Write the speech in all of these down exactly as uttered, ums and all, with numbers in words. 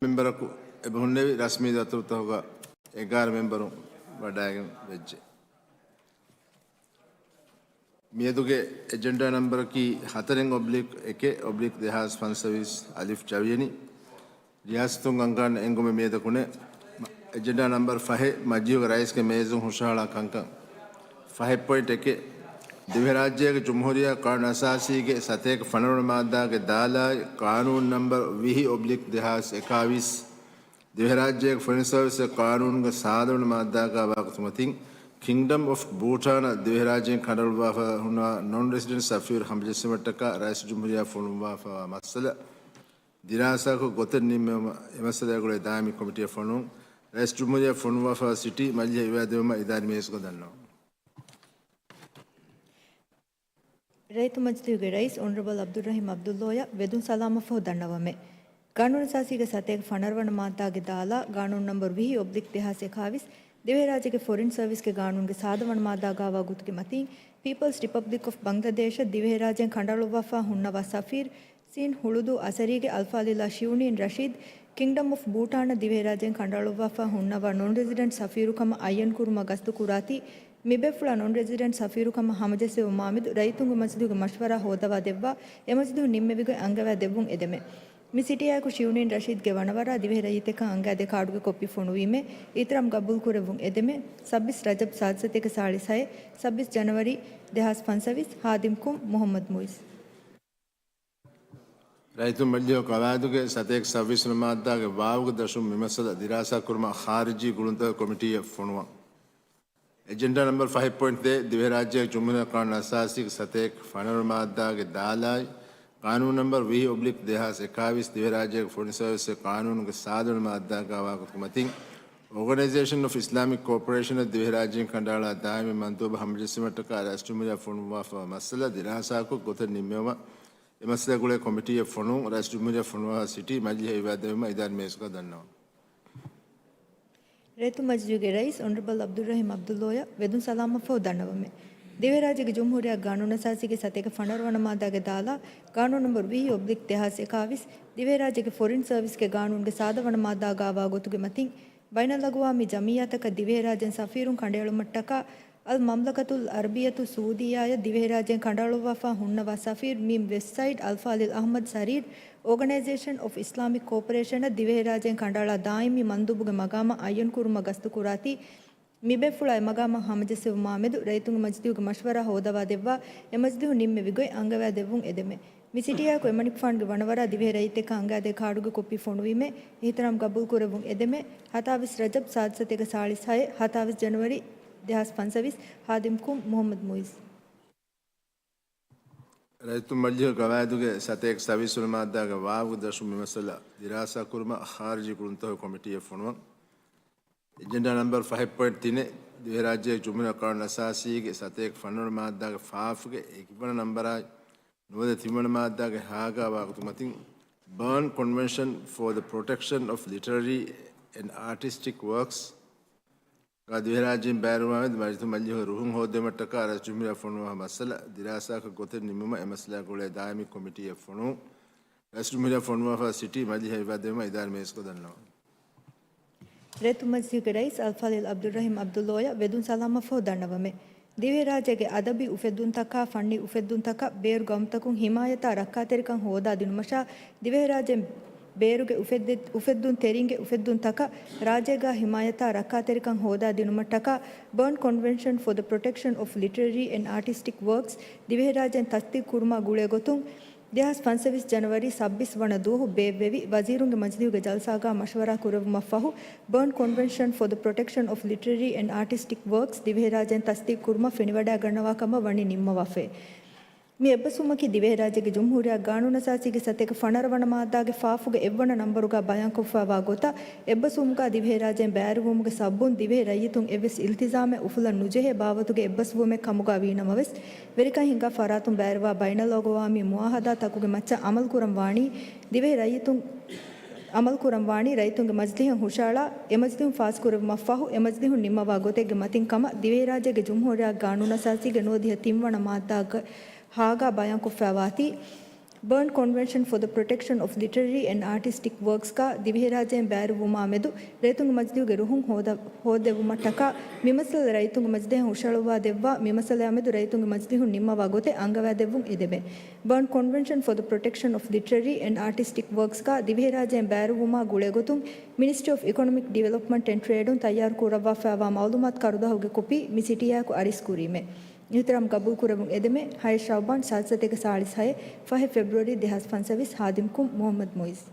މެމްބަރަކު އެބަ ހުންނެވި ރަސްމީ ދަތުރުތަކުގަ އެގާރަ މެމްބަރުން ވަޑައިގެން ވެއްޖެ. މިއަދުގެ އެޖެންޑާ ނަމްބަރަކީ ހަތަރެއް އޮބްލިކް އެކެއް އޮބްލިކް ދެހާސް ފަންސަވީސް އަލިފް ޖަވިޔަނި. ރިޔާސަތުން އަންގާން އެންގުމެއް މިއަދަކު ނެތް. އެޖެންޑާ ނަމްބަރު ފަހެއް މަޖިލީހުގެ ރައީސްގެ މޭޒުން ހުށަހަޅާ ކަންކަން. ފަހެއް ޕޮއިންޓް އެކެއް، ދިވެހިރާއްޖޭގެ ޖުމްހޫރިއްޔާ ޤާނޫނު އަސާސީގެ ސަތޭކަ ފަނަރަވަނަ މާއްދާގެ ދާލާއި، ޤާނޫނު ނަމްބަރު ވިހި އޮބްލިކް ދެހާސް އެކާވީސް، ދިވެހިރާއްޖޭގެ ފޮރިން ސަރވިސްގެ ޤާނޫނުގެ ސާދަވަނަ މާއްދާގާ ވާގޮތުގެ މަތިން، ކިންގްޑަމް އޮފް ބޫޓާނަށް ދިވެހިރާއްޖޭން ކަނޑައަޅުއްވާފަ ހުންނަވާ ނޮން ރެސިޑެންޓް ސަފީރު ހަމަޖެއްސުމަށްޓަކާ ރައީސުލްޖުމްހޫރިއްޔާ ފޮނުއްވާފައިވާ މައްސަލަ ދިރާސާކޮށް ގޮތެއް ނިންމެވުމަށް އެ މައްސަލައާ ގުޅޭ ދާއިމީ ކޮމިޓީއަށް ފޮނުވުން. ރައީސުލްޖުމްހޫރިއްޔާ ފޮނުއްވާފައިވާ ސިޓީ މަޖިލީހަށް އިވާދެވުމަށް އިދާރީ މޭޒުގަ ދަންނަވަން. ރައްޔިތު މަޖިލީހުގެ ރައީސް އޮނަރަބަލް އަބްދުއްރަހީމް އަބްދުއްލޯއަށް ވެދުން ސަލާމަށްފަހު ދަންނަވަމޭ. ޤާނޫނުއަސާސީގެ ސަތޭކަ ފަނަރަވަނަ މާއްދާގެ ދާލާ، ޤާނޫނު ނަމްބަރު ވިހި އޮބްލިކް ދެހާސް އެކާވީސް، ދިވެހިރާއްޖޭގެ ފޮރިން ސަރވިސްގެ ޤާނޫނުގެ ސާދަވަނަ މާއްދާގާވާ ގޮތުގެ މަތިން، ޕީޕަލްސް ރިޕަބްލިކް އޮފް ބަންގްލަދޭޝަށް ދިވެހިރާއްޖޭން ކަނޑައަޅުއްވާފަ ހުންނަވާ ސަފީރު، ސީން ހުޅުދޫ އަސަރީގެ އަލްފާޟިލާ ޝިއުނީން ރަޝީދު، ކިންގްޑަމް އޮފް ބޫޓާނަށް ދިވެހިރާއްޖޭން ކަނޑައަޅުއްވާފަ ހުންނަވާ ނޮން ރެސިޑެންޓް ސަފީރުކަމަށް އައްޔަންކުރުމަށް ގަސްތުކުރާތީ، މިބޭފުޅާ ނޮން ރެސިޑެންޓް ސަފީރުކަމަށް ހަމަޖެއްސެވުމާމެދު ރައްޔިތުންގެ މަޖިލީހުގެ މަޝްވަރާ ހޯދަވާ ދެއްވާ، އެމަޖިލީހުން ނިންމެވިގޮތް އަންގަވާ ދެއްވުން އެދެމެ. މި ސިޓީއާއެކު ޝިއުނީން ރަޝީދުގެ ވަނަވަރާ ދިވެހި ރައްޔިތެއްކަން އަންގާދޭ ކާޑުގެ ކޮޕީ ފޮނުވީމޭ، އިޙްތިރާމް ގަބޫލުކުރެއްވުން އެދެމެ. ސައްބީސް ރަޖަބް ސާދަ ސަތޭކަ ސާޅީސް ހައެއް، ސައްބީސް ޖަނަވަރީ ދެހާސް ފަންސަވީސް، ހާދިމް ކުން، މުޙައްމަދު މުއިޒް. ރައްޔިތު މަޖިލީހު ޤަވާއިދުގެ ސަތޭކަ ސައްބީސް ވަނަ މާއްދާގެ ވާވުގެ ދަށުން މި މައްސަލަ ދިރާސާ ކުރުމަށް ޚާރިޖީ ގުޅުންތަކުގެ ކޮމިޓީއަށް ފޮނުވަން. އެޖެންޑާ ނަމްބަރު ފަހެއް ޕޮއިންޓް ދޭއް، ދިވެހިރާއްޖޭގެ ޖުމްހޫރިއްޔާ ޤާނޫނު އަސާސީގެ ސަތޭކަ ފަނަރަ މާއްދާގެ ދާލާއި، ޤާނޫނު ނަމްބަރު ވިހި އޮބްލިކް ދެހާސް އެކާވީސް، ދިވެހިރާއްޖޭގެ ފޮރިން ސަރވިސްގެ ޤާނޫނުގެ ސާދަވަނަ މާއްދާގާ ވާގޮތުގެ މަތިން، އޯގަނައިޒޭޝަން އޮފް އިސްލާމިކް ކޯޕަރޭޝަނަށް ދިވެހިރާއްޖޭން ކަނޑައަޅާ ދާއިމީ މަންދޫބަށް ހަމަޖެއްސުމަށްޓަކާ ރައީސްޖުމްހޫރިއްޔާ ފޮނުއްވާފައިވާ މައްސަލަ ދިރާސާކޮށް ގޮތެއް ނިންމެވުމަށް އެ މައްސަލަ ގުޅޭ ކޮމިޓީއަށް ފޮނުވުން. ރައީސްޖުމްހޫރިއްޔާ ފޮނުވާ ސިޓީ މަޖިލީހަށް އިވާދަވީމަ އިދާރީ މޭޒުގަ ދަންނަވަން. ރައްޔިތު މަޖިލީހުގެ ރައީސް އޮނަރަބަލް އަބްދުއްރަހީމް އަބްދުއްލޯއަށް ވެދުން ސަލާމަށްފަހު ދަންނަވަމެ. ދިވެހިރާއްޖޭގެ ޖުމްހޫރިއްޔާ ޤާނޫނުއަސާސީގެ ސަތޭކަ ފަނަރަ ވަނަ މާއްދާގެ ދާލާ، ޤާނޫނު ނަމްބަރު ވިހި އޮބްލިކް ދެހާސް އެކާވީސް، ދިވެހިރާއްޖޭގެ ފޮރިން ސަރވިސްގެ ޤާނޫނުގެ ސާދަ ވަނަ މާއްދާގާ ވާ ގޮތުގެ މަތިން، ބައިނަލްއަގުވާމީ ޖަމިއްޔާތަކަށް ދިވެހިރާއްޖޭން ސަފީރުން ކަނޑައެޅުމަށްޓަކާ، އަލް މަމްލަކަތުލް އަރަބިއްޔަތު ސުޢޫދިއްޔާއަށް ދިވެހިރާއްޖޭން ކަނޑައަޅުއްވާފަ ހުންނަވާ ސަފީރު މީމް ވެސް ސައީދު އަލްފާޟިލް އަޙްމަދު ސަރީރު، އޯގަނައިޒޭޝަން އޮފް އިސްލާމިކް ކޯޕަރޭޝަނަށް ދިވެހިރާއްޖޭން ކަނޑައަޅާ ދާއިމީ މަންދޫބުގެ މަގާމަށް އައްޔަންކުރުމަށް ގަސްތުކުރާތީ، މިބޭފުޅާ އެ މަގާމަށް ހަމަޖެއްސެވުމާމެދު ރައްޔިތުންގެ މަޖިލީހުގެ މަޝްވަރާ ހޯދަވާ ދެއްވާ، އެ މަޖިލީހުން ނިންމެވި ގޮތް އަންގަވާ ދެއްވުން އެދެމެ. މި ސިޓީއާއެކު އެމަނިކުފާނުގެ ވަނަވަރާ ދިވެހި ރައްޔިތެއްކަން އަންގާދޭ ކާޑުގެ ކޮޕީ ފޮނުވީމޭ، އިޙްތިރާމް ގަބޫލުކުރެއްވުން އެދެމެ. ހަތާވީސް ރަޖަބް ސާދަ ސަތޭކަ ސާޅީސް ހައެއް، ހަތާވީސް ޖަނަވަރީ ދެހާސް ފަންސަވީސް، ހާދިމް ކުން، މުޙައްމަދު މުއިޒް. ރައްޔިތު މަޖިލީހު ޤަވާއިދުގެ ސަތޭކަ ސައްބީސް ވަނަ މާއްދާގެ ވާވުގެ ދަށުން މި މައްސަލަ ދިރާސާ ކުރުމަށް ޚާރިޖީ ގުޅުންތަކުގެ ކޮމިޓީއަށް ފޮނުވަން. އެޖެންޑާ ނަމްބަރު ފަހެއް ޕޮއިންޓް ތިނެއް، ދިވެހިރާއްޖޭގެ ޖުމްހޫރިއްޔާ ޤާނޫނު އަސާސީގެ ސަތޭކަ ފަނަރަ މާއްދާގެ ފާފުގެ އެކިވަނަ ނަމްބަރާއި، ނުވަދަ ތިންވަނަ މާއްދާގެ ހާގާ ވާގޮތު މަތިން، ބާން ކޮންވެންޝަން ފޯ ދަ ޕްރޮޓެކްޝަން އޮފް ލިޓަރަރީ އެންޑް އާޓިސްޓިކް ވަރކްސް ގާ ދިވެހިރާއްޖޭން ބައިވެރިވާމެދު މަޖިލީހު ރުހުން ހޯދުމަށްޓަކާ ރައީސްޖުމްހޫރިއްޔާ ފޮނުވާ މައްސަލަ ދިރާސާކޮށް ގޮތެއް ނިންމުމަށް އެ މައްސަލަ ގުޅޭ ދާއިމީ ކޮމިޓީއަށް ފޮނުވުން. ރައީސްޖުމްހޫރިއްޔާ ފޮނުވާފަ ސިޓީ މަޖިލީހަށް އިވާދަވީމަ އިދާރީ މޭޒުގަ ދަންނަވަން. ރައްޔިތު މަޖިލީހުގެ ރައީސް އަލްފާޟިލް އަބްދުއްރަހީމް އަބްދުއްލޯއަށް ވެދުން ސަލާމަށްފަހު ދަންނަވަމެ. ދިވެހިރާއްޖޭގެ އަދަބީ އުފެއްދުންތަކާ، ފަންނީ އުފެއްދުންތަކަށް ބޭރު ގައުމުތަކުން ހިމާޔަތާ ރައްކާތެރިކަން ހޯދާ ދިނުމަށާ، ދިވެހިރާއްޖޭން ބޭރުގެ އުފެއްދެ-، އުފެއްދުންތެރިންގެ އުފެއްދުންތަކަށް ރާއްޖޭގާ ހިމާޔަތާ ރައްކާތެރިކަން ހޯދާ ދިނުމަށްޓަކާ، ބާން ކޮންވެންޝަން ފޯ ދަ ޕްރޮޓެކްޝަން އޮފް ލިޓަރަރީ އެންޑް އާޓިސްޓިކް ވަރކްސް ދިވެހިރާއްޖޭން ތަސްދީޤުކުރުމާ ގުޅޭ ގޮތުން، ދެހާސް ފަންސަވީސް ޖަނަވަރީ ސައްބީސް ވަނަ ދުވަހު ބޭއްވެވި ވަޒީރުންގެ މަޖިލީހުގެ ޖަލްސާގާ މަޝްވަރާ ކުރެއްވުމަށްފަހު، ބާން ކޮންވެންޝަން ފޯ ދަ ޕްރޮޓެކްޝަން އޮފް ލިޓަރަރީ އެންޑް އާޓިސްޓިކް ވަރކްސް ދިވެހިރާއްޖޭން ތަސްދީޤުކުރުމަށް ފެނިވަޑައިގަންނަވާ ކަމަށް ވަނީ ނިންމަވާފައި. މި އެއްބަސްވުމަކީ ދިވެހިރާއްޖޭގެ ޖުމްހޫރިއްޔާ ގާނޫނުއަސާސީގެ ސަތޭކަ ފަނަރަ ވަނަ މާއްދާގެ ފާފުގެ އެއްވަނަ ނަންބަރުގާ ބަޔާންކޮށްފައިވާ ގޮތަށް، އެއްބަސްވުމުގާ ދިވެހިރާއްޖޭން ބައިވެރިވުމުގެ ސަބަބުން ދިވެހި ރައްޔިތުން އެއްވެސް އިލްތިޒާމެއް އުފުލަން ނުޖެހޭ ބާވަތުގެ އެއްބަސްވުމެއް ކަމުގާ ވީނަމަވެސް، ވެރިކަން ހިންގާ ފަރާތުން ބައިވެރިވާ ބައިނަލްއަގުވާމީ މުއާހަދާތަކުގެ މައްޗަށް އަމަލުކުރަން ވާނީ ދިވެހި ރައްޔިތުން، އަމަލުކުރަން ވާނީ ރައްޔިތުންގެ މަޖިލީހަށް ހުށައަޅާ، އެ މަޖިލީހުން ފާސްކުރެއްވުމަށްފަހު، އެ މަޖިލީހުން ނިންމަވާ ގޮތެއްގެ މަތިން ކަމަށް ދިވެހިރާއްޖޭގެ ޖުމްހޫރިއްޔާ ގާނޫނުއަސާސީގެ ނުވަދިހަ ތިންވަނަ މާއްދާގެ ހާގާ ބަޔާންކޮށްފައިވާތީ، Berne Convention for the Protection of Literary and Artistic Works ގާ ދިވެހިރާއްޖޭން ބައިވެރިވުމާމެދު ރައްޔިތުންގެ މަޖިލީހުގެ ރުހުން ހޯދ-، ހޯއްދެވުމަށްޓަކާ މި މައްސަލަ ރައްޔިތުންގެ މަޖިލީހަށް ހުށަހަޅުއްވާ ދެއްވާ، މި މައްސަލައާމެދު ރައްޔިތުންގެ މަޖިލީހުން ނިންމަވާ ގޮތެއް އަންގަވާދެއްވުން އެދެމެ. Berne Convention for the Protection of Literary and Artistic Works ގާ ދިވެހިރާއްޖޭން ބައިވެރިވުމާ ގުޅޭގޮތުން Ministry of Economic Development and Trade އުން ތައްޔާރު ކުރައްވާފައިވާ މައުލޫމާތު ކަރުދާހުގެ ކޮޕީ މި ސިޓީއާއެކު އަރިސް ކުރީމެ. އިޙްތިރާމް ގަބޫލުކުރެވުން އެދެމެ. ހައެއް ޝައުބާން ސާދަ ސަތޭކަ ސާޅީސް ހައެއް، ފަހެއް ފެބްރުއަރީ ދެހާސް ފަންސަވީސް، ހާދިމްކުން މުޙައްމަދު މުއިޒް.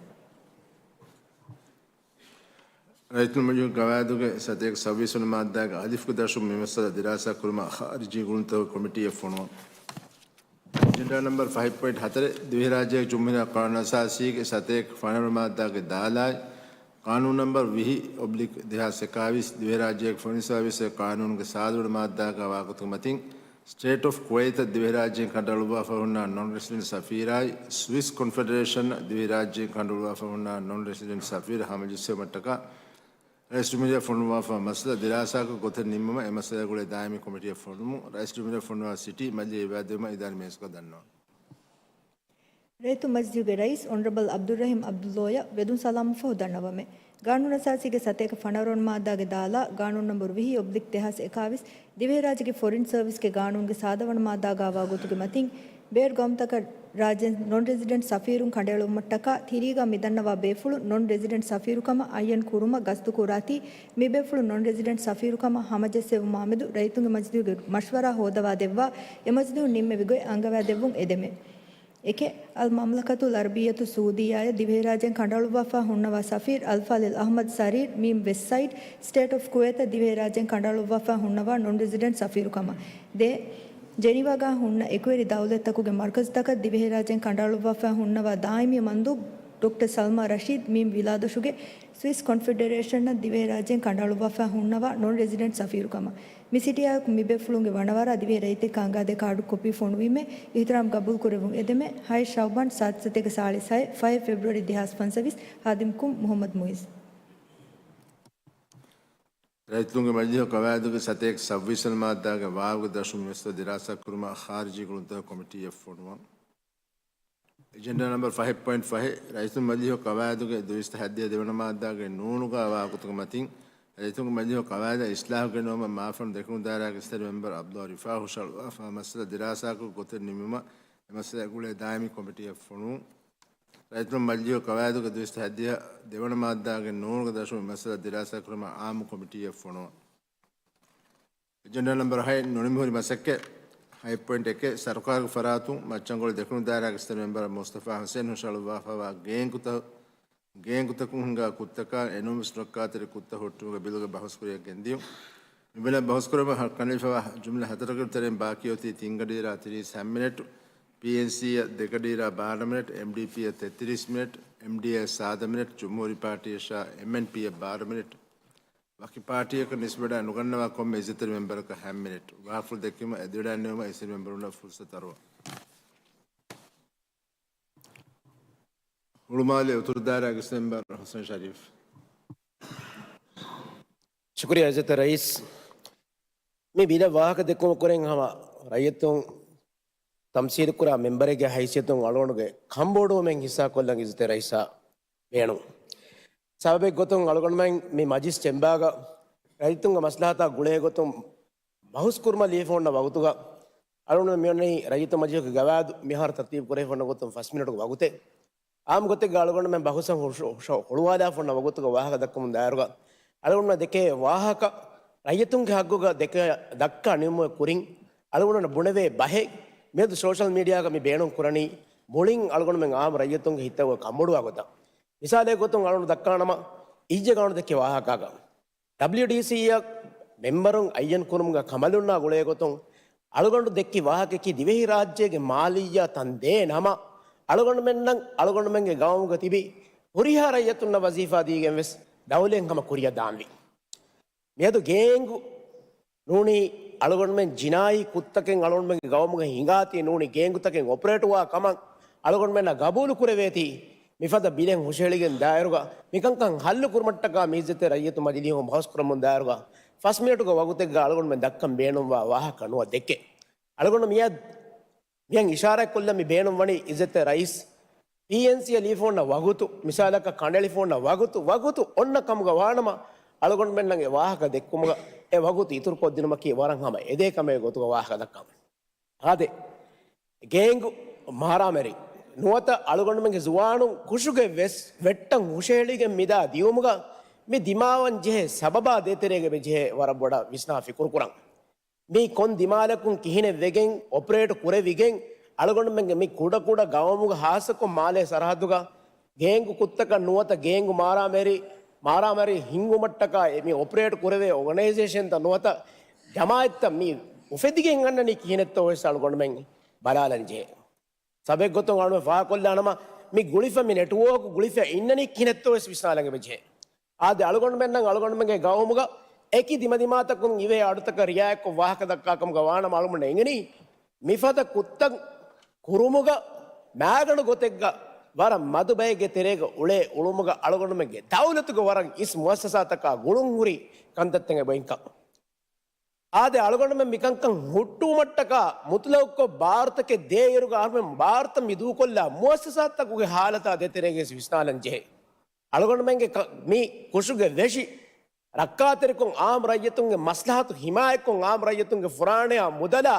ރައްޔިތުންގެ މަޖިލީހުގެ ގަވާއިދުގެ ސަތޭކަ ސައްބީސް ވަނަ މާއްދާގެ އަލިފްގެ ދަށުން މި މައްސަލަ ދިރާސާ ކުރުމަށް ޚާރިޖީ ގުޅުންތަކުގެ ކޮމިޓީއެއް ފޮނުވަން. އެޖެންޑާ ނަމްބަރު ފަހެއް ޕޮއިންޓް ހަތަރެއް، ދިވެހިރާއްޖޭގެ ޖުމްހޫރިއްޔާ ޤާނޫނުއަސާސީގެ ސަތޭކަ ފަނަރަ ވަނަ މާއްދާގެ ދާލާއި، ޤާނޫނު ނަމްބަރު ވިހި އޮބްލިކް ދެހާސް އެކާވީސް، ދިވެހިރާއްޖޭގެ ފޮރިން ސާވިސްގެ ޤާނޫނުގެ ސާދަ ވަނަ މާއްދާގަ ވާގޮތުގެ މަތިން، ސްޓޭޓް އޮފް ކުވައިތަށް ދިވެހިރާއްޖޭން ކަނޑައަޅުއްވާފަ ހުންނަ ނޮން ރެސިޑެންޓް ސަފީރާއި، ސްވިސް ކޮންފެޑެރޭޝަންއަށް ދިވެހިރާއްޖޭން ކަނޑައަޅުއްވާފަ ހުންނަ ނޮން ރެސިޑެންޓް ސަފީރު ހަމަޖެއްސެވުމަށްޓަކާ، ރައީސް ޖުމްހޫރިއްޔާ ފޮނުއްވާފަ މައްސަލަ ދިރާސާކޮށް ގޮތެއް ނިންމުމަށް އެ މައްސަލަ ގުޅޭ ދާއިމީ ކޮމިޓީއަށް ފޮނުވުން. ރައީސް ޖުމްހޫރިއްޔާ ފޮނުވާ ސިޓީ މަޖިލީހަށް އިވާދެވުމަށް އިދާރީ މޭޒުގަ ދަންނަވަން. ރައްޔިތުން މަޖިލީހުގެ ރައީސް އޮނަރަބަލް ޢަބްދުއްރަހީމް ޢަބްދުއްލޯއަށް ވެދުން ސަލާމަށްފަހު ދަންނަވަމެ. ޤާނޫނުއަސާސީގެ ސަތޭކަ ފަނަރަ ވަނަ މާއްދާގެ ދާލާ، ޤާނޫނު ނަމްބަރު ވިހި އޮބްލިކް ދެހާސް އެކާވީސް، ދިވެހިރާއްޖޭގެ ފޮރިން ސަރވިސްގެ ޤާނޫނުގެ ސާދަ ވަނަ މާއްދާގާ ވާ ގޮތުގެ މަތިން، ބޭރު ގައުމުތަކަށް ރާއްޖޭން ނޮން ރެސިޑެންޓް ސަފީރުން ކަނޑައެޅުއްވުމަށްޓަކާ ތިރީގަ މިދަންނަވާ ބޭފުޅުން ނޮން ރެސިޑެންޓް ސަފީރުކަމަށް އައްޔަން ކުރުމަށް ގަސްތުކުރާތީ، މިބޭފުޅުން ނޮން ރެސިޑެންޓް ސަފީރުކަމަށް ހަމަޖެއްސެވުމާމެދު ރައްޔިތުންގެ މަޖިލީހުގެ މަޝްވަރާ ހޯދަވާ ދެއްވާ، އެ މަޖިލީހުން ނިންމެވި ގޮތް އަންގަވާ ދެއްވުން އެދެމެ. އެކެއް، އަލް މަމްލަކަތުލް ޢަރަބިއްޔަތު ސުޢޫދިއްޔާއަށް ދިވެހިރާއްޖޭން ކަނޑައަޅުއްވާފަ ހުންނަވާ ސަފީރު އަލް ފާޟިލް އަޙްމަދު ސަރީރު، މީމް ވެސްޓް ސައިޑް، ސްޓޭޓް އޮފް ކުވައިތަށް ދިވެހިރާއްޖޭން ކަނޑައަޅުއްވާފަ ހުންނަވާ ނޮން ރެސިޑެންޓް ސަފީރުކަމަށް. ދެ، ޖެނީވާގާ ހުންނަ އެކުވެރި ދައުލަތްތަކުގެ މަރުކަޒުތަކަށް ދިވެހިރާއްޖޭން ކަނޑައަޅުއްވާފަ ހުންނަވާ ދާއިމީ މަންދޫބު ޑޮކްޓަރ ސަލްމާ ރަޝީދު، މީމް ވިލާދޮށުގެ ސްވިސް ކޮންފެޑެރޭޝަނަށް ދިވެހިރާއްޖޭން ކަނޑައަޅުއްވާފަ ހުންނަވާ ނޮން ރެސިޑެންޓް ސަފީރުކަމަށް. މި ސިޓީއާއެކު މިބޭފުޅުންގެ ވަނަވަރާ ދިވެހި ރައްޔިތެއް ކަންގާދޭ ކާޑު ކޮޕީ ފޮނުވީމޭ. އިޙްތިރާމް ގަބޫލުކުރެއްވުން އެދެމޭ. ހައެއް ޝައުބާން ސާދަ ސަތޭކަ ސާޅީސް ހައެއް، ފަހެއް ފެބްރުއަރީ ދެހާސް ފަންސަވީސް، ހާދިމްކުން މުޙައްމަދު މުއިޒް. ރައްޔިތުންގެ މަޖިލީހު ޤަވާއިދުގެ ސަތޭކަ ސައްބީސް ވަނަ މާއްދާގެ ވާވުގެ ދަށުން މި މައްސަލަ ދިރާސާ ކުރުމަށް ޚާރިޖީ ގުޅުންތަކުގެ ކޮމިޓީއެއް ފޮނުވަން. އެޖެންޑާ ނަމްބަރު ފަހެއް ޕޮއިންޓް ފަހެއް، ރައްޔިތުންގެ މަޖިލީހު ޤަވާއިދުގެ ދުއިސައްތަ ހައްދިހަ ދެވަނަ މާއްދާގެ ނޫނުގަ ވާގޮތުގެ މަތިން، ރައްޔިތުންގެ މަޖިލީހު ޤަވާއިދަށް އިސްލާހު ގެނައުމަށް މާފަން ދެކުނު ދާއިރާގެ އިސްތަށި މެމްބަރު ޢަބްދުﷲ ރިފާ ހުށަހަޅުއްވާފަ މައްސަލަ ދިރާސާކޮށް ގޮތެއް ނިންމުމަށް އެ މައްސަލަ ގުޅޭ ދާއިމީ ކޮމިޓީއެއް ފޮނުވުން. ރައްޔިތުން މަޖިލީހު ޤަވާއިދުގެ ދުއިސައްތަ ހައްދިހަ ދެވަނަ މާއްދާގެ ނޫނުގެ ދަށުން މައްސަލަ ދިރާސާ ކުރުމަށް ޢާއްމު ކޮމިޓީއެއް ފޮނުވަން. އެޖެންޑާ ނަމްބަރު ހައެއް، ނުނިމިހުރި މަސައްކަތް. ހައެއް ޕޮއިންޓް އެކެއް، ސަރުކާރުގެ ފަރާތުން މައްޗަންގޮޅި ދެކުނު ދާއިރާގެ އިސްތަށި މެމްބަރު މުސްތަފާ ޙުސެން ހުށަހަޅުއްވާފައިވާ ގޭން ކުތަ-، ގޭން ކުތަކުން ހިނގާ ކުށްތަކާ އެނޫންވެސް ނުރައްކާތެރި ކުށްތައް ހުއްޓުވުމުގެ ބިލުގެ ބަހުސްކުރިއަށް ގެންދިޔުން. މި ބިލަށް ބަހުސްކުރުމަށް ހައްޤު ކަނޑައެޅިފައިވާ ޖުމްލަ ހަތަރަކަށް ތެރެއިން ބާކީ އޮތީ ތިން ގަޑިއިރާ ތިރީސް ހަ މިނެޓު، ޕީއެންސީއަށް ދެ ގަޑިއިރާ ބާރަ މިނެޓު، އެމްޑީޕީއަށް ތެއްތިރީސް މިނެޓު، އެމްޑީއަށް ސާދަ މިނެޓު، ޖުމްހޫރީ ޕާޓީއަށާ އެމްއެންޕީއަށް ބާރަ މިނެޓު. ވަކި ޕާޓީއަކަށް ނިސްބަތް ނުގަންނަވާ ކޮންމެ އިއްޒަތްތެރި މެމްބަރަކަށް ހަ މިނެޓު. ވާހަކަފުޅު ދެއްކުމަށް އެ ދެވަޑައިންނެވުމަށް އިސްތަށި މެމްބަރުންނަށް ފުރުސަތު އަރުވަން. ހުޅުމާލެ އުތުރު ދާއިރާގެ އިސްތަށި މެމްބަރު ޙުސެން ޝަރީފް. ޝުކުރިއްޔާ އިއްޒަތްތެރި ރައީސް. މި ބިލަށް ވާހަކަ ދެއްކުމަށް ކުރިން ހަމަ ރައްޔިތުން ތަމްސީލުކުރާ މެމްބަރެއްގެ ހައިސިއްޔަތުން އަޅުގަނޑުގެ ކަންބޮޑުވުމެއް ހިއްސާކޮށްލަން އިއްޒަތްތެރި ރައީސާ ބޭނުން. ސަބަބެއް ގޮތުން އަޅުގަނޑުމެން މި މަޖިލިސް ޗެމްބާގަ ރައްޔިތުންގެ މަސްލަހަތާ ގުޅޭ ގޮތުން ބަހުސް ކުރުމަށް ލިޔެފަ އޮންނަ ވަގުތުގަ އަޅުގަނޑު މި އޮންނަނީ ރައްޔިތު މަޖިލިހުގެ ގަވާއިދު މިހާރު ތަރުތީބު ކުރެވިފަ އޮންނަ ގޮތުން ފަސް މިނެޓުގެ ވަގުތެއް. އާއްމު ގޮތެއްގަ އަޅުގަނޑުމެން ބަހުސަށް ހުށަ-، ހުށަ-، ހުޅުވާލާފަ އޮންނަ ވަގުތުގަ ވާހަކަ ދައްކަމުން ދާއިރުގަ އަޅުގަނޑުމެން ދެކޭ ވާހަކަ ރައްޔިތުންގެ ހައްގުގަ ދެކެ-، ދައްކާ ނިމުމުގެ ކުރިން އަޅުގަނޑުމެން ބުނެވޭ ބަހެއް މިއަދު ސޯޝަލް މީޑިއާގަ މި ބޭނުން ކުރަނީ މުޅިން އަޅުގަނޑުމެން އާއްމު ރައްޔިތުންގެ ހިތަށް ކަންބޮޑުވާ ގޮތަށް. މިސާލެއް ގޮތުން އަޅުގަނޑު ދައްކާނަމަ އިއްޒެއް އަޅުގަނޑު ދެއްކި ވާހަކާގަ ޑަބްލިޔުޑީސީއަށް މެމްބަރުން އައްޔަން ކުރުމުގަ ކަމަލުންނާ ގުޅޭ ގޮތުން އަޅުގަނޑު ދެއްކި ވާހަކައަކީ ދިވެހިރާއްޖޭގެ މާލިއްޔާ ތަން ދޭ ނަމަ އަޅުގަނޑުމެންނަށް އަޅުގަނޑުމެންގެ ގައުމުގަ ތިބި ހުރިހާ ރައްޔިތުންނަށް ވަޒީފާ ދީގެން ވެސް ދައުލަތް ހަމަ ކުރިއަށް ދާންވީ. މިއަދު ގޭންގު ނޫނީ އަޅުގަނޑުމެން ޖިނާއީ ކުށްތަކެއް އަޅުގަނޑުމެންގެ ގައުމުގަ ހިނގާތީ ނޫނީ ގޭންގުތަކެއް އޮޕަރޭޓުވާ ކަމަށް އަޅުގަނޑުމެންނަށް ގަބޫލު ކުރެވޭތީ، މިފަދަ ބިލެއް ހުށަހެޅިގެން ދާއިރުގަ މިކަންކަން ހައްލު ކުރުމަށްޓަކާ މި އިއްޒަތްތެރި ރައްޔިތު މަޖިލީހުން ބަހުސް ކުރަމުން ދާއިރުގަ ފަސް މިނެޓުގެ ވަގުތެއްގަ އަޅުގަނޑުމެން ދައްކަން ބޭނުންވާ ވާހަކަ ނުވަ ދެކެ. އަޅުގަނޑު މިއަދު މިހެން އިޝާރާތްކޮށްލަން މި ބޭނުންވަނީ އިއްޒަތްތެރި ރައީސް ޕީއެންސީއަށް ލިޔެފަ އޮންނަ ވަގުތު، މިސާލަކަށް ކަނޑައެޅިފަ އޮންނަ ވަގުތު، ވަގުތު އޮންނަ ކަމުގަ ވާނަމަ، އަޅުގަނޑުމެންނަށް އެ ވާހަކަ ދެއްކުމުގަ އެ ވަގުތު އިތުރުކޮށްދިނުމަކީ ވަރަށް ހަމަ އެދޭ ކަމެއް ގޮތުގަ ވާހަކަ ދައްކަން. އާދެ، ގޭންގު މާރާމާރީ ނުވަތަ އަޅުގަނޑުމެންގެ ޒުވާނުން ކުށުގެ ވެސް ވެއްޓަން ހުށަހެޅިގެން މިދާ ދިއުމުގަ މި ދިމާވަން ޖެހޭ ސަބަބާ ދޭތެރޭގަ އެބަޖެހޭ ވަރަށް ބޮޑަށް ވިސްނާ ފިކުރުކުރަން. މީ ކޮން ދިމާލަކުން ކިހިނެއް ވެގެން އޮޕަރޭޓް ކުރެވިގެން، އަޅުގަނޑުމެންގެ މި ކުޑަކުޑަ ގައުމުގަ ހާއްސަކޮށް މާލޭ ސަރަހައްދުގަ ގޭންގު ކުށްތަކަށް ނުވަތަ ގޭންގު މާރާމާރީ، މާރާމާރީ ހިންގުމަށްޓަކާ މި އޮޕަރޭޓް ކުރެވޭ އޯގަނައިޒޭޝަންތައް ނުވަތަ ޖަމާއަތްތައް މި އުފެދިގެން އަންނަނީ ކިހިނެއްތޯ ވެސް އަޅުގަނޑުމެން ބަލާލަން ޖެހޭ. ސަބަބެއް ގޮތުން އަޅުގަނޑު ފާހަގަކޮށްލާނަމަ، މި ގުޅިފަ މި ނެޓްވޯކް ގުޅިފަ އިންނަނީ ކިހިނެއްތޯ ވެސް ވިސްނާލަން އެބަޖެހޭ. އާދެ، އަޅުގަނޑުމެންނަށް އަޅުގަނޑުމެންގެ ގައުމުގަ އެކި ދިމަދިމާތަކުން އިވޭ އަޑުތަކަށް ރިއާޔަތްކޮށް ވާހަކަ ދައްކާ ކަމުގަ ވާނަމަ އަޅުގަނޑު އެނގެނީ، މިފަދަ ކުށްތައް ކުރުމުގަ މާގަނޑު ގޮތެއްގަ ވަރަށް މަދު ބައެއްގެ ތެރޭގަ އުޅޭ އުޅުމުގަ އަޅުގަނޑުމެންގެ ދައުލަތުގެ ވަރަށް އިސް މުއައްސަސާތަކާ ގުޅުންހުރި ކަންތައްތައް އެބައިންކަން. އާދެ، އަޅުގަނޑުމެން މިކަންކަން ހުއްޓުވުމަށްޓަކާ މުތުލައުކޮށް ބާރުތަކެއް ދޭއިރުގަ އަހަރުމެން ބާރުތައް މި ދޫކޮށްލާ މުއައްސަސާތަކުގެ ހާލަތާ ދޭތެރޭގައި ވިސްނާލަން ޖެހޭ. އަޅުގަނޑުމެންގެ ކަ-، މި ކުށުގެ ވެށި ރައްކާތެރިކޮށް އާއްމު ރައްޔިތުންގެ މަސްލަހަތު ހިމާޔަތްކޮށް އާއްމު ރައްޔިތުންގެ ފުރާނަޔާ މުދަލާ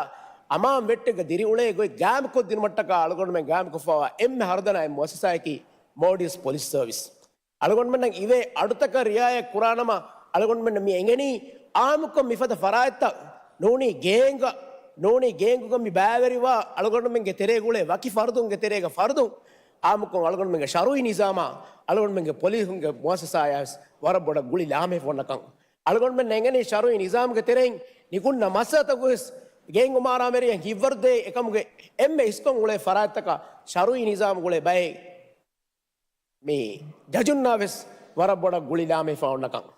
އަމާން ވެއްޓެއްގަ ދިރިއުޅޭ ގޮތް ގާއިމުކޮށްދިނުމަށްޓަކާ އަޅުގަނޑުމެން ގާއިމުކޮށްފައިވާ އެންމެ ހަރުދަނާ އެއް މުއައްސަސާއަކީ މޯލްޑިވްސް ޕޮލިސް ސަރވިސް. އަޅުގަނޑުމެންނަށް އިވޭ އަޑުތަކަށް ރިއާޔަތް ކުރާނަމަ، އަޅުގަނޑުމެންނަށް މި އެނގެނީ އާއްމުކޮށް މިފަދަ ފަރާތްތައް ނޫނީ ގޭންގަ، ނޫނީ ގޭންގުގަ މި ބައިވެރިވާ އަޅުގަނޑުމެންގެ ތެރޭގަ އުޅޭ ވަކި ފަރުދުންގެ ތެރޭގަ ފަރުދުން އާއްމުކޮށް އަޅުގަނޑުމެންގެ ޝަރުއީ ނިޒާމާ އަޅުގަނޑުމެންގެ ޕޮލިސުންގެ މުއައްސަސާޔާ ވެސް ވަރަށް ބޮޑަށް ގުޅި ލާމެހިފަ އޮންނަކަން. އަޅުގަނޑުމެން އެނގެނީ ޝަރުއީ ނިޒާމުގެ ތެރެއިން ނިކުންނަ މައްސަލަތަކުވެސް ގޭންގު މާރާމާރީއަށް ހިތްވަރުދޭ އެކަމުގެ އެންމެ އިސްކޮށް އުޅޭ ފަރާތްތަކަށް ޝަރުއީ ނިޒާމުގަ އުޅޭ ބައެއް މި ޖަޖުންނާ ވެސް ވަރަށް ބޮޑަށް ގުޅި ލާމެހިފަ އޮންނަކަން.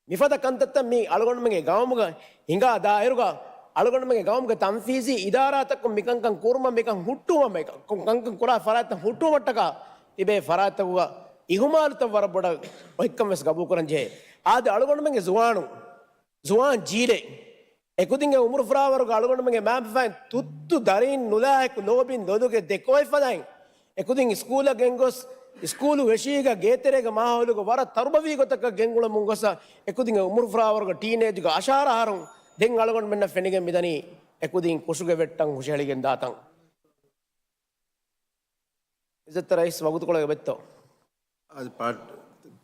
މިފަދަ ކަންތައްތައް މި އަޅުގަނޑުމެންގެ ގައުމުގަ ހިނގާ ދާއިރުގަ، އަޅުގަނޑުމެންގެ ގައުމުގެ ތަންފީޒީ އިދާރާތަކުން މިކަންކަން ކުރުމަށް، މިކަން ހުއްޓުވުމަށް، މިކަން ކަންކަން ކުރާ ފަރާތްތައް ހުއްޓުވުމަށްޓަކާ ތިބޭ ފަރާތްތަކުގަ އިހުމާލުތައް ވަރަށް ބޮޑަށް އޮތްކަން ވެސް ގަބޫލުކުރަން ޖެހޭ. އާދެ، އަޅުގަނޑުމެންގެ ޒުވާނުން، ޒުވާން ޖީލެއް އެކުދިންގެ އުމުރުފުރާވަރުގަ އަޅުގަނޑުމެންގެ މައިންބަފައިން ތުއްތު ދަރީން ނުލާހިކު ލޯބިން ލޮލުގެ ދެކޯތްފަދައިން އެކުދިން ސްކޫލަށް ގެންގޮސް، ސްކޫލު ވެށީގަ ގޭތެރޭގެ މާހައުލުގަ ވަރަށް ތަރުބަވީ ގޮތަކަށް ގެންގުޅަމުން ގޮސް، އެކުދިންގެ އުމުރުފުރާވަރުގަ ޓީނޭޖްގަ އަށާރަ އަހަރުން ދެން އަޅުގަނޑުމެންނަށް ފެނިގެން މިދަނީ އެކުދިން ކުށުގެ ވެއްޓަށް ހުށަހެޅިގެން ދާތަން. އިއްޒަތްތެރި ރައީސް ވަގުތުކޮޅެއް އެބައްތޯ؟ އަދި ޕާޓް-،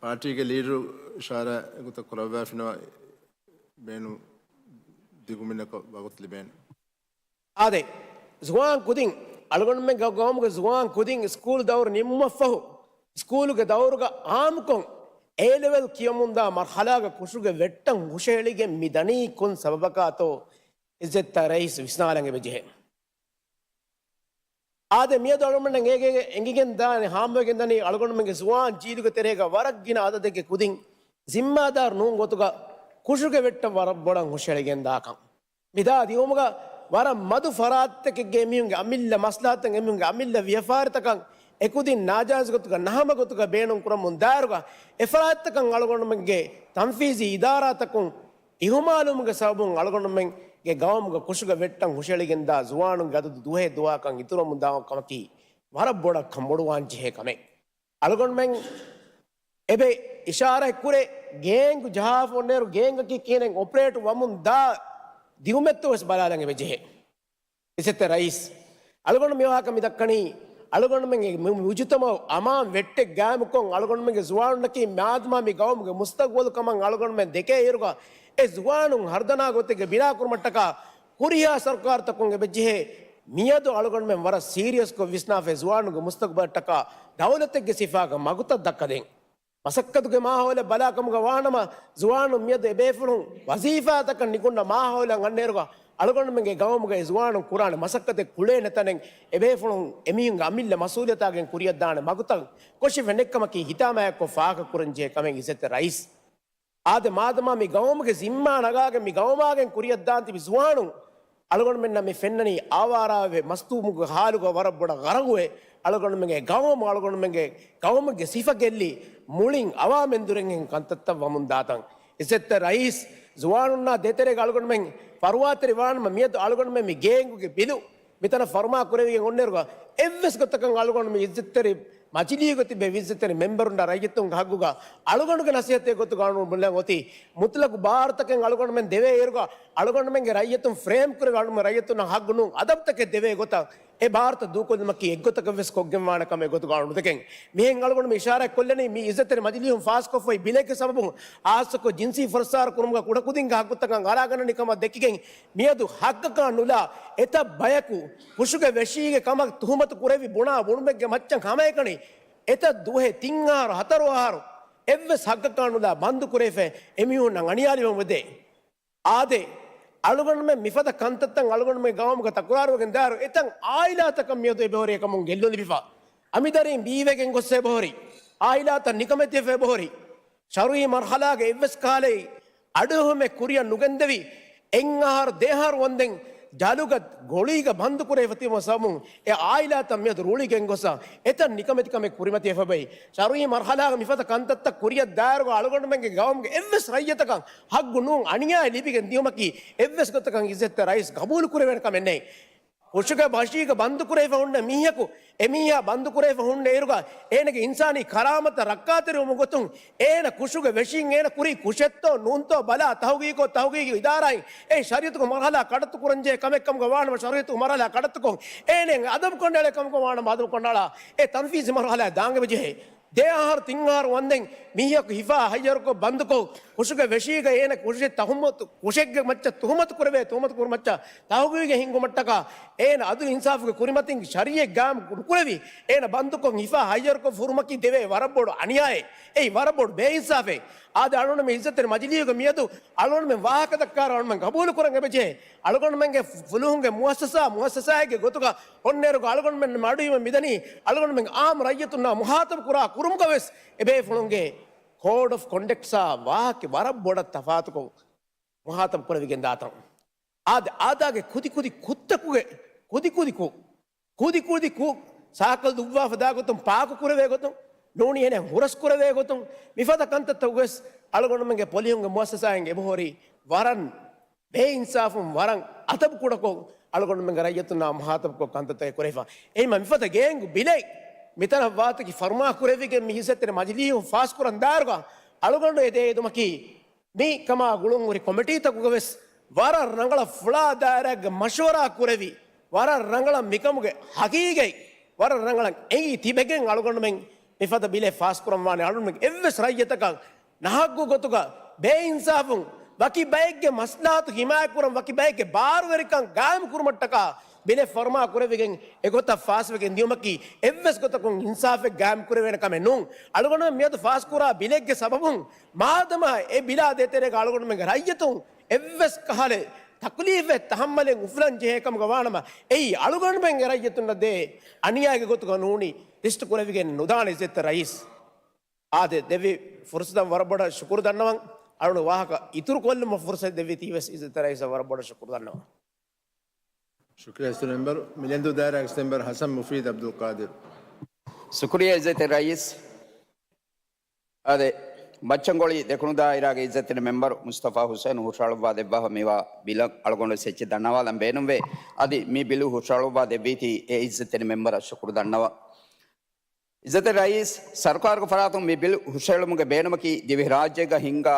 ޕާޓީގެ ލީޑަރު އިޝާރާތް އެގޮތަށް ކުރައްވާފިނަމަ ބޭނު ދިގުމިނަކަށް ވަގުތު ލިބޭނެ. އާދެ، ޒުވާން ކުދިން، އަޅުގަނޑުމެން ގަ-، ގައުމުގެ ޒުވާން ކުދިން ސްކޫލް ދައުރު ނިމުމަށްފަހު، ސްކޫލުގެ ދައުރުގަ އާއްމުކޮށް އޭ ލެވެލް ކިޔަމުންދާ މަރްހަލާގަ ކުށުގެ ވެއްޓަށް ހުށަހެޅިގެން މި ދަނީ ކޮން ސަބަބަކާތޯ އިއްޒަތްތެރި ރައީސް ވިސްނާލަން އެބަޖެހޭ. އާދެ، މިއަދު އަޅުގަނޑުމެން އެނގޭގެ އެނގިގެން ދާނެ، ހާމަވެގެން ދަނީ އަޅުގަނޑުމެންގެ ޒުވާން ޖީލުގެ ތެރޭގަ ވަރަށް ގިނަ އަދަދެއްގެ ކުދިން ޒިންމާދާރު ނޫން ގޮތުގަ ކުށުގެ ވެއްޓަށް ވަރަށް ބޮޑަށް ހުށަހެޅިގެން ދާކަން. މިދާ ދިއުމުގަ ވަރަށް މަދު ފަރާތްތަކެއްގެ އެމީހުންގެ އަމިއްލަ މަސްލަހަތަށް، އެމީހުންގެ އަމިއްލަ ވިޔަފާރިތަކަށް އެކުދިން ނާޖާއިޒު ގޮތުގަ ނަހަމަ ގޮތުގަ ބޭނުން ކުރަމުން ދާއިރުގަ އެ ފަރާތްތަކަށް އަޅުގަނޑުމެންގެ ތަންފީޒީ އިދާރާތަކުން އިހުމާލުވުމުގެ ސަބަބުން އަޅުގަނޑުމެންގެ ގައުމުގަ ކުށުގެ ވެއްޓަށް ހުށަހެޅިގެންދާ ޒުވާނުންގެ އަދަދު ދުހައެއް ދުވަހަކަށް އިތުރަމުން ދާ ކަމަކީ ވަރަށް ބޮޑަށް ކަންބޮޑުވާން ޖެހޭ ކަމެއް. އަޅުގަނޑުމެން އެބަ އިޝާރާތްކުރޭ، ގޭންގު ޖަހާފަ އޮންނައިރު ގޭންގަކީ ކިހިނެއް އޮޕަރޭޓް ވަމުން ދާ ދިއުމެއްތޯ ވެސް ބަލާލަން އެބަޖެހޭ. އިއްޒަތްތެރި ރައީސް، އަޅުގަނޑު މިވާހަކަ މިދައްކަނީ، އަޅުގަނޑުމެންގެ މު-، މުޖުތަމައު އަމާން ވެއްޓެއް ގާއިމުކޮށް، އަޅުގަނޑުމެންގެ ޒުވާނުންނަކީ މާދަމާ މި ގައުމުގެ މުސްތަގުބަލު ކަމަށް އަޅުގަނޑުމެން ދެކޭ އިރުގަ، އެ ޒުވާނުން ހަރުދަނާ ގޮތެއްގެ ބިނާކުރުމަށްޓަކާ ހުރިހާ ސަރުކާރުތަކުން އެބަޖެހޭ، މިއަދު އަޅުގަނޑުމެން ވަރަށް ސީރިއަސްކޮށް ވިސްނާފައި ޒުވާނުންގެ މުސްތަގުބަލަށްޓަކާ ދައުލަތެއްގެ ސިފާގަ މަގުތައް ދައްކަދޭން. މަސައްކަތުގެ މާހައުލެއް ބަލާކަމުގަ ވާނަމަ، ޒުވާނުން މިއަދު އެބޭފުޅުން ވަޒީފާތަކަށް ނިކުންނަ މާހައުލަށް އަންނައިރުގަ، އަޅުގަނޑުމެންގެ ގައުމުގައި ޒުވާނުން ކުރާނެ މަސައްކަތެއް ކުޅޭނެ ތަނެއް، އެބޭފުޅުން އެމީހުންގެ އަމިއްލަ މަސްއޫލިއްޔަތާގެން ކުރިއަށްދާނެ މަގުތައް ކޮށިފަ ނެތްކަމަކީ ހިތާމަޔާކޮށް ފާހަގަކުރަންޖެހޭ ކަމެއް އިއްޒަތްތެރި ރައީސް. އާދެ، މާދަމާ މި ގައުމުގެ ޒިންމާ ނަގާގެން މި ގައުމާގެން ކުރިއަށްދާން ތިބި ޒުވާނުން، އަޅުގަނޑުމެންނަށް މި ފެންނަނީ އާވާރާވެ މަސްތޫމުގެ ހާލުގަ ވަރަށް ބޮޑަށް ޣަރަގުވެ، އަޅުގަނޑުމެންގެ ގައުމު، އަޅުގަނޑުމެންގެ ގައުމުގެ ސިފަ ގެއްލި، މުޅިން އަވާމެން ދުރެއްހެން ކަންތައްތައް ވަމުން ދާތަން. އިއްޒަތްތެރި ރައީސް، ޒުވާނުންނާ ދޭތެރޭގަ އަޅުގަނޑުމެން ފަރުވާތެރި ވާނަމަ، މިއަދު އަޅުގަނޑުމެން މި ގޭންގުގެ ބިލު މިތަނަށް ފަރުމާ ކުރެވިގެން އޮންނައިރުގަ އެއްވެސް ގޮތަކަށް އަޅުގަނޑު މި އިއްޒަތްތެރި މަޖިލީހުގަ ތިބޭ އިއްޒަތްތެރި މެމްބަރުންނާ ރައްޔިތުންގެ ހައްގުގަ އަޅުގަނޑުގެ ނަސޭހަތެއް ގޮތުގަ އަޅުގަނޑު ބުނެލަން އޮތީ، މުތުލަގު ބާރުތަކެއް އަޅުގަނޑުމެން ދެވޭ އިރުގަ އަޅުގަނޑުމެންގެ ރައްޔިތުން ފްރޭމް ކުރެވި އަޅުގަނޑު ރައްޔިތުންނަށް ހައްގު ނޫން އަދަބުތަކެއް ދެވޭ ގޮތަށް އެ ބާރުތައް ދޫކޮށްލުމަކީ އެއްގޮތަކަށް ވެސް ކޮށްގެންވާނެ ކަމެއް ގޮތުގަ އަޅުގަނޑު ދެކެން. މިހެން އަޅުގަނޑު މި އިޝާރާތް ކޮށްލަނީ މި އިއްޒަތްތެރި މަޖިލީހުން ފާސްކޮށްފައި ބިލެއްގެ ސަބަބުން ހާއްސަކޮށް ޖިންސީ ފުރައްސާރަ ކުރުމުގަ ކުޑަކުދިންގެ ހައްގުތަކަށް އަރާގަންނަނީ ކަމަށް ދެކިގެން މިއަދު ހައްގަކާ ނުލާ އެތައް ބަޔަކު ކުށުގެ ވެށީގެ ކަމަށް ތުހުމަތު ކުރެވި ބުނާ ބުނުމެއްގެ މައްޗަށް ހަމައެކަނި އެތައް ދުވަހެއް ތިން އަހަރު ހަތަރު އަހަރު އެއްވެސް ހައްގަކާ ނުލާ ބަންދު ކުރެވިފަ އެމީހުންނަށް އަނިޔާލިބަމުން ވެދޭ. އާދެ، އަޅުގަނޑުމެން މިފަދަ ކަންތައްތައް އަޅުގަނޑުމެން ގައުމުގަ ތަކުރާރުވެގެން ދާއިރު އެތައް އާއިލާތަކަށް މިއަދު އެބަހުރި އެކަމުން ގެއްލުން ލިބިފަ. އަނބިދަރީން ބީވެގެން ގޮސް އެބަހުރި. އާއިލާތައް ނިކަމެތިވެފަ އެބަހުރި. ޝަރުއީ މަރުހަލާގެ އެއްވެސް ކަހަލައެއް އަޑުއެހުމެއް ކުރިއަށް ނުގެންދެވި، އެއް އަހަރު ދެ އަހަރު ވަންދެން ޖަލުގަ ގޮޅީގަ ބަންދު ކުރެވިފަ ތިބުމަށް ސަބަބުން އެ އާއިލާތައް މިއަދު ރުޅިގެން ގޮސް އެތައް ނިކަމެތިކަމެއް ކުރިމަތިވެފަ ބައި. ޝަރުއީ މަރުހަލާގަ މިފަދަ ކަންތައްތައް ކުރިއަށް ދާއިރުގަ އަޅުގަނޑުމެންގެ ގައުމުގެ އެއްވެސް ރައްޔިތަކަށް ހައްގު ނޫން އަނިޔާއެއް ލިބިގެން ދިޔުމަކީ އެއްވެސް ގޮތަކަށް އިއްޒަތްތެރި ރައީސް ގަބޫލު ކުރެވޭނެ ކަމެއް ނެތް. ކުށުގެ ވަށީގަ ބަންދު ކުރެވިފަ ހުންނަ މީހަކު، އެ މީހާ ބަންދު ކުރެވިފަ ހުންނަ އިރުގަ އޭނަގެ އިންސާނީ ކަރާމަތަށް ރައްކާތެރިވުމުގެ ގޮތުން އޭނަ ކުށުގެ ވެށިން އޭނަ ކުރީ ކުށެއްތޯ ނޫންތޯ ބަލާ ތަހުގީގު، ތަހުގީގު އިދާރާއިން އެ ޝަރީއަތުގެ މަރުހަލާ ކަޑައްތު ކުރަންޖެހޭ ކަމެއް ކަމުގަ ވާނަމަ ޝަރީއަތުގެ މަރުހަލާ ކަޑައްތުކޮށް، އޭނަ އަދަބު ކަނޑައަޅޭ ކަމުގަ ވާނަމަ އަދަބު ކަނޑައަޅާ، އެ ތަންފީޒީ މަރުހަލާ ދާން އެބަޖެހޭ. ދެ އަހަރު ތިން އަހަރު ވަންދެން މީހަކު ހިފާ ހައްޔަރުކޮށް ބަންދުކޮށް، ކުށުގެ ވެށީގަ އޭނަ ކުށެއް ތަހުމަތު، ކުށެއްގެ މައްޗަށް ތުހުމަތު ކުރެވޭ، ތުހުމަތު ކުރު މައްޗަށް ތަހުގީގެއް ހިންގުމަށްޓަކާ، އޭނަ އަދުލު އިންސާފުގެ ކުރިމަތިން ޝަރީއަތް ގާއިމް ނުކުރެވި، އޭނަ ބަންދުކޮށް ހިފާ ހައްޔަރުކޮށް ފުރުމަކީ ދެވޭ ވަރަށް ބޮޑު އަނިޔާއެއް. އެއީ ވަރަށް ބޮޑު ބޭއިންސާފެއް. އާދެ، އަޅުގަނޑު މި އިއްޒަތްތެރި މަޖިލީހުގަ މިއަދު އަޅުގަނޑުމެން ވާހަކަ ދައްކާއިރު އަޅުގަނޑުމެން ގަބޫލު ކުރަން އެބަޖެހޭ. އަޅުގަނޑުމެންގެ ފުލުހުންގެ މުއައްސަސާ، މުއައްސަސާއެއްގެ ގޮތުގަ އޮންނައިރުގަ އަޅުގަނޑުމެން މަޑުވީމަ މިދަނީ އަޅުގަނޑުމެން އާއްމު ރައްޔިތުންނާ މުހާތަބު ކުރާ ކުރުމުގަވެސް އެބޭފުޅުންގެ ކޯޑް އޮފް ކޮންޑަކްޓްސާ ވާހަކަ ވަރަށް ބޮޑަށް ތަފާތުކޮށް މުހާތަބު ކުރެވިގެން ދާތަން. އާދެ، އާދާގެ ކުދި ކުދި ކުށްތަކުގެ ކުދި ކުދި ކުށް، ކުދި ކުދި ކުށް، ސާކަލް ދުއްވާފަ ދާ ގޮތުން، ޕާކު ކުރެވޭ ގޮތުން، ނޫނީ އޭނަ ހުރަސް ކުރެވޭ ގޮތުން، މިފަދަ ކަންތައްތަކުގަވެސް އަޅުގަނޑުމެންގެ ޕޮލިހުންގެ މުއައްސަސާއިން އެބަހުރި ވަރަށް ބޭއިންސާފުން ވަރަށް އަދަބު ކުޑަކޮށް، އަޅުގަނޑުމެންގެ ރައްޔިތުންނާ މުހާތަބުކޮށް ކަންތައްތަކެއް ކުރެވިފަ. އެހެންވީމަ މިފަދަ ގޭންގު ބިލެއް މިތަނަށް ވާތަކީ ފަރުމާ ކުރެވިގެން މި އިއްޒަތްތެރި މަޖިލީހުން ފާސްކުރަން ދާއިރުގަ އަޅުގަނޑު އެދޭ އެދުމަކީ މި ކަމާ ގުޅުން ހުރި ކޮމިޓީތަކުގަވެސް ވަރަށް ރަނގަޅަށް ފުޅާ ދާއިރާގެ މަޝްވަރާ ކުރެވި، ވަރަށް ރަނގަޅަށް މިކަމުގެ ހަގީގަތް ވަރަށް ރަނގަޅަށް އެނގި ތިބެގެން އަޅުގަނޑުމެން މިފަދަ ބިލެއް ފާސްކުރަން ވާނެ. އަޅުގަނޑުމެން އެއްވެސް ރައްޔިތަކަށް ނަހައްގު ގޮތުގަ ބޭއިންސާފުން ވަކި ބައެއްގެ މަސްލަހަތު ހިމާޔަތްކުރަން، ވަކި ބައެއްގެ ބާރުވެރިކަން ގާއިމް ކުރުމަށްޓަކާ ބިލެއް ފަރުމާ ކުރެވިގެން އެގޮތަށް ފާސްވެގެން ދިޔުމަކީ އެއްވެސް ގޮތަކުން އިންސާފެއް ގާއިމް ކުރެވޭނެ ކަމެއް ނޫން. އަޅުގަނޑުމެން މިއަދު ފާސްކުރާ ބިލެއްގެ ސަބަބުން މާދަމާ އެ ބިލާ ދޭތެރޭގަ އަޅުގަނޑުމެންގެ ރައްޔިތުން އެއްވެސް ކަހަލަ ތަކުލީފެއް ތަހައްމަލެއް އުފުލަން ޖެހޭ ކަމުގަ ވާނަމަ، އެއީ އަޅުގަނޑުމެންގެ ރައްޔިތުންނަށް ދޭ އަނިޔާގެ ގޮތުގަ ނޫނީ ލިސްޓް ކުރެވިގެން ނުދާނެ އިއްޒަތްތެރި ރައީސް. އާދެ، ދެއްވި ފުރުސަތަށް ވަރަށް ބޮޑަށް ޝުކުރު ދަންނަވަން. އަޅުގަނޑު ވާހަކަ އިތުރު ކޮށްލުމަށް ފުރުސަތު ދެއްވި ތީވެސް އިއްޒަތްތެރި ރައީސަށް ވަރަށް ބޮޑަށް ޝުކުރު ދަންނަވަން. ޝުކުރިއްޔާ އިއްޒަތްތެރި މެމްބަރު، މިލެންދޫ ދާއިރާގެ މެމްބަރު ހަސަން މުފީދު އަބްދުލް ޤާދިރު. ޝުކުރިއްޔާ އިއްޒަތްތެރި ރައީސް. އާދެ، މައްޗަންގޮޅި ދެކުނު ދާއިރާގެ އިއްޒަތްތެރި މެމްބަރު މުސްތަފާ ހުސެން ހުށަހަޅުއްވާ ދެއްވާފަ މިވާ ބިލަށް އަޅުގަނޑު އެއްޗެއް ދަންނަވާލަން ބޭނުންވޭ. އަދި މި ބިލު ހުށަހަޅުއްވާ ދެއްވީތީ އެ އިއްޒަތްތެރި މެމްބަރަށް ޝުކުރު ދަންނަވަން. އިއްޒަތްތެރި ރައީސް، ސަރުކާރުގެ ފަރާތުން މި ބިލް ހުށަހެޅުމުގެ ބޭނުމަކީ ދިވެހިރާއްޖޭގަ ހިންގާ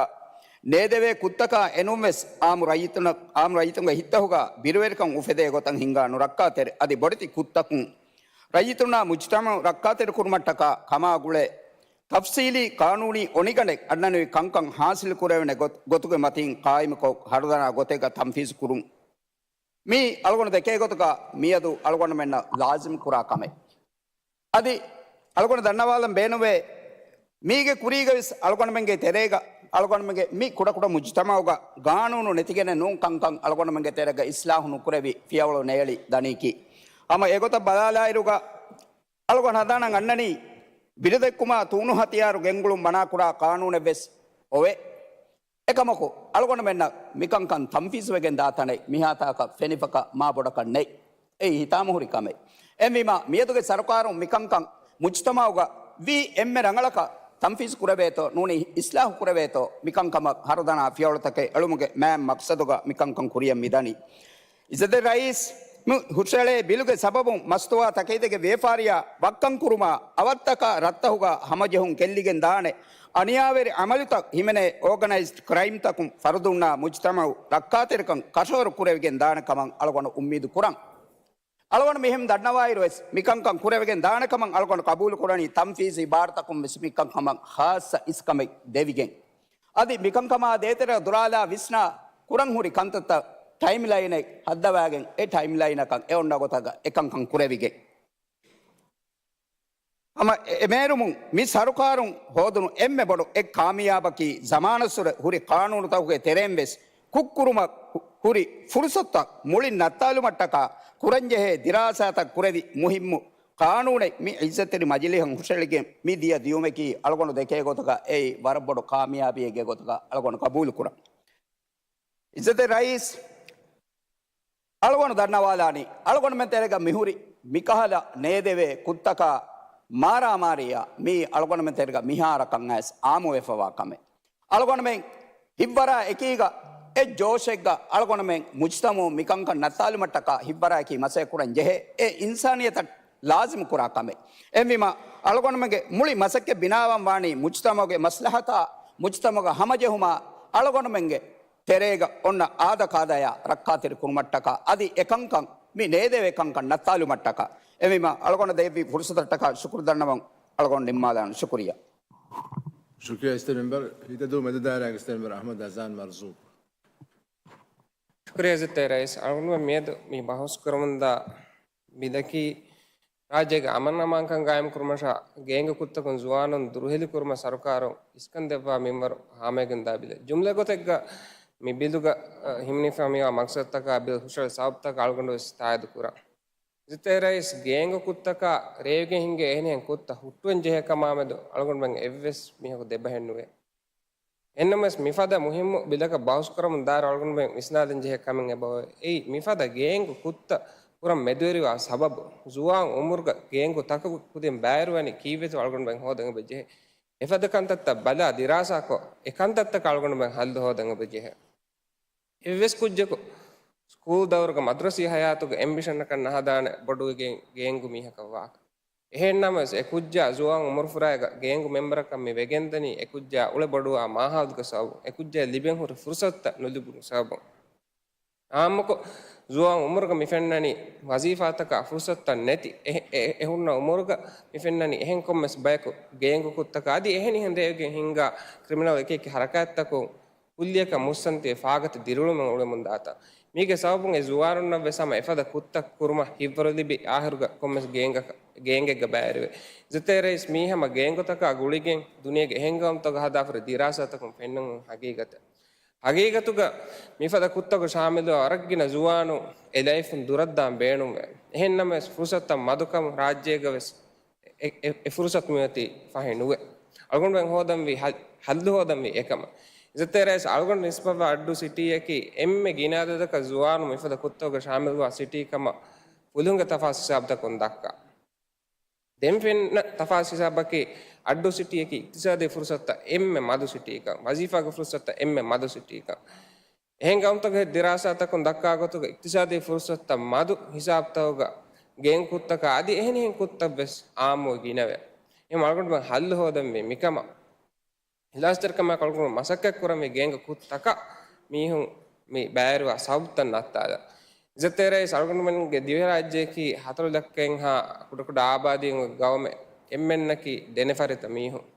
ނޭދެވޭ ކުށްތަކާ އެނޫންވެސް އާއްމު ރައްޔިތުން، އާއްމު ރައްޔިތުންގެ ހިތްތަކުގަ ބިރުވެރިކަން އުފެދޭ ގޮތަށް ހިންގާ ނުރައްކާތެރި އަދި ބޮޑެތި ކުށްތަކުން ރައްޔިތުންނާ މުޖުތަމަޢު ރައްކާތެރިކުރުމަށްޓަކާ ކަމާ ގުޅޭ ތަފްސީލީ ޤާނޫނީ އޮނިގަނޑެއް އަންނަނިވި ކަންކަން ހާސިލުކުރެވޭނެ ގޮތް، ގޮތުގެ މަތީން ޤާއިމުކޮށް ހަރުދަނާ ގޮތެއްގަ ތަންފީޒު ކުރުން. މީ އަޅުގަނޑު ދެކޭ ގޮތުގަ މިއަދު އަޅުގަނޑުމެންނަށް ލާޒިމް ކުރާ ކަމެއް. އަދި އަޅުގަނޑު ދަންނަވާލަން ބޭނުންވޭ، މީގެ ކުރީގަވެސް އަޅުގަނޑުމެންގެ ތެރޭގަ އަޅުގަނޑުމެންގެ މި ކުޑަކުޑަ މުޖުތަމަޢުގަ ގާނޫނު ނެތިގެނެއް ނޫން ކަންކަން އަޅުގަނޑުމެންގެ ތެރޭގަ އިސްލާހު ނުކުރެވި ފިޔަވަޅު ނޭޅި ދަނީކީ. ހަމަ އެގޮތަށް ބަލާލާއިރުގަ އަޅުގަނޑު ހަދާނަން އަންނަނީ ބިރުދެއްކުމާ ތޫނު ހަތިޔާރު ގެންގުޅުން މަނާކުރާ ޤާނޫނެއްވެސް އޮވޭ. އެކަމަކު، އަޅުގަނޑުމެންނަށް މިކަންކަން ތަންފީޒުވެގެން ދާ ތަނެއް މިހާތާކަށް ފެނިފަކަށް މާބޮޑަކަށް ނެތް. އެއީ ހިތާމަހުރި ކަމެއް. އެހެންވީމާ، މިއަދުގެ ސަރުކާރުން މިކަންކަން މުޖުތަމަޢުގަ ވީ އެންމެ ރަނގަޅަކަށް ތަންފީޒު ކުރެވޭތޯ، ނޫނީ އިސްލާހު ކުރެވޭތޯ، މިކަންކަމަށް ހަރުދަނާ ފިޔަވަޅުތަކެއް އެޅުމުގެ މާތް މަޤްޞަދުގަ މިކަންކަން ކުރިޔަށް މިދަނީ. އިއްޒަތްތެރި ރައީސް، މި ހުށައެޅޭ ބިލުގެ ސަބަބުން މަސްތުވާ ތަކެތީގެ ވިޔަފާރިއާ ވައްކަން ކުރުމާ، އަވަށްތަކާ ރަށްތަކުގަ ހަމަޖެހުން ގެއްލިގެން ދާނެ އަނިޔާވެރި އަމަލުތައް ހިމެނޭ އޯގަނައިޒްޑް ކްރައިމްތަކުން ފަރުދުންނާ މުޖްތަމަޢު ރައްކާތެރިކަން ކަށަވަރު ކުރެވިގެން ދާނެ ކަމަށް އަޅުގަނޑު އުއްމީދު ކުރަން. އަޅުގަނޑު މިހެން ދަންނަވާއިރު ވެސް މިކަންކަން ކުރެވިގެން ދާނެ ކަމަށް އަޅުގަނޑު ޤަބޫލު ކުރަނީ ތަންފީޒީ ބާރުތަކުން ވެސް މިކަންކަމަށް ޚާއްޞަ އިސްކަމެއް ދެވިގެން. އަދި މިކަންކަމާ ދޭތެރޭ ދުރާލާ ވިސްނާ ކުރަން ހުރި ކަންތައްތައް ޓައިމްލައިނެއް ހައްދަވާގެން އެ ޓައިމްލައިނަކަށް އެ އޮންނަ ގޮތަކަށް އެކަންކަން ކުރެވިގެން. ހަމަ އެ-، އެމޭރުމުން މި ސަރުކާރުން ހޯދުނު އެންމެ ބޮޑު އެއް ކާމިޔާބަކީ ޒަމާނަށްވުރެ ހުރި ޤާނޫނުތަކުގެ ތެރެއިން ވެސް ކުށްކުރުމަށް ހު-، ހުރި ފުރުސަތުތައް މުޅިން ނައްތާލުމަށްޓަކާ ކުރަންޖެހޭ ދިރާސާތައް ކުރެވި މުހިއްމު ޤާނޫނެއް މި ޢިއްޒަތްތެރި މަޖިލީހަށް ހުށައެޅިގެން މި ދިޔަ ދިޔުމަކީ އަޅުގަނޑު ދެކޭ ގޮތަކަށް އެއީ ވަރަށް ބޮޑު ކާމިޔާބީއެއްގެ ގޮތަކަށް އަޅުގަނޑު ޤަބޫލު ކުރަން. ޢިއްޒަތްތެރި ރައީސް، އަޅުގަނޑު ދަންނަވާލާނީ، އަޅުގަނޑުމެން ތެރޭގަ މިހުރި މިކަހަލަ ނޭދެވޭ ކުށްތަކާ މާރާމާރީއާ މީ އަޅުގަނޑުމެން ތެރޭގަ މިހާރަކަށް އައިސް އާއްމުވެފަވާ ކަމެއް. އަޅުގަނޑުމެން ހިތްވަރާ އެކީގަ އެއް ޖޯޝެއްގަ އަޅުގަނޑުމެން މުޖްތަމަޢު މިކަންކަން ނައްތާލުމަށްޓަކާ ހިތްވަރާއެކީ މަސައްކަތް ކުރަން ޖެހޭ. އެ އިންސާނިއްޔަތަށް ލާޒިމު ކުރާ ކަމެއް. އެހެންވީމަ، އަޅުގަނޑުމެންގެ މުޅި މަސައްކަތް ބިނާވަން ވާނީ މުޖްތަމަޢުގެ މަސްލަހަތާ، މުޖްތަމަޢުގަ ހަމަޖެހުމާ، އަޅުގަނޑުމެންގެ ތެރޭގަ އޮންނަ އާދަ ޤާދަޔާ ރައްކާތެރި ކުރުމަށްޓަކާ އަދި އެކަންކަން މި ނޭދެވޭ ކަންކަން ނައްތާލުމަށްޓަކާ. އެހެންވީމަ، އަޅުގަނޑަށް ދެއްވި ފުރުސަތަށްޓަކާ ޝުކުރު ދަންނަވަން އަޅުގަނޑު ނިންމާލާން. ޝުކުރިއްޔާ. ޝުކުރިއްޔާ އިސްތެރި މެމްބަރު. ހިތަދޫ މެދު ދާއިރާގެ އިސްތެރި މެމްބަރު އަޙްމަދު އަޒާން މަރްޒޫޤް. ޝުކުރިއްޔާ އިއްޒަތްތެރި ރައީސް. އަޅުގަނޑުމެން މިއަދު މި ބަހުސް ކުރަމުންދާ ބިލަކީ ރާއްޖޭގެ އަމަން އަމާންކަން ގާއިމް ކުރުމަށާ ގޭންގު ކުށްތަކުން ޒުވާނުން ދުރުހެލި ކުރުމަށް ސަރުކާރުން އިސްކަން ދެއްވާ މިންވަރު ހާމަވެގެންދާ ބިލެއް. ޖުމްލަ ގޮތެއްގަ މި ބިލުގަ، އަ، ހިމެނިފަ މިވާ މަޤްޞަދުތަކާ ބިލް ހުށައެޅި ސަބަބުތަކަށް އަޅުގަނޑު ވެސް ތާއީދު ކުރަން. އިއްޒަތްތެރި ރައީސް، ގޭންގު ކުށްތަކާ ރޭވިގެން ހިންގޭ އެހެނިހެން ކުށްތައް ހުއްޓުވެން ޖެހޭ ކަމާމެދު އަޅުގަނޑުމެން އެއްވެސް މީހަކު ދެބަހެއް ނުވޭ. އެހެންނަމަވެސް، މިފަދަ މުހިއްމު ބިލަކަށް ބަހުސް ކުރަމުން ދާއިރު އަޅުގަނޑުމެން ވިސްނާލަން ޖެހޭ ކަމެއް އެބަހުރި. އެއީ، މިފަދަ ގޭންގު ކުށްތައް ކުރަން މެދުވެރިވާ ސަބަބު، ޒުވާން އުމުރުގަ ގޭންގު ތަކުގެ ކުދިން ބައިވެރިވަނީ ކީއްވެތޯ އަޅުގަނޑުމެން ހޯދަން އެބަޖެހޭ. އެފަދަ ކަންތައްތައް ބަލާ ދިރާސާކޮށް، އެ ކަންތައްތަކަށް އަޅުގަނޑުމެން ހައްލު ހޯދަން އެބަޖެހޭ. އެއްވެސް ކުއްޖަކު ސްކޫލް ދައުރުގަ މަދްރަސީ ހަޔާތުގަ އެމްބިޝަނަކަށް ނަހަދާނެ ބޮޑުވެގެން ގޭންގު މީހަކަށް ވާކަށް. އެހެންނަމަވެސް، އެ ކުއްޖާ ޒުވާން އުމުރުފުރާގަ ގޭންގު މެމްބަރަކަށް މި ވެގެންދަނީ އެ ކުއްޖާ އުޅެ ބޮޑުވާ މާހައުލުގެ ސަބަބުން. އެ ކުއްޖާ ލިބެން ހުރި ފުރުސަތުތައް ނުލިބުނު ސަބަބުން. އާއްމުކޮށް، ޒުވާން އުމުރުގަ މި ފެންނަނީ ވަޒީފާތަކާ ފުރުސަތުތައް ނެތި. އެ، އެ، އެ ހުންނަ އުމުރުގަ މި ފެންނަނީ އެހެން ކޮންމެސް ބަޔަކު ގޭންގު ކުށްތަކާ އަދި އެހެނިހެން ރޭވިގެން ހިންގާ ކްރިމިނަލް އެކިއެކި ހަރަކާތްތަކުން ކުއްލިއަކަށް މުއްސަނދިވެ ފާގަތި ދިރިއުޅުމެއް އުޅެމުންދާތާ. މީގެ ސަބަބުން އެ ޒުވާނުންނަށް ވެސް ހަމަ އެފަދަ ކުށްތައް ކުރުމަށް ހިތްވަރު ލިބި، އާޚިރުގަ ކޮންމެސް ގޭންގަކަށް، ގޭންގެއްގަ ބައިވެރިވޭ. އިއްޒަތްތެރި ރައީސް، މީ ހަމަ ގޭންގުތަކާ ގުޅިގެން ދުނިޔޭގެ އެހެން ގައުމުތަކުގަ ހަދާފަ ހުރި ދިރާސާތަކުން ފެންނަން ހަގީގަތެއް. ހަގީގަތުގަ މިފަދަ ކުށްތަކުގަ ޝާމިލުވާ ވަރަށްގިނަ ޒުވާނުން އެ ލައިފުން ދުރަށްދާން ބޭނުންވޭ. އެހެންނަމަވެސް، ފުރުސަތުތައް މަދުކަމުން ރާއްޖޭގަ ވެސް އެ، އެ، އެ ފުރުސަތު މިއޮތީ ފަހެ ނުވޭ. އަޅުގަނޑުމެން ހޯދަންވީ ހަ-، ހައްލު ހޯދަންވީ އެކަމަށް. އިއްޒަތްތެރި ރައީސް، އަޅުގަނޑު ނިސްބަތްވާ އައްޑޫ ސިޓީއަކީ އެންމެ ގިނަ އަދަދަކަށް ޒުވާނުން މިފަދަ ކުށްތަކުގަ ޝާމިލުވާ ސިޓީ ކަމަށް ފުލުހުންގެ ތަފާސް ހިސާބުތަކުން ދައްކާ. ދެން ފެންނަ ތަފާސް ހިސާބަކީ އައްޑޫ ސިޓީއަކީ އިޤްތިޞާދީ ފުރުސަތުތައް އެންމެ މަދު ސިޓީކަން، ވަޒީފާގެ ފުރުސަތުތައް އެންމެ މަދު ސިޓީކަން. އެހެން ގައުމުތަކުގެ ދިރާސާތަކުން ދައްކާ ގޮތުގަ އިޤްތިޞާދީ ފުރުސަތުތައް މަދު ހިސާބުތަކުގަ ގޭންގު ކުށްތަކާ އަދި އެހެނިހެން ކުށްތައް ވެސް އާއްމުވެ ގިނަވޭ. އެހެން އަޅުގަނޑުމެން ހައްލު ހޯދަންވީ މިކަމަށް. އިޚްލާޞްތެރިކަމާއެކު އަޅުގަނޑު މަސައްކަތް ކުރަންވީ ގޭންގު ކުށްތަކަށް މީހުން މި ބައިވެރިވާ ސަބަބުތައް ނައްތާލަން. އިއްޒަތްތެރި ރައީސް، އަޅުގަނޑުމެންގެ ދިވެހިރާއްޖެއަކީ ހަތަރު ލައްކައެއްހާ ކުޑަކުޑަ އާބާދީން އޮތް ގައުމެއް. އެންމެންނަކީ ދެނެފަރިތަ މީހުން.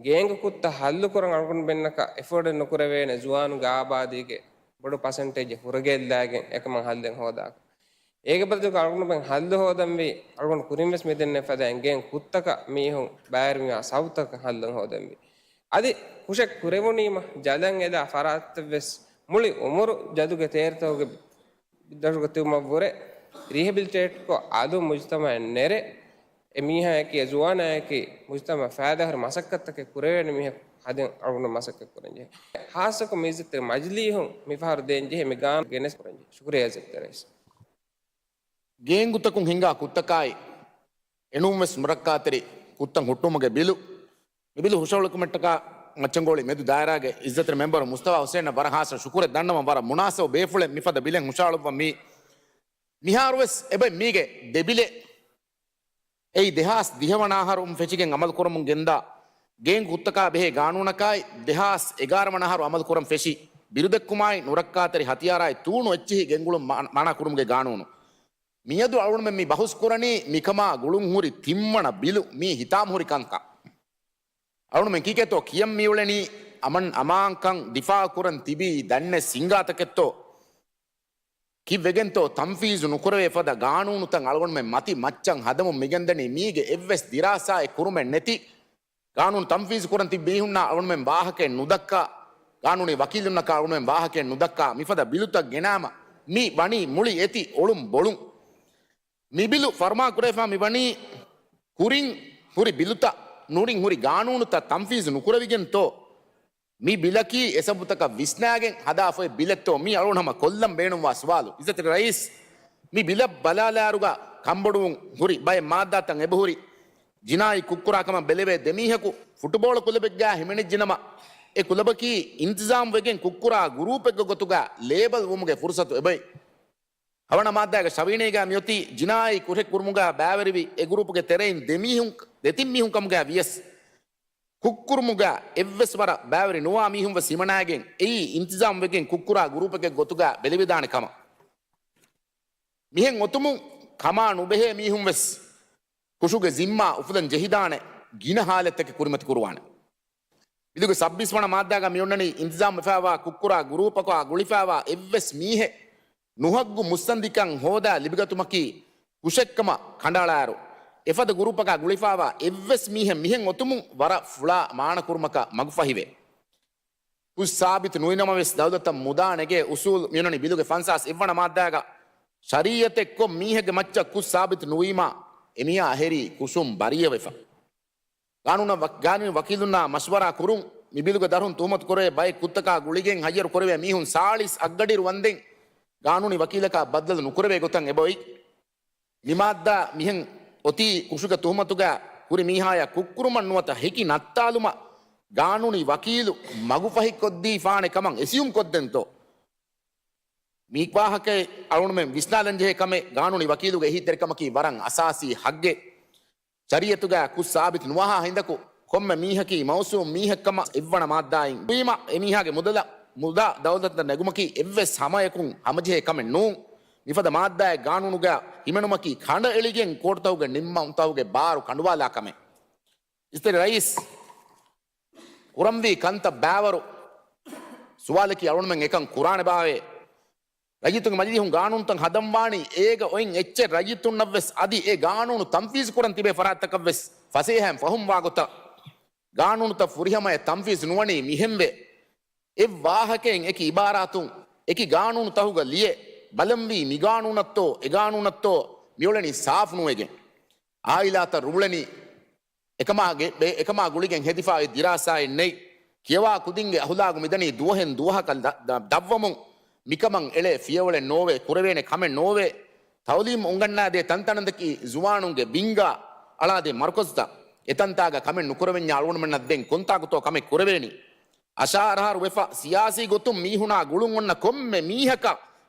ގޭންގު ކުށްތައް ހައްލުކުރަން އަޅުގަނޑުމެންނަކަށް އެފޯޑެއް ނުކުރެވޭނެ ޒުވާނުންގެ އާބާދީގެ ބޮޑު ޕަސެންޓޭޖެއް ހުރަގެއްލާގެން އެކަމަށް ހައްލެއް ހޯދާކަށް. އޭގެ ބަދަލުގަ އަޅުގަނޑުމެން ހައްލު ހޯދަންވީ އަޅުގަނޑު ކުރިންވެސް މިދެންނެވި ފަދައިން ގޭންގު ކުށްތަކަށް މީހުން ބައިވެރިވާ ސަބަބުތަކަށް ހައްލު ހޯދަންވީ. އަދި ކުށެއް ކުރެވުނީމަ ޖަލަށް އެލާ ފަރާތްތައްވެސް މުޅި އުމުރު ޖަލުގެ ތޭރަތަކުގެ ބިއްދަށުގަ ތިބުމަށްވުރެ، ރީހެބިލިޓޭޓްކޮށް އަލުން މުޖުތަމަޢަށް ނެރެ، އެ މީހާއަކީ، އެ ޒުވާނާއަކީ މުޖުތަމަޢަށް ފައިދާހުރި މަސައްކަތްތަކެއް ކުރެވޭނެ މީހަކު ހަދަން އަޅުގަނޑު މަސައްކަތް ކުރަންޖެހޭ. ހާއްސަކޮށް މި އިއްޒަތްތެރި މަޖިލީހުން މިފަހަރު ދޭންޖެހޭ މި ގާނޫނު ގެނެސް ކުރަންޖެހޭ. ޝުކުރިއްޔާ އިއްޒަތްތެރި ރައީސް. ގޭންގުތަކުން ހިންގާ ކުށްތަކާއި، އެނޫންވެސް މުރައްކާތެރި ކުށްތައް ހުއްޓުވުމުގެ ބިލު، މި ބިލު ހުށަހެޅުމަށްޓަކާ މައްޗަންގޮޅި މެދު ދާއިރާގެ އިއްޒަތްތެރި މެމްބަރު މުސްތަފާ ހުސެނަށް ވަރަށް ހާއްސަ ޝުކުރެއް ދަންނަވަން. ވަރަށް މުނާސަބު ބޭފުޅެއް މިފަދަ ބިލެއް ހުށަހަޅުއްވަން މީ. މިހާރުވެސް އެބަ މީގެ ދެބިލެއް އެއީ ދެހާސް ދިހަ ވަނަ އަހަރުން ފެށިގެން އަމަލުކުރަމުން ގެންދާ ގޭން ކުއްތަކާ ބެހޭ ގާނޫނަކާއި، ދެހާސް އެގާރަ ވަނަ އަހަރު އަމަލުކުރަން ފެށި، ބިރުދެއްކުމާއި، ނުރައްކާތެރި ހަތިޔާރާއި، ތޫނު އެއްޗިހި ގެންގުޅުން މާ-، މާނާ ކުރުމުގެ ގާނޫނު. މިއަދު އަޅުގަނޑުމެން މި ބަހުސް ކުރަނީ މިކަމާ ގުޅުން ހުރި ތިންވަނަ ބިލު މީ ހިތާމަ ހުރި ކަންކަން. އަޅުގަނޑުމެން ކީކޭތޯ ކިޔަން މިއުޅެނީ؟ އަމަން އަމާންކަން ދިފާއު ކުރަން ތިބީ ދަންނެއް ސިންގާތަކެއްތޯ؟ ކިއްވެގެންތޯ ތަންފީޒު ނުކުރެވޭ ފަދަ ގާނޫނުތައް އަޅުގަނޑުމެން މަތި މައްޗަށް ހަދަމުން މިގެންދަނީ؟ މީގެ އެއްވެސް ދިރާސާއެއް ކުރުމެއް ނެތި، ގާނޫނު ތަންފީޒު ކުރަން ތިބި މީހުންނާ އަޅުގަނޑުމެން ވާހަކައެއް ނުދައްކާ، ގާނޫނީ ވަކީލުންނަކާ އަޅުގަނޑުމެން ވާހަކައެއް ނުދައްކާ، މިފަދަ ބިލުތައް ގެނާމަ މި ވަނީ މުޅި އެތި އޮޅުން ބޮޅުން. މި ބިލު ފަރުމާ ކުރެވިފާ މި ވަނީ ކުރިން ހުރި ބިލުތައް ނޫނީ ހުރި ގާނޫނުތައް ތަންފީޒު ނުކުރެވިގެންތޯ؟ މި ބިލަކީ އެސަބުތަކަށް ވިސްނާގެން ހަދާފައި ބިލެއްތޯ؟ މީ އަޅުގަނޑު ހަމަ ކޮށްލަން ބޭނުންވާ ސުވާލު. އިއްޒަތްތެރި ރައީސް، މި ބިލަށް ބަލާލާއިރުގަ ކަންބޮޑުވުން ހުރި ބައެއް މާއްދާތައް އެބަހުރި، ޖިނާއީ ކުށްކުރާ ކަމަށް ބެލެވޭ ދެމީހަކު ފުޓުބޯޅަ ކުލަބެއްގާ ހިމެނިއްޖެނަމަ، އެ ކުލަބަކީ އިންތިޒާމްވެގެން ކުށްކުރާ ގުރޫޕެއްގެ ގޮތުގަ ލޭބަލް ވުމުގެ ފުރުސަތު އެބައޮތް. ހަވަނަ މާއްދާގެ ޝަވީނީގާ މިއޮތީ ޖިނާއީ ކުށެއް ކުރުމުގާ ބައިވެރިވި އެ ގުރޫޕުގެ ތެރެއިން ދެ މީހުން، ދެތިން މީހުން ކަމުގާ ވިޔަސް، ކުށްކުރުމުގާ އެއްވެސް ވަރަށް ބައިވެރި ނުވާ މީހުން ވެސް ހިމަނާގެން އެއީ އިންތިޒާމް ވެގެން ކުށްކުރާ ގުރޫޕެއްގެ ގޮތުގާ ބެލެވިދާނެ ކަމަށް. މިހެން އޮތުމުން ކަމާ ނުބެހޭ މީހުން ވެސް ކުށުގެ ޒިންމާ އުފުލަން ޖެހިދާނެ ގިނަ ހާލަތްތަކެއް ކުރިމަތި ކުރުވާނެ. ބިލުގެ ސައްބީސް ވަނަ މާއްދާގަ މިއޮންނަނީ އިންތިޒާމް ވެފާވާ ކުށްކުރާ ގުރޫޕަކާ ގުޅިފާވާ އެއްވެސް މީހެއް ނުހައްގު މުއްސަނދިކަން ހޯދާ ލިބިގަތުމަކީ ކުށެއްކަމަށް ކަނޑައަޅާއިރު، އެފަދަ ގުރޫޕަކާ ގުޅިފާވާ އެއްވެސް މީހެއް މިހެން އޮތުމުން ވަރަށް ފުޅާ މާނަކުރުމަކަށް މަގުފަހިވޭ. ކުށް ސާބިތު ނުވިނަމަވެސް ދައުލަތަށް މުދާ ނެގޭ އުސޫލު މިއޮންނަނީ ބިލުގެ ފަންސާސް އެއްވަނަ މާއްދާގަ ޝަރީއަތެއް ކޮށް މީހެއްގެ މައްޗަށް ކުށް ސާބިތު ނުވީމާ އެމީހާ އެހެރީ ކުށުން ބަރީއަވެފަ. ގާނޫނަށް ވަ-، ގާނޫނީ ވަކީލުންނާ މަޝްވަރާ ކުރުން މި ބިލުގެ ދަށުން ތުހުމަތު ކުރެވޭ ބައެއް ކުށްތަކާ ގުޅިގެން ހައްޔަރު ކުރެވޭ މީހުން ސާޅީސް އަށްގަޑިއިރު ވަންދެން ގާނޫނީ ވަކީލަކާ ބައްދަލު ނުކުރެވޭ ގޮތަށް އެބައޮތް. މި މާއްދާ މިހެން އޮތީ ކުށުގެ ތުހުމަތުގަ ކުރި މީހާޔަށް ކުށްކުރުމަށް ނުވަތަ ހެކި ނައްތާލުމަށް ގާނޫނީ ވަކީލު މަގުފަހިކޮށްދީފާނެ ކަމަށް އެސިއުމް ކޮށްދެންތޯ؟ މި ވާހަކައެއް އަޅުގަނޑުމެން ވިސްނާލަންޖެހޭ ކަމެއް. ގާނޫނީ ވަކީލުގެ އެހީތެރިކަމަކީ ވަރަށް އަސާސީ ހައްގެއް. ޝަރީއަތުގަ ކުށް ސާބިތު ނުވާހާ ހިނދަކު ކޮންމެ މީހަކީ މައުސޫމް މީހެއްކަމަށް އެއްވަނަ މާއްދާއިން ވީމަ، އެމީހާގެ މުދަލަށް، މުދާ ދައުލަތަށް ނެގުމަކީ އެއްވެސް ހަމަޔަކުން ހަމަޖެހޭ ކަމެއް ނޫން. މިފަދަ މާއްދާއެއް ގާނޫނުގަ ހިމެނުމަކީ ކަނޑައެޅިގެން ކޯޓުތަކުގެ ނިންމުންތަކުގެ ބާރު ކަނޑުވާލާ ކަމެއް. އިއްޒަތްތެރި ރައީސް، ކުރަންވީ ކަންތައް ބައިވަރު ސުވާލަކީ އަޅުގަނޑުމެން އެކަން ކުރާނެބާވޭ؟ ރައްޔިތުންގެ މަޖިލީހުން ގާނޫނުތައް ހަދަންވާނީ އޭގަ އޮތް އެއްޗެއް ރައްޔިތުންނަށްވެސް އަދި އެ ގާނޫނު ތަންފީޒު ކުރަން ތިބޭ ފަރާތްތަކަށްވެސް ފަސޭހައިން ފަހުމްވާ ގޮތަށް. ގާނޫނުތައް ފުރިހަމަޔަށް ތަންފީޒު ނުވަނީ މިހެންވެ. އެއް ވާހަކައިން އެކި އިބާރާތުން އެކި ގާނޫނުތަކުގަ ލިޔެ ބަލަންވީ މިގާނޫނަށްތޯ އެގާނޫނަށްތޯ މިއުޅެނީ ސާފު ނުވެގެން. އާއިލާތައް ރުޅެނީ އެކަމާގެ، އެކަމާ ގުޅިގެން ހެދިފައި ދިރާސާއެއް ނެތް. ކިޔަވާ ކުދިންގެ އަހުލާގު މިދަނީ ދުވަހެއް ދުވަހަކަށް ދަ-، ދަ-، ދަށްވަމުން. މިކަމަށް އެޅޭ ފިޔަވަޅެއް ނޯވޭ، ކުރެވޭނެ ކަމެއް ނޯވޭ. ތައުލީމު އުނގަންނާދޭ ތަންތަނަކީ ޒުވާނުންގެ ބިންގާ އަޅާދޭ މަރުކަޒުތައް. އެތަންތާގަ ކަމެއް ނުކުރެވެންޏާ އަޅުގަނޑުމެންނަށް ދެން ކޮންތާކުތޯ ކަމެއް ކުރެވޭނީ؟ އަށާރަ އަހަރު ވެފަ ސިޔާސީ ގޮތުން މީހުނާ ގުޅުން އޮންނަ ކޮންމެ މީހަކަށް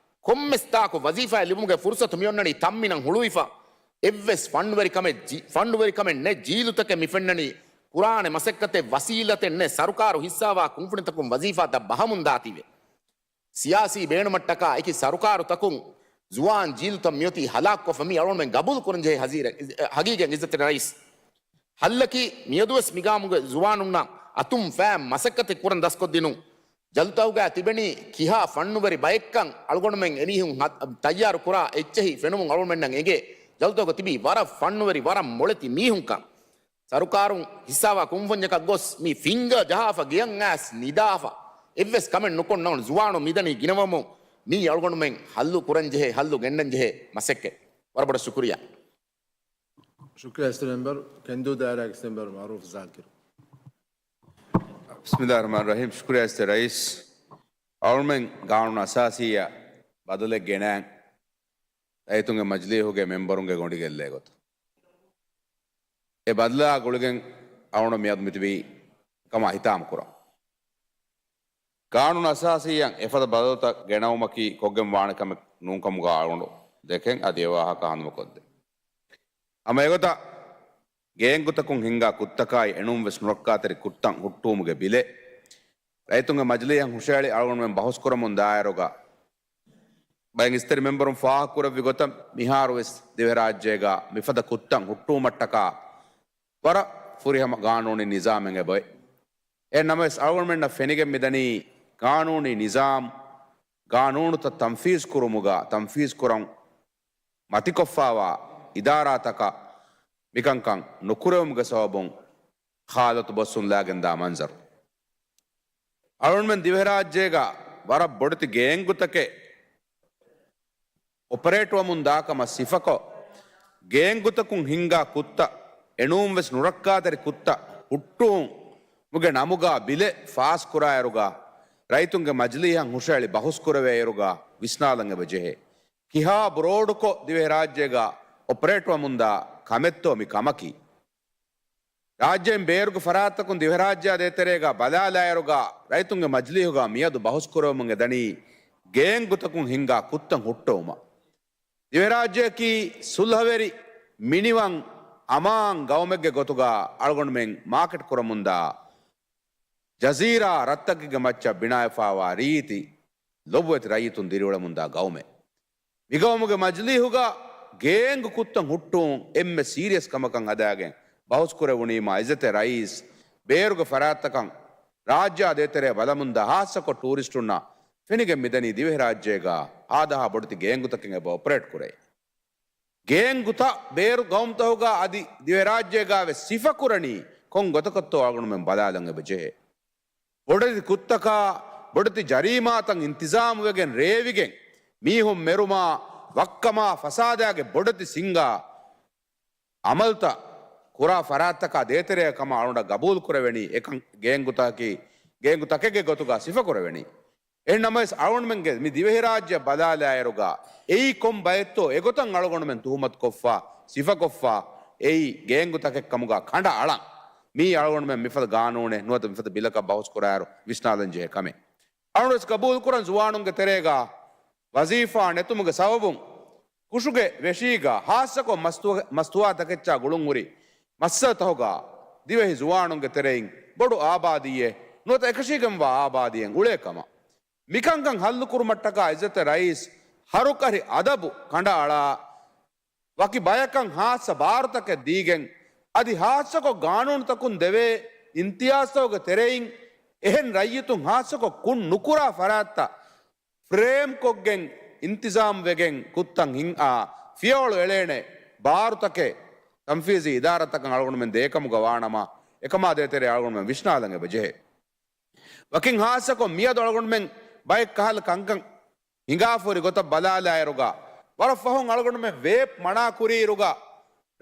ކޮންމެސް ތާކު ވަޒީފާއެއް ލިބުމުގެ ފުރުސަތު މިއޮންނަނީ ތަންމިނަށް ހުޅުވިފަ. އެއްވެސް ފަންނުވެރިކަމެއް ޖީ-، ފަންނުވެރިކަމެއް ނެތް ޖީލުތަކެއް މި ފެންނަނީ. ކުރާނެ މަސައްކަތެއް ވަސީލަތެއް ނެތް ސަރުކާރު ހިއްސާވާ ކުންފުނިތަކުން ވަޒީފާތައް ބަހަމުން ދާތީވެ. ސިޔާސީ ބޭނުމަށްޓަކާ އެކި ސަރުކާރުތަކުން ޒުވާން ޖީލުތައް މިއޮތީ ހަލާކުކޮށްފަ މީ އަޅުގަނޑުމެން ގަބޫލު ކުރަންޖެހޭ ހަޒީރެއް، ހަގީގަތް އިއްޒަތްތެރި ރައީސް. ހައްލަކީ މިއަދުވެސް މިގާމުގެ ޒުވާނުންނަށް އަތުން ފައި މަސައްކަތެއް ކުރަން ދަސްކޮށްދިނުން. ޖަލުތަކުގަ ތިބެނީ ކިހާ ފަންނުވެރި ބައެއްކަން އަޅުގަނޑުމެން އެމީހުން ހަ-، ތައްޔާރު ކުރާ އެއްޗެހި ފެނުމުން އަޅުގަނޑުމެންނަށް އެނގޭ. ޖަލުތަކުގަ ތިބީ ވަރަށް ފަންނުވެރި، ވަރަށް މޮޅެތި މީހުންކަން. ސަރުކާރުން ހިއްސާވާ ކުންފުންޏަކަށް ގޮސް މި ފިނގަ ޖަހާފަ ގެޔަށް އައިސް ނިދާފަ އެއްވެސް ކަމެއް ނުކޮށް ނަމަ ޒުވާނު މިދަނީ ގިނަވަމުން މީ އަޅުގަނޑުމެން ހައްލު ކުރަންޖެހޭ، ހައްލު ގެންނަންޖެހޭ މަސައްކަތް. ވަރަށް ބޮޑަށް ޝުކުރިއްޔާ. ޝުކުރިއްޔާ އިއްޒަތްތެރި މެމްބަރު، ކެންދޫ ދާއިރާގެ މެމްބަރު މައުރޫފް ޒާކިރު. ބިސްމިއްލާހި ރަހްމާނި ރަހީމް. ޝުކުރިއްޔާ އިއްޒަތްތެރި ރައީސް. އަޅުމެން ގާނޫނު އަސާސީއަށް ބަދަލެއް ގެނައިން ރައްޔިތުންގެ މަޖިލީހުގެ މެމްބަރުންގެ ގޮނޑި ގެއްލޭ ގޮތަށް. އެ ބަދަލާ ގުޅިގެން އަޅުގަނޑު މިއަދު މިތިބީ ކަމަށް ހިތާމަ ކުރަން. ގާނޫނު އަސާސީއަށް އެފަދަ ބަދަލުތައް ގެނައުމަކީ ކޮށްގެން ވާނެ ކަމެއް ނޫންކަމުގަ އަޅުގަނޑު ދެކެން އަދި އެ ވާހަކަ ހަނދުމަކޮށްދޭ. ހަމަ އެގޮތަށް ގޭންގުތަކުން ހިންގާ ކުށްތަކާއި އެނޫންވެސް ނުރައްކާތެރި ކުށްތައް ހުއްޓުވުމުގެ ބިލެއް ރައްޔިތުންގެ މަޖިލީހަށް ހުށައެޅި އަޅުގަނޑުމެން ބަހުސްކުރަމުން ދާއިރުގަ ބައެއް އިސްތެރި މެންބަރުން ފާހަގަކުރެއްވި ގޮތަށް މިހާރުވެސް ދިވެހިރާއްޖޭގަ މިފަދަ ކުށްތައް ހުއްޓުވުމަށްޓަކާ ވަރަށް ފުރިހަމަ ގާނޫނީ ނިޒާމެއް އެބައޮތް. އެހެން ނަމަވެސް އަޅުގަނޑުމެންނަށް ފެނިގެން މިދަނީ ގާނޫނީ ނިޒާމް، ގާނޫނުތައް ތަންފީޒް ކުރުމުގަ، ތަންފީޒް ކުރަން މަތިކޮށްފާވާ އިދާރާތަކަށް މިކަންކަން ނުކުރެވުމުގެ ސަބަބުން ހާލަތު ބޮއްސުން ލާގެންދާ މަންޒަރު. އަޅުގަނޑުމެން ދިވެހިރާއްޖޭގަ ވަރަށް ބޮޑެތި ގޭންގުތަކެއް އޮޕަރޭޓްވަމުން ދާކަމަށް ސިފަކޮށް، ގޭންގުތަކުން ހިންގާ ކުށްތައް އެނޫންވެސް ނުރައްކާތެރި ކުށްތައް ހުއްޓުވުމުގެ ނަމުގަ ބިލެއް ފާސްކުރާއިރުގަ، ރައްޔިތުންގެ މަޖިލީހަށް ހުށައެޅި ބަހުސްކުރެވޭއިރުގަ ވިސްނާލަން އެބަ ޖެހޭ. ކިހާ ބްރޯޑުކޮށް ދިވެހިރާއްޖޭގަ އޮޕަރޭޓްވަމުންދާ ކަމެއްތޯ މި ކަމަކީ؟ ރާއްޖޭން ބޭރުގެ ފަރާތްތަކުން ދިވެހިރާއްޖެއާ ދޭތެރޭގަ ބަލާލާއިރުގަ ރައްޔިތުންގެ މަޖިލީހުގަ މިއަދު ބަހުސްކުރެވެމުން އެދަނީ ގޭންގުތަކުން ހިންގާ ކުށްތައް ހުއްޓުވުމަށް. ދިވެހިރާއްޖެއަކީ ސުލްހަވެރި، މިނިވަން، އަމާން ގައުމެއްގެ ގޮތުގަ އަޅުގަނޑުމެން މާކެޓް ކުރަމުންދާ ޖަޒީރާ ރަށްތަކެއްގެ މައްޗަށް ބިނާވެފާވާ ރީތި ލޮބުވެތި ރައްޔިތުން ދިރިއުޅެމުންދާ ގައުމެއް. މިގައުމުގެ މަޖިލީހުގަ ގޭންގު ކުށްތައް ހުއްޓުވުން އެންމެ ސީރިއަސް ކަމަކަށް ހަދާގެން ބަހުސްކުރެވުނީމާ އިއްޒަތްތެރި ރައީސް ބޭރުގެ ފަރާތްތަކަށް ރާއްޖެއާ ދޭތެރޭ ބަލަމުންދާ ހާއްސަކޮށް ޓޫރިސްޓުންނަށް ފެނިގެން މިދަނީ ދިވެހިރާއްޖޭގަ ހާދަހާ ބޮޑެތި ގޭންގުތަކެއް އެބަ އޮޕަރޭޓް ކުރޭ. ގޭންގުތައް ބޭރު ގައުމުތަކުގަ އަދި ދިވެހިރާއްޖޭގަވެސް ސިފަކުރަނީ ކޮން ގޮތަކަށްތޯ އަޅުގަނޑުމެން ބަލާލަން އެބަ ޖެހޭ. ބޮޑެތި ކުށްތަކާ، ބޮޑެތި ޖަރީމާތައް އިންތިޒާމުވެގެން ރޭވިގެން، މީހުން މެރުމާ، ވައްކަމާ، ފަސާދާގެ ބޮޑެތި ސިންގާ އަމަލުތައް ކުރާ ފަރާތްތަކާ ދޭތެރޭ ކަމަށް އަޅުގަނޑަށް ގަބޫލުކުރެވެނީ އެކަން ގޭންގުތަކަކީ، ގޭންގުތަކެއްގެ ގޮތުގަ ސިފަކުރެވެނީ. އެހެން ނަމަވެސް އަޅުގަނޑުމެންގެ މި ދިވެހިރާއްޖެ ބަލާލާއިރުގަ އެއީ ކޮން ބައެއްތޯ އެގޮތަށް އަޅުގަނޑުމެން ތުހުމަތުކޮށްފަ، ސިފަކޮށްފަ، އެއީ ގޭންގުތަކެއް ކަމުގަ ކަނޑައަޅަން. މީ އަޅުގަނޑުމެން މިފަދަ ގާނޫނެއް ނުވަތަ މިފަދަ ބިލަކަށް ބަހުސްކުރާއިރު ވިސްނާލަން ޖެހޭ ކަމެއް. އަޅުގަނޑުވެސް ގަބޫލުކުރަން ޒުވާނުންގެ ތެރޭގަ ވަޒީފާ ނެތުމުގެ ސަބަބުން ކުށުގެ ވެށީގަ ހާއްސަކޮށް މަސްތުވާ-، މަސްތުވާތަކެއްޗާ ގުޅުންހުރި މައްސަލަތަކުގަ ދިވެހި ޒުވާނުންގެ ތެރެއިން ބޮޑު އާބާދީއެއް ނުވަތަ އެކަށީގެންވާ އާބާދީއެއް އުޅޭ ކަމަށް. މިކަންކަން ހައްލުކުރުމަށްޓަކާ އިއްޒަތްތެރި ރައީސް ހަރުކަށި އަދަބު ކަނޑައަޅާ، ވަކި ބަޔަކަށް ހާއްސަ ބާރުތަކެއް ދީގެން، އަދި ހާއްސަކޮށް ގާނޫނުތަކުން ދެވޭ އިމްތިޔާޒްތަކުގެ ތެރެއިން އެހެން ރައްޔިތުން ހާއްސަކޮށް ކުށް ނުކުރާ ފަރާތްތައް ފްރޭމްކޮށްގެން އިންތިޒާމްވެގެން ކުށްތައް ހިނގާ ފިޔަވަޅު އެޅޭނެ ބާރުތަކެއް ތަންފީޒީ އިދާރާތަކަށް އަޅުގަނޑުމެން ދޭކަމުގަ ވާނަމަ، އެކަމާ ދޭތެރޭ އަޅުގަނޑުމެން ވިސްނާލަން އެބަ ޖެހޭ. ވަކިން ހާއްސަކޮށް މިއަދު އަޅުގަނޑުމެން ބައެއް ކަހަލަ ކަންކަން ހިނގާފަހުރި ގޮތަށް ބަލާލާއިރުގަ، ވަރަށް ފަހުން އަޅުގަނޑުމެން ވޭޕް މަނާ ކުރިއިރުގަ،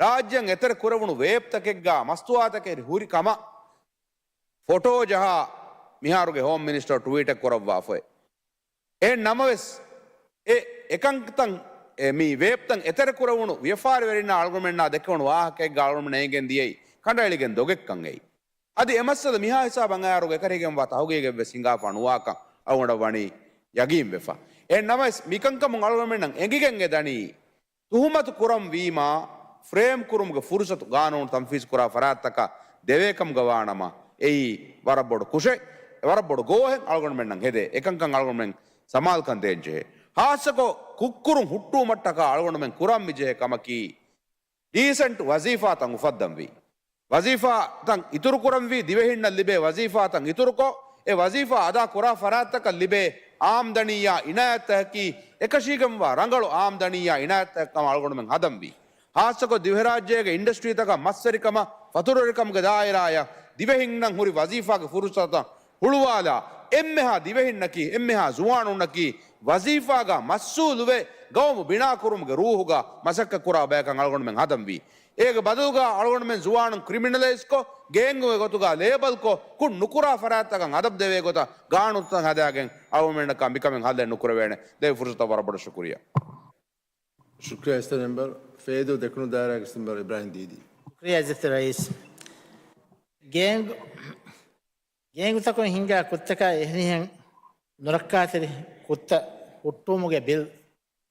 ރާއްޖޭން އެތެރެ ކުރެވުނު ވޭޕްތަކެއްގަ މަސްތުވާތަކެއް ހުރި ކަމަށް ފޮޓޯ ޖަހާ މިހާރުގެ ހޯމް މިނިސްޓަރ ޓުވީޓެއް ކުރައްވާފައި. އެހެން ނަމަވެސް، އެ އެކަންތައް، އެ މި ވޭޕްތައް އެތެރެ ކުރެވުނު ވިޔަފާރިވެރިންނާ އަޅުގަނޑުމެންނާ ދެކެވުނު ވާހަކައެއްގަ އަޅުގަނޑުމެން އެނގެން ދިޔައީ ކަނޑައެޅިގެން ދޮގެއްކަން އެއީ. އަދި އެ މައްސަލަ މިހާ ހިސާބަށް އައިއިރު އެކަށީގެންވާ ތަހުގީގެއްވެސް ހިނގާފާ ނުވާކަން އަޅުގަނޑަށް ވަނީ ޔަގީންވެފަ. އެހެން ނަމަވެސް، މިކަންކަމުން އަޅުގަނޑުމެންނަށް އެނގިގެން އެދަނީ، ތުހުމަތު ކުރަން ވީމާ، ފްރޭމް ކުރުމުގެ ފުރުސަތު ގާނޫނު ތަންފީޒް ކުރާ ފަރާތްތަކަށް ދެވޭކަމުގަ ވާނަމަ، އެއީ ވަރަށް ބޮޑު ކުށެއް، ވަރަށް ބޮޑު ގޯހެއް އަޅުގަނޑުމެންނަށް ހެދޭ. އެކަންކަން އަޅުގަނޑުމެން ސަމާލުކަން ދޭން ޖެހޭ. ހާއްސަކޮށް ކުށްކުރުން ހުއްޓުވުމަށްޓަކާ އަޅުގަނޑުމެން ކުރަން މި ޖެހޭ ކަމަކީ، ޑީސެންޓް ވަޒީފާތައް އުފައްދަންވީ. ވަޒީފާތައް އިތުރުކުރަންވީ، ދިވެހިންނަށް ލިބޭ ވަޒީފާތައް އިތުރުކޮށް، އެ ވަޒީފާ އަދާ ކުރާ ފަރާތްތަކަށް ލިބޭ އާމްދަނީއާ އިނާޔަތްތަކަކީ، އެކަށީގެންވާ ރަނގަޅު އާމްދަނީއާ އިނާޔަތްތަކެއް ކަމަށް އަޅުގަނޑުމެން ހަދަންވީ. ހާއްސަކޮށް ދިވެހިރާއްޖޭގެ އިންޑަސްޓްރީތަކަށް މަސްވެރިކަމަށް، ފަތުރުވެރިކަމުގެ ދާއިރާއަށް ދިވެހިންނަށް ހުރި ވަޒީފާގެ ފުރުސަތަށް ހުޅުވާލާ، އެންމެހާ ދިވެހިންނަކީ، އެންމެހާ ޒުވާނުންނަކީ، ވަޒީފާގަ މަސްއޫލުވެ، ގައުމު ބިނާކުރުމުގެ ރޫހުގަ މަސައްކަތްކުރާ ބަޔަކަށް އަޅުގަނޑުމެން ހަދަންވީ. އޭގެ ބަދަލުގަ އަޅުގަނޑުމެން ޒުވާނުން ކްރިމިނަލައިޒްކޮށް، ގޭންގުގެ ގޮތުގަ ލޭބަލްކޮށް، ކުށް ނުކުރާ ފަރާތްތަކަށް އަދަބު ދެވޭ ގޮތަށް ގާނޫނުތައް ހަދާގެން އަޅުގަނޑުމެންނަކަށް މިކަމެއް ހައްލެއް ނުކުރެވޭނެ. ދެވި ފުރުސަތަށް ވަރަށް ބޮޑަށް ޝުކުރިއްޔާ. ޝުކްރިޔާ އިސްތެރި މެމްބަރު. ފޭދޫ ދެކުނު ދާއިރާގެ މެމްބަރު އިބްރާހިމް ދީދީ. ޝުކްރިޔާ އިސްތެރި ރައީސް. ގޭންގު-، ގޭންގުތަކުން ހިންގާ ކުށްތަކާ އެހެނިހެން ނުރައްކާތެރި ކުށްތައް ހުއްޓުވުމުގެ ބިލް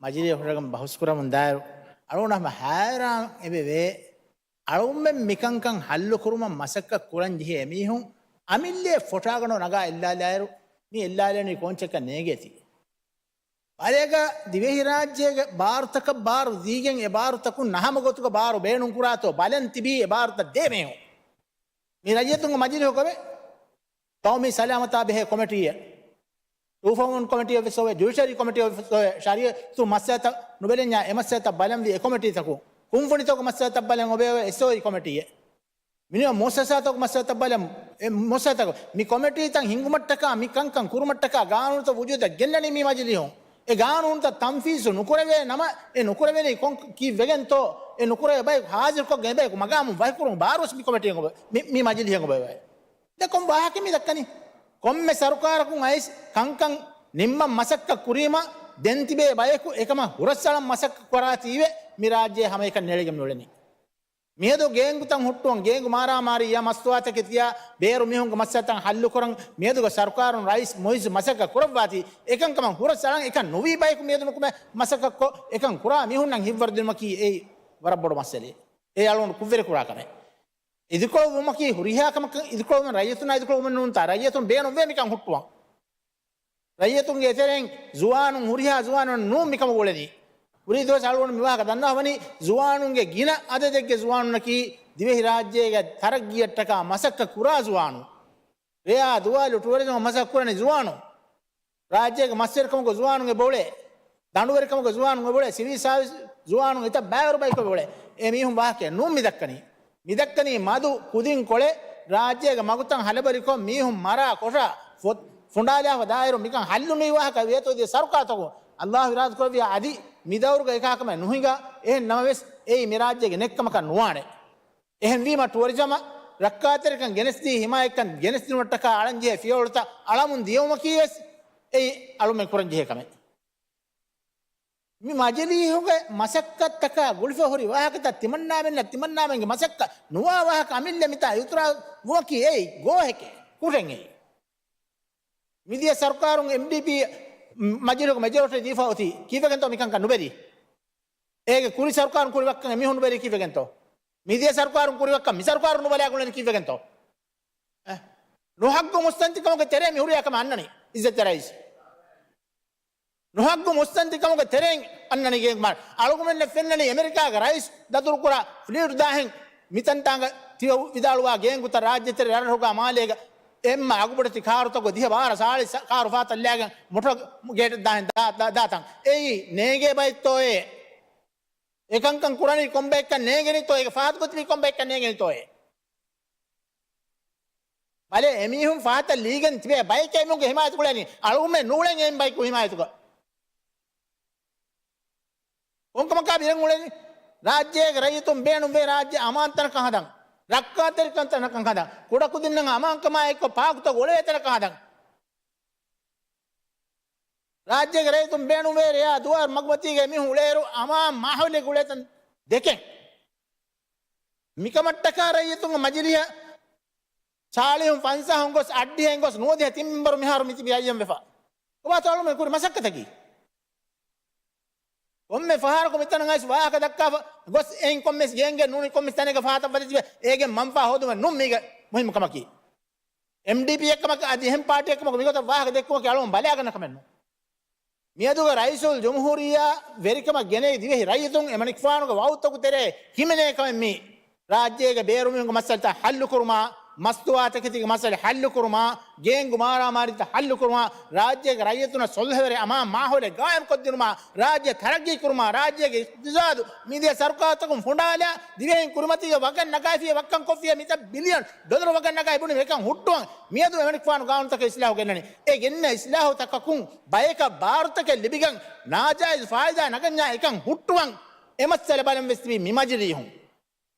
މަޖިލީހުގަ ބަހުސްކުރަމުން ދާއިރު އަޅުގަނޑު ހަމަ ހައިރާން އެބެވޭ. އަޅުގަނޑުމެން މިކަންކަން ހައްލުކުރުމަށް މަސައްކަތް ކުރަން ޖެހޭ މީހުން އަމިއްލައަށް ފޮޓާގަނޑު ނަގާ އެއްލާލާއިރު، މި އެއްލާލެނީ ކޯންޗަކަށް ނޭނގޭތީ. ބަލޭގަ ދިވެހިރާއްޖޭގެ ބާރުތަކަށް ބާރު ދީގެން އެ ބާރުތަކުން ނަހަމަ ގޮތުގަ ބާރު ބޭނުންކުރާތޯ ބަލަން ތިބީ އެ ބާރުތައް ދޭ މީހުން. މި ރައްޔިތުންގެ މަޖިލީހުގަ އޮވޭ. ޤައުމީ ސަލާމަތާ ބެހޭ ކޮމިޓީއެއް، ޓޫ ފޯ ވަން ކޮމިޓީ އޮފީސް އޮވޭ، ޖުޑިޝަރީ ކޮމިޓީ އޮފީސް އޮވޭ، ޝަރީއަތު މައްސަލަތައް ނުބެލެންޏާ އެ މައްސަލަތައް ބަލަންވީ އެ ކޮމިޓީތަކުން. ކުންފުނިތަކު މައްސަލަތައް ބަލަން އޮވޭ އޮވޭ އެސްއޯއީ ކޮމިޓީއެއް. މިނިވަން މުއައްސަސާތަކު މައްސަލަތައް ބަލަން އެ މުއައްސަސާތަކު. މި ކޮމިޓީތައް ހިންގުމަށްޓަކާ، މި ކަންކަން ކުރުމަށްޓަކާ ގާނޫނުތައް ވުޖޫދަށް ގެންނަނީ މި މަޖިލީހުން. އެ ގާނޫނުތައް ތަންފީޒު ނުކުރެވޭ ނަމަ، އެ ނުކުރެވެނީ ކޮން ކީއްވެގެންތޯ؟ އެ ނުކުރެވޭ ބަޔަކު ހާޒިރުކޮށްގެން އެ ބަޔަކު މަގާމުން ވަކިކުރުން ބާރުވެސް މި ކޮމިޓީއަށް އޮވޭ، މި، މި މަޖިލީހަށް އޮވޭ. ދެ ކޮން ވާހަކަ މި ދައްކަނީ؟ ކޮންމެ ސަރުކާރަކުން އައިސް ކަންކަން ނިންމަން މަސައްކަތް ކުރީމަ، ދެން ތިބޭ ބަޔަކު އެކަމަށް ހުރަސްއަޅަން މަސައްކަތް ކުރާތީވެ، މި ރާއްޖެ ހަމައެކަނި ނޭޅިގެން މިއުޅެނީ. މިއަދު ގޭންގުތައް ހުއްޓުވަން، ގޭންގު މާރާމާރީއާ މަސްތުވާތަކެތިއާ ބޭރު މީހުންގެ މައްސަލަތައް ހައްލުކުރަން، މިއަދުގެ ސަރުކާރުން ރައީސް މުއިއްޒު މަސައްކަތް ކުރައްވާތީ، އެކަންކަމަށް ހުރަސްއަޅަން އެކަން ނުވީ ބަޔަކު މިއަދު ނުކުމެ މަސައްކަތްކޮށް، އެކަން ކުރާ މީހުންނަށް ހިތްވަރުދިނުމަކީ އެއީ ވަރަށް ބޮޑު މައްސަލައެއް. އެ އަޅުގަނޑު ކުށްވެރިކުރާ ކަމެއް. އިދިކޮޅުވުމަކީ ހުރިހާ ކަމަކަށް، އިދިކޮޅުވުމަށް ރައްޔިތުންނާ އިދިކޮޅުވުމެއް ނޫންތާ؟ ރައްޔިތުން ބޭނުންވޭ މިކަން ހުއްޓުވަން. ރައްޔިތުންގެ އެތެރެއިން ޒުވާނުން ހުރިހާ ޒުވާނުން ނޫން މިކަމަށް އުޅެނީ. ކުރީ ދުވަސް އަޅުގަނޑު މިވާހަކަ ދަންނަވަނީ، ޒުވާނުންގެ ގިނަ އަދަދެއްގެ ޒުވާނުންނަކީ ދިވެހިރާއްޖޭގެ ތަރައްގީއަށްޓަކާ މަސައްކަތް ކުރާ ޒުވާނުން. ރެޔާ ދުވާލު ޓުއަރިޒަމަށް މަސައްކަތް ކުރަނީ ޒުވާނުން. ރާއްޖޭގެ މަސްވެރިކަމުގެ ޒުވާނުން އެބައުޅޭ. ދަނޑުވެރިކަމުގެ ޒުވާނުން އެބައުޅޭ. ސިވިލް ސާވިސް ޒުވާނުން އެތައް ބައިވަރު ބަޔަކު އެބައުޅޭ. އެ މީހުން ވާހަކައެއް ނޫން މިދައްކަނީ. މިދައްކަނީ މަދު ކުދިން ކޮޅެއް ރާއްޖޭގެ މަގުތައް ހަލަބަލިކޮށް، މީހުން މަރާ ކޮށާ، ފޮ-، ފުނޑާލާފަ ދާއިރު މިކަން ހައްލު ނުވި ވާހަކަ ވޭތޯ ދިޔަ ސަރުކާރުތަކުން. އައްލާހު އިރާދަ ކުރެއްވިޔާ އަދި މި ދައުރުގަ އެކާކަމެއް ނުހިނގާ. އެހެން ނަމަވެސް އެއީ މި ރާއްޖޭގެ ނެއްކަމަކަށް ނުވާނެ. އެހެންވީމަ ޓުއަރިޒަމަށް ރައްކާތެރިކަން ގެނެސްދީ ހިމާޔަތްކަން ގެނެސްދިނުމަށްޓަކާ އަޅަންޖެހޭ ފިޔަވަޅުތައް އަޅަމުން ދިޔުމަކީ ވެސް އެއީ އަޅުމެން ކުރަންޖެހޭ ކަމެއް. މި މަޖިލީހުގެ މަސައްކަތްތަކާ ގުޅިފަ ހުރި ވާހަކަތައް ތިމަންނާމެންނަށް ތިމަންނާމެންގެ މަސައްކަތް ނުވާ ވާހަކަ އަމިއްލަ މިތާ އިތުރާ ވުމަކީ އެއީ ގޯހެކޭ، ކުށެއް އެއީ. މިދިޔަ ސަރުކާރުން އެމްޑީޕީ މަޖިލީހުގެ މެޖޯރިޓީ ދީފަ އޮތީ ކީއްވެގެންތޯ މިކަންކަން ނުބެރީ؟ އޭގެ ކުރި ސަރުކާރުން ކުރި ވައްކަން އެމީހުން ނުބެރީ ކީއްވެގެންތޯ؟ މިދިޔަ ސަރުކާރުން ކުރި ވައްކަން މި ސަރުކާރުން ނުބަލާ ގުޅެނީ ކީއްވެގެންތޯ؟ އެ، ނުހައްގު މުއްސަނދިކަމުގެ ތެރޭ މިހުރިޔާ ކަމަށް އަންނަނީ އިއްޒަތްތެރި ރައީސް. ނުހައްގު މުއްސަނދިކަމުގެ ތެރެއިން އަންނަނީ ގޭންގު މާރާ. އަޅުގަނޑުމެންނަށް ފެންނަނީ އެމެރިކާގެ ރައީސް ދަތުރުކުރާ ފްލީޓު ދާހެން މިތަންތާނގަ ތިޔަ ވިދާޅުވާ ގޭންގުތައް ރާއްޖެތެރެ ރަށްރަށުގަ މާލޭގަ އެއްމަ އަގުބޮޑެތި ކާރުތަކުގަ ދިހަ ބާރަ ސާޅީސް ކާރު ފަހަތަށް ލާގެން މޮޓޯ ގޭޓެއް ދާހެން ދާ، ދާ، ދާތަން. އެއީ ނޭނގޭ ބައެއްތޯއޭ؟ އެކަންކަން ކުރަނީ ކޮންބައެއްކަން ނޭނގެނީތޯ؟ އޭގެ ފަހަތުގަ ތިބީ ކޮންބައެއްކަން ނޭނގެނީތޯއޭ؟ ބަލޭ، އެމީހުން ފަހަތަށް ލީގެން ތިބޭ ބައެކޭ އެމީހުންގެ ހިމާޔަތު އުޅެނީ. އަޅުގަނޑުމެން ނޫޅެން އެއިން ބަޔަކު ހިމާޔަތުގަ. ކޮންކަމަކާ ބިރެން އުޅެނީ؟ ރާއްޖޭގެ ރައްޔިތުން ބޭނުންވޭ ރާއްޖެ އަމާން ތަނަކަށް ހަދަން. ރައްކާތެރިކަން ތަނަކަށް ހަދަން. ކުޑަކުދިންނަށް އަމާންކަމާއެއްކޮށް ޕާކުތައް އުޅޭ ތަނަކަށް ހަދަން. ރާއްޖޭގެ ރައްޔިތުން ބޭނުންވޭ ރެޔާ ދުވާރު މަގުމަތީގަ މީހުން އުޅޭއިރު އަމާން މާހައުލެއް އުޅޭތަން ދެކެން. މިކަމަށްޓަކާ ރައްޔިތުންގެ މަޖިލީހަށް ޗާޅީހުން ފަންސާހުން ގޮސް އަށްޑިހައިން ގޮސް ނުވަދިހަ ތިން މިންބަރު މިހާރު މިތިބީ އައްޔަން ވެފަ. އޮބާތު އަޅުމެން ކުރި މަސައްކަތަކީ. ކޮންމެ ފަހަރަކު މިތަނަށް އައިސް ވާހަކަ ދައްކާފަ ގޮސް އެއިން ކޮންމެސް ގޭންގެ ނޫނީ ކޮންމެސް ތަނެއްގަ ފަހަތަށް ވަދެ ތިބެ އޭގެ މަންފާ ހޯދުމެއް ނޫން މީގެ މުހިއްމު ކަމަކީ. އެމްޑީޕީއެއްކަމަކަށް އަދި އެހެން ޕާޓީއެއްކަމަކު މިގޮތަށް ވާހަކަ ދެއްކުމަކީ އަޅުގަނޑު ބަލާގަންނަ ކަމެއް ނޫން. މިއަދުގެ ރައީސުލް ޖުމްހޫރިއްޔާ ވެރިކަމަށް ގެނައި ދިވެހި ރައްޔިތުން އެމަނިކުފާނުގެ ވައުދުތަކު ތެރޭ ހިމެނޭ ކަމެއް މީ. ރާއްޖޭގެ ބޭރުމީހުންގެ މައްސަލަތައް ހައްލުކުރުމާ، މަސްތުވާތަކެތީގެ މައްސަލަ ހައްލުކުރުމާ، ގޭންގު މާރާމާރީތައް ހައްލުކުރުމާ، ރާއްޖޭގެ ރައްޔިތުންނަށް ސުލްހަވެރި އަމާން މާހައުލެއް ގާއިމްކޮށްދިނުމާ، ރާއްޖެ ތަރައްގީ ކުރުމާ، ރާއްޖޭގެ އިޤްތިޞާދު މިދިޔަ ސަރުކާރުތަކުން ފުނޑާލާ، ދިވެހިން ކުރިމަތީގަ ވަގަށް ނަގާފިޔަ ވައްކަން ކޮށްފިޔަ މިތައް ބިލިއަން ޑޮލަރު ވަގަށް ނަގާ އެބުނި އެކަން ހުއްޓުވަން މިއަދު އެމަނިކުފާނު ގާނޫނުތަކަށް އިސްލާހު ގެންނަނީ. އެ ގެންނަ އިސްލާހުތަކަކުން ބަޔަކަށް ބާރުތަކެއް ލިބިގަން ނާޖާއިޒު ފާއިދާ ނަގަންޏާ އެކަން ހުއްޓުވަން އެ މައްސަލަ ބަލަން ވެސް ތިބީ މި މަޖިލީހުން.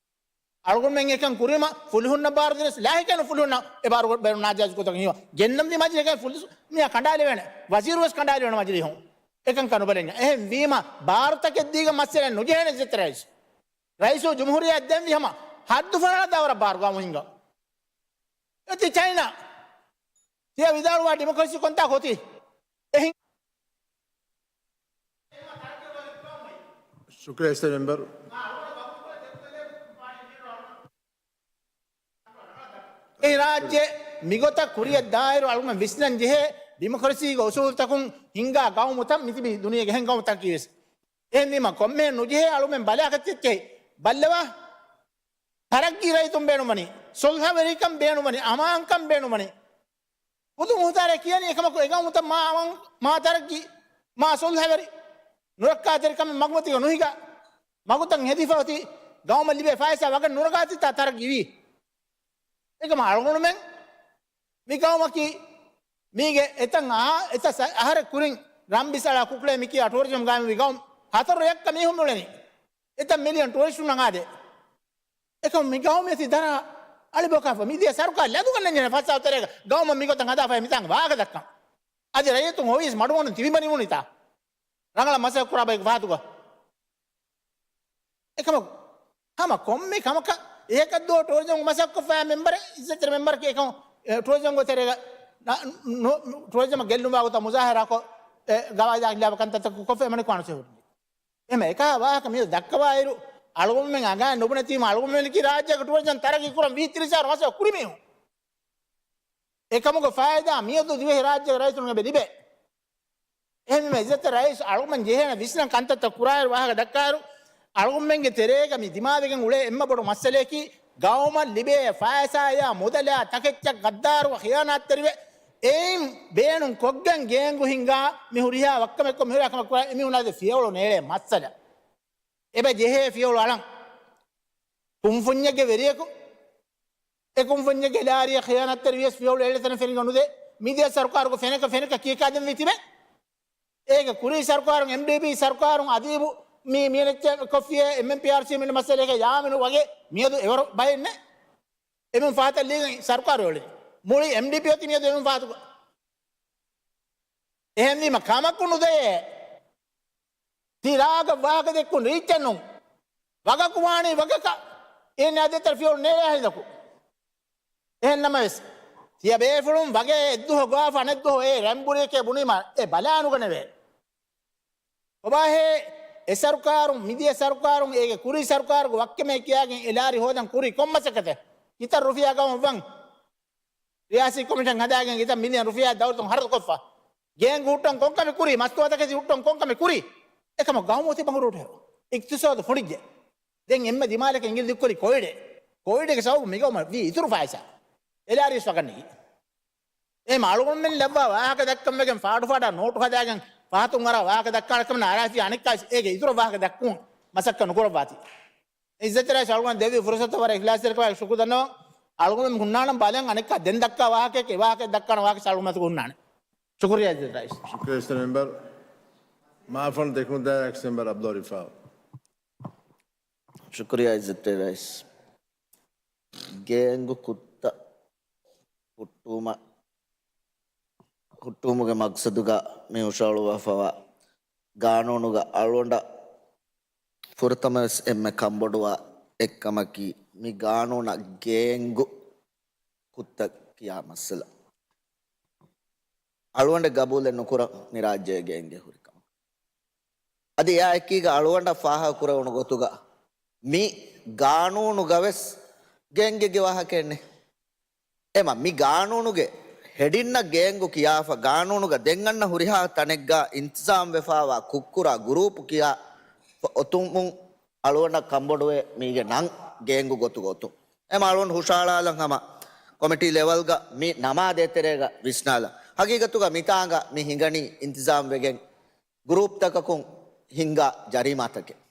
އަޅުގަނޑުމެން އެކަން ކުރީމަ ފުލުހުންނަށް ބާރު ދިނަސް ލާހިކަން ފުލުހުންނަށް އެ ބާރު ބޭރު ނާޖާއިޒު ގޮތަށް ހީވަ ގެންނަން މި މަޖިލީހަކަށް ފުލުސް މިޔާ ކަނޑާލެވޭނެ. ވަޒީރު ވެސް ކަނޑާލެވޭނެ މަޖިލީހުން. އެކަން ކަން ނުބަލެންޏާ. އެހެން ވީމަ ބާރުތަކެއް ދީގަ މައްސަލަ ނުޖެހޭނެ އިއްޒަތް ރައީސް. ރައީސުލް ޖުމްހޫރިއްޔާ ދެންވީ ހަމަ ހައްދު ފަޅާ ދާވަރަށް ބާރު ގާމު ހިނގާ. އެތި ޗައިނާ. ތިޔަ ވިދާޅުވާ ޑިމޮކްރަސީ ކޮންތާކު އޮތީ؟ އެހިން. ޝުކުރިއްޔާ އިސްތަ މެމްބަރު. އެ ރާއްޖެ މިގޮތަށް ކުރިއަށް ދާއިރު އަޅުގަނޑު ވިސްނަން ޖެހޭ، ޑިމޮކްރަސީގެ އުސޫލުތަކުން ހިންގާ ގައުމުތައް މިތިބީ ދުނިޔޭގެ އެހެން ގައުމުތަކީ ވެސް. އެހެންވީމަ ކޮންމެހެން ނުޖެހޭ އަޅުމެން ބަލާކަށް ޗެއްޗެހި ބައްލަވާ. ތަރައްގީ ރައްޔިތުން ބޭނުންވަނީ، ސުލްހަވެރިކަން ބޭނުންވަނީ، އަމާންކަން ބޭނުންވަނީ. ޚުދު މުހުތާރެއް ކިޔަނީ އެކަމަކު އެގައުމުތައް މާ އަމާން، މާ ތަރައްގީ، މާ ސުލްހަވެރި، ނުރައްކާތެރިކަމެއް މަގުމަތީގަ ނުހިގާ، މަގުތައް ހެދިފަ އޮތީ ގައުމަށް ލިބޭ ފައިސާ ވަގަށް ނުރަގާތީތާ ތަރައްގީ ވީ. އެކަމަ އަޅުގަނޑުމެން މި ގައުމަކީ މީގެ އެތައް އަހަ-، އެތައް ސަ-، އަހަރެއް ކުރިން ރަން ބިސްއަޅާ ކުކުޅޭ މިކިޔާ ޓޫރިޒަމް ގާއިމްވި ގައުމު ހަތަރު އެއްކަ މީހުން މިއުޅެނީ. އެތައް މިލިއަން ޓޫރިސްޓުން ނަގާދޭ. އެކަމު މި ގައުމީ ތި ދަރާ އަޅިބޯކާފަ މިދިޔަ ސަރުކާރު ލަދުގަންނަންޖެހޭ ފައިސާ ތެރޭގަ ގައުމަށް މިގޮތަށް ހަދާފައި މިތާނގަ ވާހަކަ ދައްކަން. އަދި ރައްޔިތުން އޮވީސް މަޑުމަޑުން ތިބި މަނިވުނިތާ. ރަނގަޅަށް މަސައްކަތް ކުރާ ބަޔަކު ފަހަތުގަ. އެކަމަކު ހަމަ ކޮންމެ ކަމަކަށް އެހެކަށްދޯ ޓޫރިޒަމް މަސައްކަތް ކޮށްފައި މެމްބަރެއް، އިއްޒަތްތެރި މެމްބަރަކީ އެކަމު، އެ، ޓޫރިޒަމްގެ ތެރޭގަ ނަ-، ނު-، ޓޫރިޒަމަށް ގެއްލުމާ ގޮތަށް މުޒާހަރާކޮށް، އެ، ގަވާއިދާ ޚިލާފަށް ކަންތައްތައް ކޮށްފައި މަނިކު އަނުސެހުރުން. އެމަ އެކާ ވާހަކަ މިއަދު ދައްކަވާއިރު، އަޅުގަނޑުމެން އަނގައިން ނުބުނެތީމަ އަޅުގަނޑުމެން ކީ ރާއްޖޭގެ ޓޫރިޒަމް ތަރައްގީ ކުރަން ވީސް ތިރީސް އަހަރު މަސައްކަތް ކުރި މީހުން. އެކަމުގެ ފައިދާ މިއަދު ދިވެހި ރާއްޖޭގެ ރައްޔިތުން އެބަ ލިބޭ. އެހެންވީމަ އިއްޒަތްތެރި ރައީސް އަޅުގަނޑު ޖެހޭނެ ވިސްނަން ކަންތައްތައް ކުރާއިރު ވާހަކަ ދައްކާއިރު، އަޅުގަނޑުމެންގެ ތެރޭގަ މި ދިމާވެގެން އުޅޭ އެންމެ ބޮޑު މައްސަލަޔަކީ، ގައުމަށް ލިބޭ ފައިސާއާ މުދަލާ ތަކެއްޗަށް ޣައްދާރުވެ ޚިޔާނާތްތެރިވެ، އެއިން ބޭނުން ކޮށްގެން ގޭންގު ހިންގާ މި ހުރިހާ ވައްކަމެއްކޮށް މި ހުރިހާ ކަމެއް ކުރާ އެމީހުނާ ދެ ފިޔަވަޅު ނޭޅޭ މައްސަލަ. އެބަ ޖެހޭ ފިޔަވަޅު އަޅަން. ކުންފުންޏެއްގެ ވެރިޔަކު، އެ ކުންފުންޏެއްގެ ލާރިއަށް ޚިޔާނާތްތެރި ވިޔަސް ފިޔަވަޅު އެޅޭ ތަނެއް ފެނިގެން ނުދޭ. މިދިޔަ ސަރުކާރުގެ ފެނަކަ ފެނަކަ ކިޔަކާދެންވީ ތިބެ. އޭގެ ކުރީ ސަރުކާރުން، އެމްޑީޕީ ސަރުކާރުން އަދީބު މީ މިޔަނެއްޗެއް ކޮށްފިޔޭ، އެމްއެމްޕީއާރްސީ މި މައްސަލައިގެ ޔާމިނު ވަގެ މިއަދު އެވަރު ބައެއް ނެތް. އެމީހުން ފަހަތަށް ލީގެން ސަރުކާރު އެޅި. މުޅި އެމްޑީޕީ އޮތީ މިއަދު އެމީހުން ފަހަތުގަ. އެހެންވީމަ ކަމަކު ނުދޭ. ތި ރާގަށް ވާހަކަ ދެއްކުން ރީއްޗެއް ނޫން. ވަގަކު ވާނީ ވަގަކަށް. އޭނާ ދޭތެރެ ފިޔަވަޅު ނޭޅޭ ހިނދަކު. އެހެން ނަމަވެސް، ތިޔަބޭފުޅުން ވަގޭ އެއްދުވަހު ގޮވާފަ އަނެއްދުވަހު އެ ރަންބުރިއެކޭ ބުނީމަ އެ ބަލާނުގަނެވޭ. އޮބާހޭ، އެ ސަރުކާރުން، މިދިޔަ ސަރުކާރުން އޭގެ ކުރީ ސަރުކާރުގެ ވައްކަމޭ ކިޔާގެން އެ ލާރި ހޯދަން ކުރީ ކޮން މަސައްކަތެއް؟ ކިތައް ރުފިޔާ ގައުމަށް ވަން؟ ރިޔާސީ ކޮމިޝަން ހަދާގެން ކިތައް މިލިއަން ރުފިޔާ ދައުލަތުން ހަރަދުކޮށްފަ. ގޭންގު ހުއްޓަން ކޮންކަމެއް ކުރީ؟ މަސްތުވާތަކެތި ހުއްޓަން ކޮންކަމެއް ކުރީ؟ އެކަމަކު ގައުމު އޮތީ ބަނގުރޫޓު ހެޔޮ. އިޤްތިޞާދު ފުނޑިއްޖެ. ދެން އެންމެ ދިމާލަކަށް އިނގިލި ދިއްކޮށްލީ ކޮވިޑެއް. ކޮވިޑެއްގެ ސަބަބު މިގައުމަށް ވީ އިތުރު ފައިސާ. އެލާރިޔަސް ވަގަށް ނެގި. އެހެން އަޅުގަނޑުމެން ލައްވާ ވާހަކަ ދައްކަން ވެގެން ފާޑު ފާޑާ ނޯޓު ހަދާގެން ފަހަތުން އަރާ ވާހަކަ ދައްކާނެ ކަމެއް ނާރާ ފިޔާ އަނެއްކާވެސް އޭގެ އިތުރަށް ވާހަކަ ދައްކުން މަސައްކަތް ނުކުރައްވާތީ. އިއްޒަތްތެރި ރައީސް އަޅުގަނޑު ދެއްވި ފުރުސަތަށް ވަރަށް އިޚްލާޞްތެރިކަމާ ޝުކުރު ދަންނަވަން. އަޅުގަނޑު ހުންނާނަން ބަލަން އަނެއްކާ ދެން ދައްކާ ވާހަކައެއް އެ ވާހަކަ ދައްކާނެ ވާހަކަ އަޅުގަނޑު މަތުގަ ހުންނާނެ. ޝުކުރިއްޔާ އިއްޒަތްތެރި ރައީސް. ޝުކުރިއްޔާ އިއްޒަތްތެރި މެމްބަރު. މާފަން ދެކުން ދާ އެކްސް މެމްބަރު އަބްދުﷲ ރިފާއު. ޝުކުރިއްޔާ އިއްޒަތްތެރި ރައީސް. ގޭންގު ކުއްތަ ހުއްޓުވުމަށް، ހުއްޓުވުމުގެ މަގްސަދުގަ މި ހުށަހަޅުއްވާފަވާ ގާނޫނުގަ އަޅުގަނޑަށް ފުރަތަމަވެސް އެންމެ ކަންބޮޑުވާ އެއްކަމަކީ، މި ގާނޫނަށް ގޭންގު ކުއްތަ ކިޔާ މައްސަލަ. އަޅުގަނޑެއް ގަބޫލެއް ނުކުރަން މި ރާއްޖޭގެ ގޭންގެއް ހުރި ކަމަށް. އަދި އެއާ އެކީގަ އަޅުގަނޑަށް ފާހަގަކުރެވުނު ގޮތުގަ މި ގާނޫނުގަވެސް ގޭންގެއްގެ ވާހަކައެއް ނެތް. އެމަ މި ގާނޫނުގެ ހެޑިންނަށް ގޭންގު ކިޔާފަ، ގާނޫނުގަ ދެން އަންނަ ހުރިހާ ތަނެއްގަ އިންތިޒާމް ވެފާވާ ކުށްކުރާ ގުރޫޕު ކިޔާ އޮތުމުން އަޅުގަނޑަށް ކަންބޮޑުވޭ މީގެ ނަން ގޭންގު ގޮތުގަ އޮތުން. އެމަ އަޅުގަނޑު ހުށަހަޅާލަން ހަމަ ކޮމިޓީ ލެވަލްގަ މި ނަމާދޭތެރޭގަ ވިސްނާލަން. ހަގީގަތުގަ މިތާނގަ މި ހިނގަނީ އިންތިޒާމް ވެގެން ގުރޫޕްތަކަކުން ހިންގާ ޖަރީމާތަކެއް.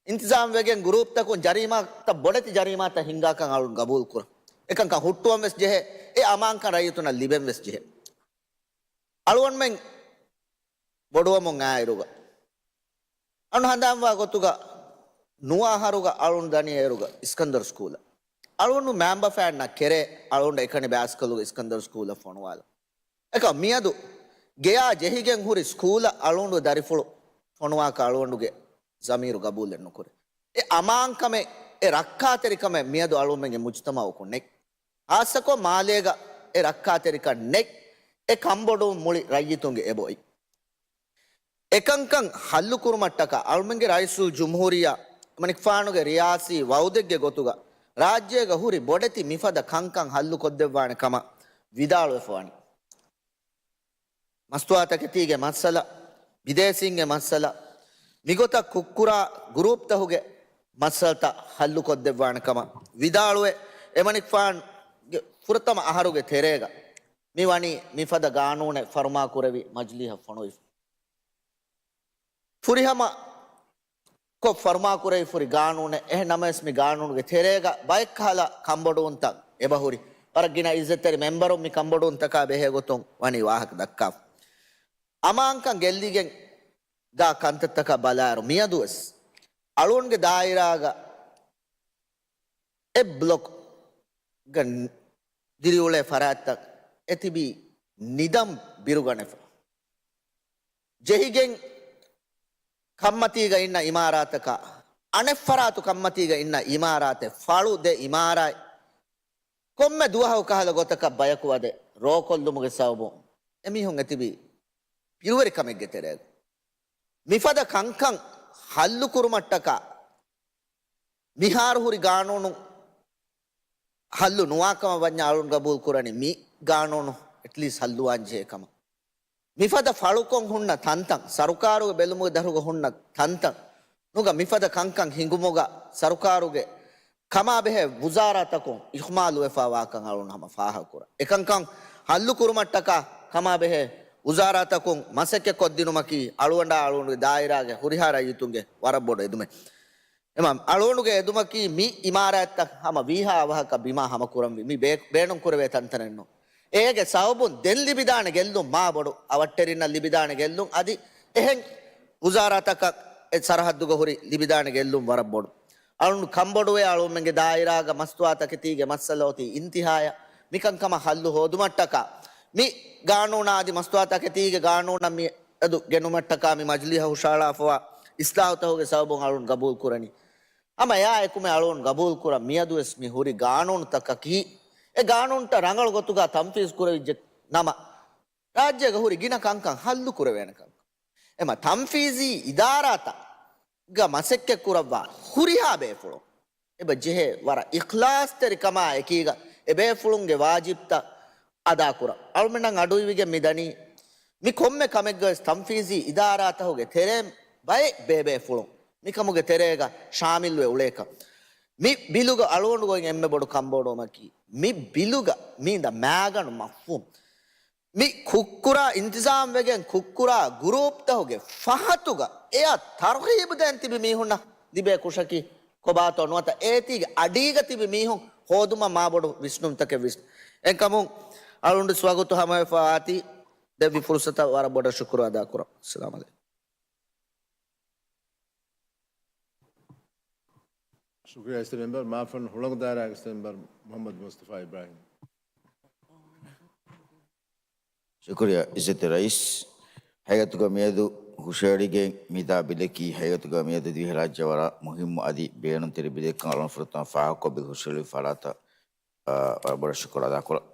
އިންތިޒާމް ވެގެން ގުރޫޕްތަކުން ޖަރީމާތައް، ބޮޑެތި ޖަރީމާތައް ހިންގާކަން އަޅުން ގަބޫލު ކުރަން. އެކަންކަން ހުއްޓުވަން ވެސް ޖެހޭ، އެ އަމާންކަން ރައްޔިތުންނަށް ލިބެން ވެސް ޖެހޭ. އަޅުގަނޑުމެން ބޮޑުވަމުން އާއިރުގަ އަން ހަނދާންވާ ގޮތުގަ ނުވަ އަހަރުގަ އަޅުން ދަނީ އޭރުގަ އިސްކަންދަރު ސްކޫލަށް. އަޅުން މައިންބަފައިންނަށް ކެރޭ އަޅުން އެކަނި ބައިސްކަލުގަ އިސްކަންދަރު ސްކޫލަށް ފޮނުވާލަން. އެކަމް މިއަދު ގެޔާ ޖެހިގެން ހުރި ސްކޫލަށް އަޅުގަނޑު ދަރިފުޅު ފޮނުވާކަށް އަޅުގަނޑުގެ ޒަމީރު ގަބޫލެއް ނުކުރޭ. އެ އަމާންކަމެއް، އެ ރައްކާތެރިކަމެއް މިއަދު އަޅުގަނޑުމެންގެ މުޖުތަމައުކުން ނެތް. ހާއްސަކޮށް މާލޭގަ އެ ރައްކާތެރިކަން ނެތް. އެ ކަންބޮޑުވުން މުޅި ރައްޔިތުންގެ އެބައޮތް. އެކަންކަން ހައްލުކުރުމަށްޓަކާ އަޅުމެންގެ ރައީސުލްޖުމްހޫރިއްޔާ އަމަނިކުފާނުގެ ރިޔާސީ ވައުދެއްގެ ގޮތުގަ ރާއްޖޭގަ ހުރި ބޮޑެތި މިފަދަ ކަންކަން ހައްލުކޮށްދެއްވާނެ ކަމަށް ވިދާޅުވެފަވަނީ. މަސްތުވާތަކެތީގެ މައްސަލަ، ބިދޭސީންގެ މައްސަލަ، މިގޮތަށް ކުއްކުރާ ގުރޫޕްތަހުގެ މައްސަލަތައް ހައްލުކޮށްދެއްވާނެ ކަމަށް ވިދާޅުވެ، އެމަނިކުފާނުގެ ފުރަތަމަ އަހަރުގެ ތެރޭގަ މި ވަނީ މިފަދަ ގާނޫނެއް ފަރުމާކުރެވި މަޖިލީހަށް ފޮނުވިފަ. ފުރިހަމަ ކޮށް ފަރުމާކުރެވިފުރި ގާނޫނެއް. އެހެން ނަމަވެސް މި ގާނޫނުގެ ތެރޭގަ ބައެއްކަހަލަ ކަންބޮޑުވުންތައް އެބަހުރި. ވަރަށް ގިނަ އިއްޒަތްތެރި މެމްބަރުން މި ކަންބޮޑުވުންތަކާ ބެހޭ ގޮތުން ވަނީ ވާހަކަ ދައްކާފަ. އަމާންކަން ގެއްލިގެން ދާ ކަންތައްތަކަށް ބަލާއިރު މިއަދުވެސް އަޅުގަނޑުގެ ދާއިރާގަ އެ ބްލޮކްގަ ދިރިއުޅޭ ފަރާތްތައް އެތިބީ ނިދަން ބިރުގަނެފަ. ޖެހިގެން ކަންމަތީގަ އިންނަ އިމާރާތަކާ، އަނެއްފަރާތު ކަންމަތީގަ އިންނަ އިމާރާތެއް، ފަޅު ދެ އިމާރާތް، ކޮންމެ ދުވަހަކު ކަހަލަ ގޮތަކަށް ބަޔަކު ވަދެ ރޯކޮށްލުމުގެ ސަބަބުން އެމީހުން އެތިބީ ބިރުވެރިކަމެއްގެ ތެރޭގަ. މިފަދަ ކަންކަން ހައްލުކުރުމަށްޓަކާ މިހާރު ހުރި ގާނޫނު ހައްލު ނުވާކަމަށް ވަންޏާ އަޅުން ގަބޫލު ކުރަނީ މި ގާނޫނު އެޓްލީސްޓް ހައްލުވާން ޖެހޭ ކަމަށް. މިފަދަ ފަޅުކޮށް ހުންނަ ތަންތަން، ސަރުކާރުގެ ބެލުމުގެ ދަށުގަ ހުންނަ ތަންތަން ނުގަ މިފަދަ ކަންކަން ހިނގުމުގަ ސަރުކާރުގެ ކަމާބެހޭ ވުޒާރާތަކުން އިހުމާލުވެފަ ވާކަން އަޅުން ހަމަ ފާހަގަކުރަން. އެކަންކަން ހައްލުކުރުމަށްޓަކާ ކަމާބެހޭ ވުޒާރާތަކުން މަސައްކަތްކޮށްދިނުމަކީ އަޅުގަނޑާ އަޅުގަނޑުގެ ދާއިރާގެ ހުރިހާ ރައްޔިތުންގެ ވަރަށް ބޮޑު އެދުމެއް. އެމަ އަޅުގަނޑުގެ އެދުމަކީ މި އިމާރާތްތައް ހަމަ ވީހާ އަވަހަކަށް ބިމާ ހަމަކުރަންވީ މި ބޭ-، ބޭނުންކުރެވޭ ތަންތަނެއް ނޫން. އޭގެ ސަބަބުން ދެން ލިބިދާނެ ގެއްލުން މާ ބޮޑު، އަވަށްޓެރިންނަށް ލިބިދާނެ ގެއްލުން އަދި އެހެން ވުޒާރާތަކަށް އެ ސަރަހައްދުގަ ހުރި ލިބިދާނެ ގެއްލުން ވަރަށް ބޮޑު. އަޅުން ކަންބޮޑުވޭ އަޅުމެންގެ ދާއިރާގަ މަސްތުވާތަކެތީގެ މައްސަލަ އޮތީ އިންތިހާޔަށް. މިކަންކަމަށް ހައްލު ހޯދުމަށްޓަކާ މި ގާނޫނާ އަދި މަސްތުވާތަކެތީގެ ގާނޫނަށް މި އަދު ގެނުމަށްޓަކާ މި މަޖިލީހަށް ހުށަހަޅާފަވާ އިސްލާހުތަކުގެ ސަބަބުން އަޅުން ގަބޫލު ކުރަނީ. ހަމަ އެއާ އެކުމެ އަޅުން ގަބޫލު ކުރަން މިއަދުވެސް މި ހުރި ގާނޫނުތަކަކީ އެ ގާނޫނުތައް ރަނގަޅު ގޮތުގަ ތަންފީޒު ކުރެވިއްޖެ ނަމަ، ރާއްޖޭގަ ހުރި ގިނަ ކަންކަން ހައްލު ކުރެވޭނެ ކަންކަން. އެމަ ތަންފީޒީ އިދާރާތައް ގަ މަސައްކަތް ކުރައްވާ ހުރިހާ ބޭފުޅުން އެބަ ޖެހޭ ވަރަށް އިޚްލާޞްތެރިކަމާ އެކީގަ އެ ބޭފުޅުންގެ ވާޖިބްތައް އަދާކުރަން. އަޅުމެންނަށް އަޑުއިވިގެން މިދަނީ މި ކޮންމެ ކަމެއްގަވެސް ތަންފީޒީ އިދާރާތަކުގެ ތެރޭން ބައެއް ބޭބޭފުޅުން މިކަމުގެ ތެރޭގަ ޝާމިލްވެ އުޅޭކަން. މި ބިލުގަ އަޅުގަނޑު ގޮތް އެންމެ ބޮޑު ކަންބޮޑުވުމަކީ މި ބިލުގަ މީނދަ މާގަނޑު މަފްހޫމް މި ކުއްކުރާ އިންތިޒާމްވެގެން ކުއްކުރާ ގުރޫޕްތަހުގެ ފަހަތުގަ އެއަށް ތަރުހީބު ދޭން ތިބި މީހުންނަށް ލިބޭ ކުށަކީ ކޮބާތޯ ނުވަތަ އޭތީގެ އަޑީގަ ތިބި މީހުން ހޯދުމަށް މާބޮޑު ވިސްނުންތަކެއް ވިސްނު. އެންކަމުން އަޅުނޑުސް ވަގުތު ހަމަވެފަ އާތީ ދެއްވި ފުރުސަތަށް ވަރަށް ބޮޑަށް ޝުކުރު އަދާކުރަން. އައްސަލާމު ޢަލައިކުމް. ޝުކުރިއްޔާ އިސްތަ މެމްބަރ. މާފަން ހުޅަނގު ދާއިރާގެ އިސްތަ މެމްބަރ މުޙައްމަދު މުސްތަފާ އިބްރާހީމް. ޝުކުރިއްޔާ އިއްޒަތްތެރި ރައީސް. ހަގީގަތުގަ މިއަދު ހުށައެޅިގެން މިދާ ބިލަކީ ހަގީގަތުގަ މިއަދު ދިވެހިރާއްޖެ ވަރަށް މުހިއްމު އަދި ބޭނުންތެރި ބިލެއްކަން އަޅުގަނޑު ފުރަތަމަ ފާހަގަކޮށް ބިލް ހުށައެޅުއްވި ފަރާތަށް، އާ، ވަރަށް ބޮޑަށް ޝުކުރު އަދާކުރަން.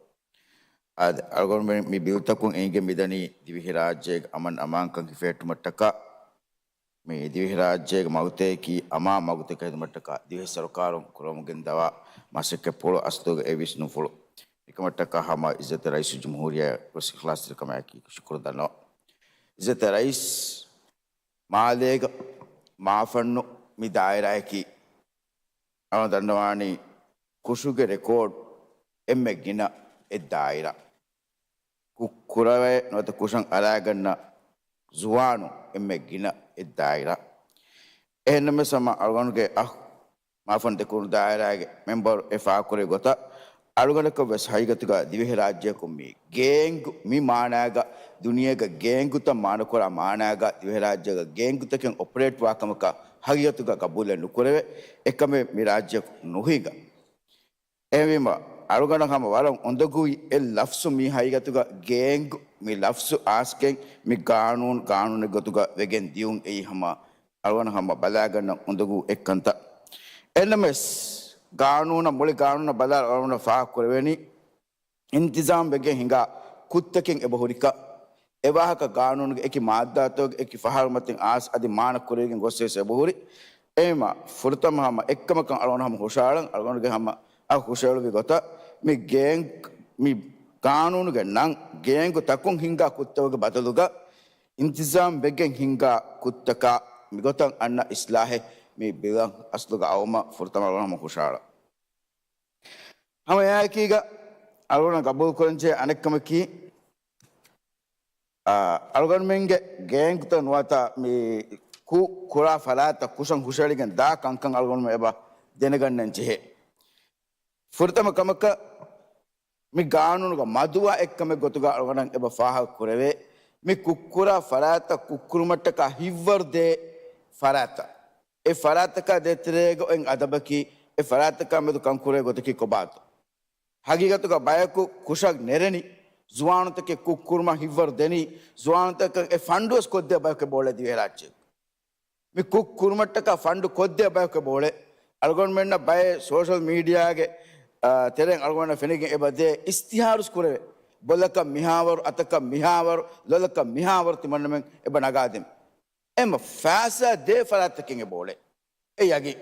އާދެ، އަޅުގަނޑުމެން މި ބިލްތަކުން އެނގިގެން މިދަނީ ދިވެހިރާއްޖޭގެ އަމަން އަމާންކަން ހިފެހެއްޓުމަށްޓަކާ މި ދިވެހިރާއްޖޭގެ މަގުތަކަކީ އަމާން މަގުތަކަށް ހެދުމަށްޓަކާ ދިވެހި ސަރުކާރުން ކުރަމުން ގެންދަވާ މަސައްކަތްޕުޅު އަސްލުގެ އެ ވިސްނުންފުޅު. މިކަމަށްޓަކާ ހަމަ އިއްޒަތްތެރި ރައީސުލްޖުމްހޫރިއްޔާއަށް ވެސް އިޚްލާޞްތެރިކަމާއެކީ ޝުކުރު ދަންނަވަން. އިއްޒަތްތެރި ރައީސް، މާލޭގަ މާފަންނު މި ދާއިރާއަކީ އަޅުގަނޑު ދަންނަވާނީ ކުށުގެ ރެކޯޑް އެންމެ ގިނަ އެއް ދާއިރާ. ކުށް ކުރެވޭ ނުވަތަ ކުށަށް އަރާގަންނަ ޒުވާނުން އެންމެ ގިނަ އެއް ދާއިރާ. އެހެންނަމަވެސް ހަމަ އަޅުގަނޑުގެ އަޚް މާފަން ދެކުނު ދާއިރާގެ މެމްބަރު އެ ފާހަގަކުރެއްވި ގޮތަށް، އަޅުގަނޑަކަށް ވެސް ހަގީގަތުގަ ދިވެހިރާއްޖެއަކުން މި ގޭންގު މި މާނާގަ ދުނިޔޭގަ ގޭންގުތައް މާނަކުރާ މާނާގަ ދިވެހިރާއްޖޭގަ ގޭންގުތަކެއް އޮޕަރޭޓްވާ ކަމަކަށް ހަގީގަތުގަ ގަބޫލެއް ނުކުރެވޭ. އެކަމެއް މި ރާއްޖެއަކު ނުހިނގާ. އެހެންވީމަ، އަޅުގަނޑަށް ހަމަ ވަރަށް އުނދަގޫވި އެ ލަފްޒު މި ހަގީގަތުގަ ގޭންގް މި ލަފްޒު އާސްގެން މި ގާނޫނު، ގާނޫނެއް ގޮތުގަ ވެގެން ދިޔުން އެއީ ހަމަ އަޅުގަނޑަށް ހަމަ ބަލާގަންނަ އުނދަގޫ އެއްކަންތައް. އެހެންނަމަވެސް، ގާނޫނަށް، މުޅި ގާނޫނަށް ބަލާ އަޅުގަނޑަށް ފާހަގަ ކުރެވޭނީ، އިންތިޒާމް ވެގެން ހިނގާ ކުށްތަކެއް އެބަހުރިކަން. އެ ވާހަކަ ގާނޫނުގެ އެކި މާއްދާތަކުގެ އެކި ފަހަރު މަތިން އާސް އަދި މާނަ ކުރެވިގެން ގޮސް ވެސް އެބަހުރި. އެހެންމަ ފުރަތަމަ ހަމަ އެއްކަމަކަށް އަޅުގަނޑު ހަމަ ހުށައަޅަން، އަޅުގަނޑުގެ ހަމަ އަ ހުށައެޅުއްވި ގޮތަށް މި ގޭންގް، މި ގާނޫނުގެ ނަން ގޭންގު ތަކުން ހިންގާ ކުށްތަކުގެ ބަދަލުގަ އިންތިޒާމް ވެގެން ހިންގާ ކުށްތަކާ މިގޮތަށް އަންނަ އިސްލާހެއް މި ބިލަށް އަސްލުގަ އައުމަށް ފުރަތަމަ އަޅުގަނޑު ހަމަ ހުށައަޅަން. ހަމަ އެއާއެކީގަ އަޅުގަނޑަށް ގަބޫލުކުރަންޖެހޭ އަނެއްކަމަކީ، އާ، އަޅުގަނޑުމެންގެ ގޭންގްތައް ނުވަތަ މި ކުށް ކުރާ ފަރާތްތައް ކުށަށް ހުށައެޅިގެން ދާ ކަންކަން އަޅުގަނޑުމެން އެބަ ދެނެގަންނަން ޖެހޭ. ފުރަތަމަ ކަމަކަށް މި ގާނޫނުގަ މަދުވާ އެއްކަމެއް ގޮތުގަ އަޅުގަނޑަށް އެބަ ފާހަގަ ކުރެވޭ، މި ކުށްކުރާ ފަރާތްތައް ކުށްކުރުމަށްޓަކާ ހިތްވަރު ދޭ ފަރާތްތައް. އެ ފަރާތްތަކާ ދޭތެރޭގަ އޮތް އަދަބަކީ، އެ ފަރާތްތަކާ މެދު ކަން ކުރޭ ގޮތަކީ ކޮބާތޯ؟ ހަގީގަތުގަ ބަޔަކު ކުށަށް ނެރެނީ، ޒުވާނުތަކެއް ކުށްކުރުމަށް ހިތްވަރު ދެނީ، ޒުވާނުތަކަށް އެ ފަންޑުވެސް ކޮށްދޭ ބަޔަކު އެބައުޅޭ ދިވެހިރާއްޖެއަކު. މި ކުށް ކުރުމަށްޓަކާ ފަންޑު ކޮށްދޭ ބަޔަކު އެބައުޅޭ. އަޅުގަނޑުމެންނަށް ބައެއް ސޯޝަލް މީޑިއާގެ، އާ، ތެރެއިން އަޅުގަނޑަށް ފެނިގެން އެބަ ދޭ އިސްތިހާރުސް ކުރެވޭ. ބޮލަކަށް މިހާވަރު، އަތަކަށް މިހާވަރު، ލޮލަކަށް މިހާވަރު ތިމަންނަމެން އެބަ ނަގާދިން. އެމަ ފައިސާ ދޭ ފަރާތްތަކެއް އެބައުޅޭ. އެ ޔަގީ.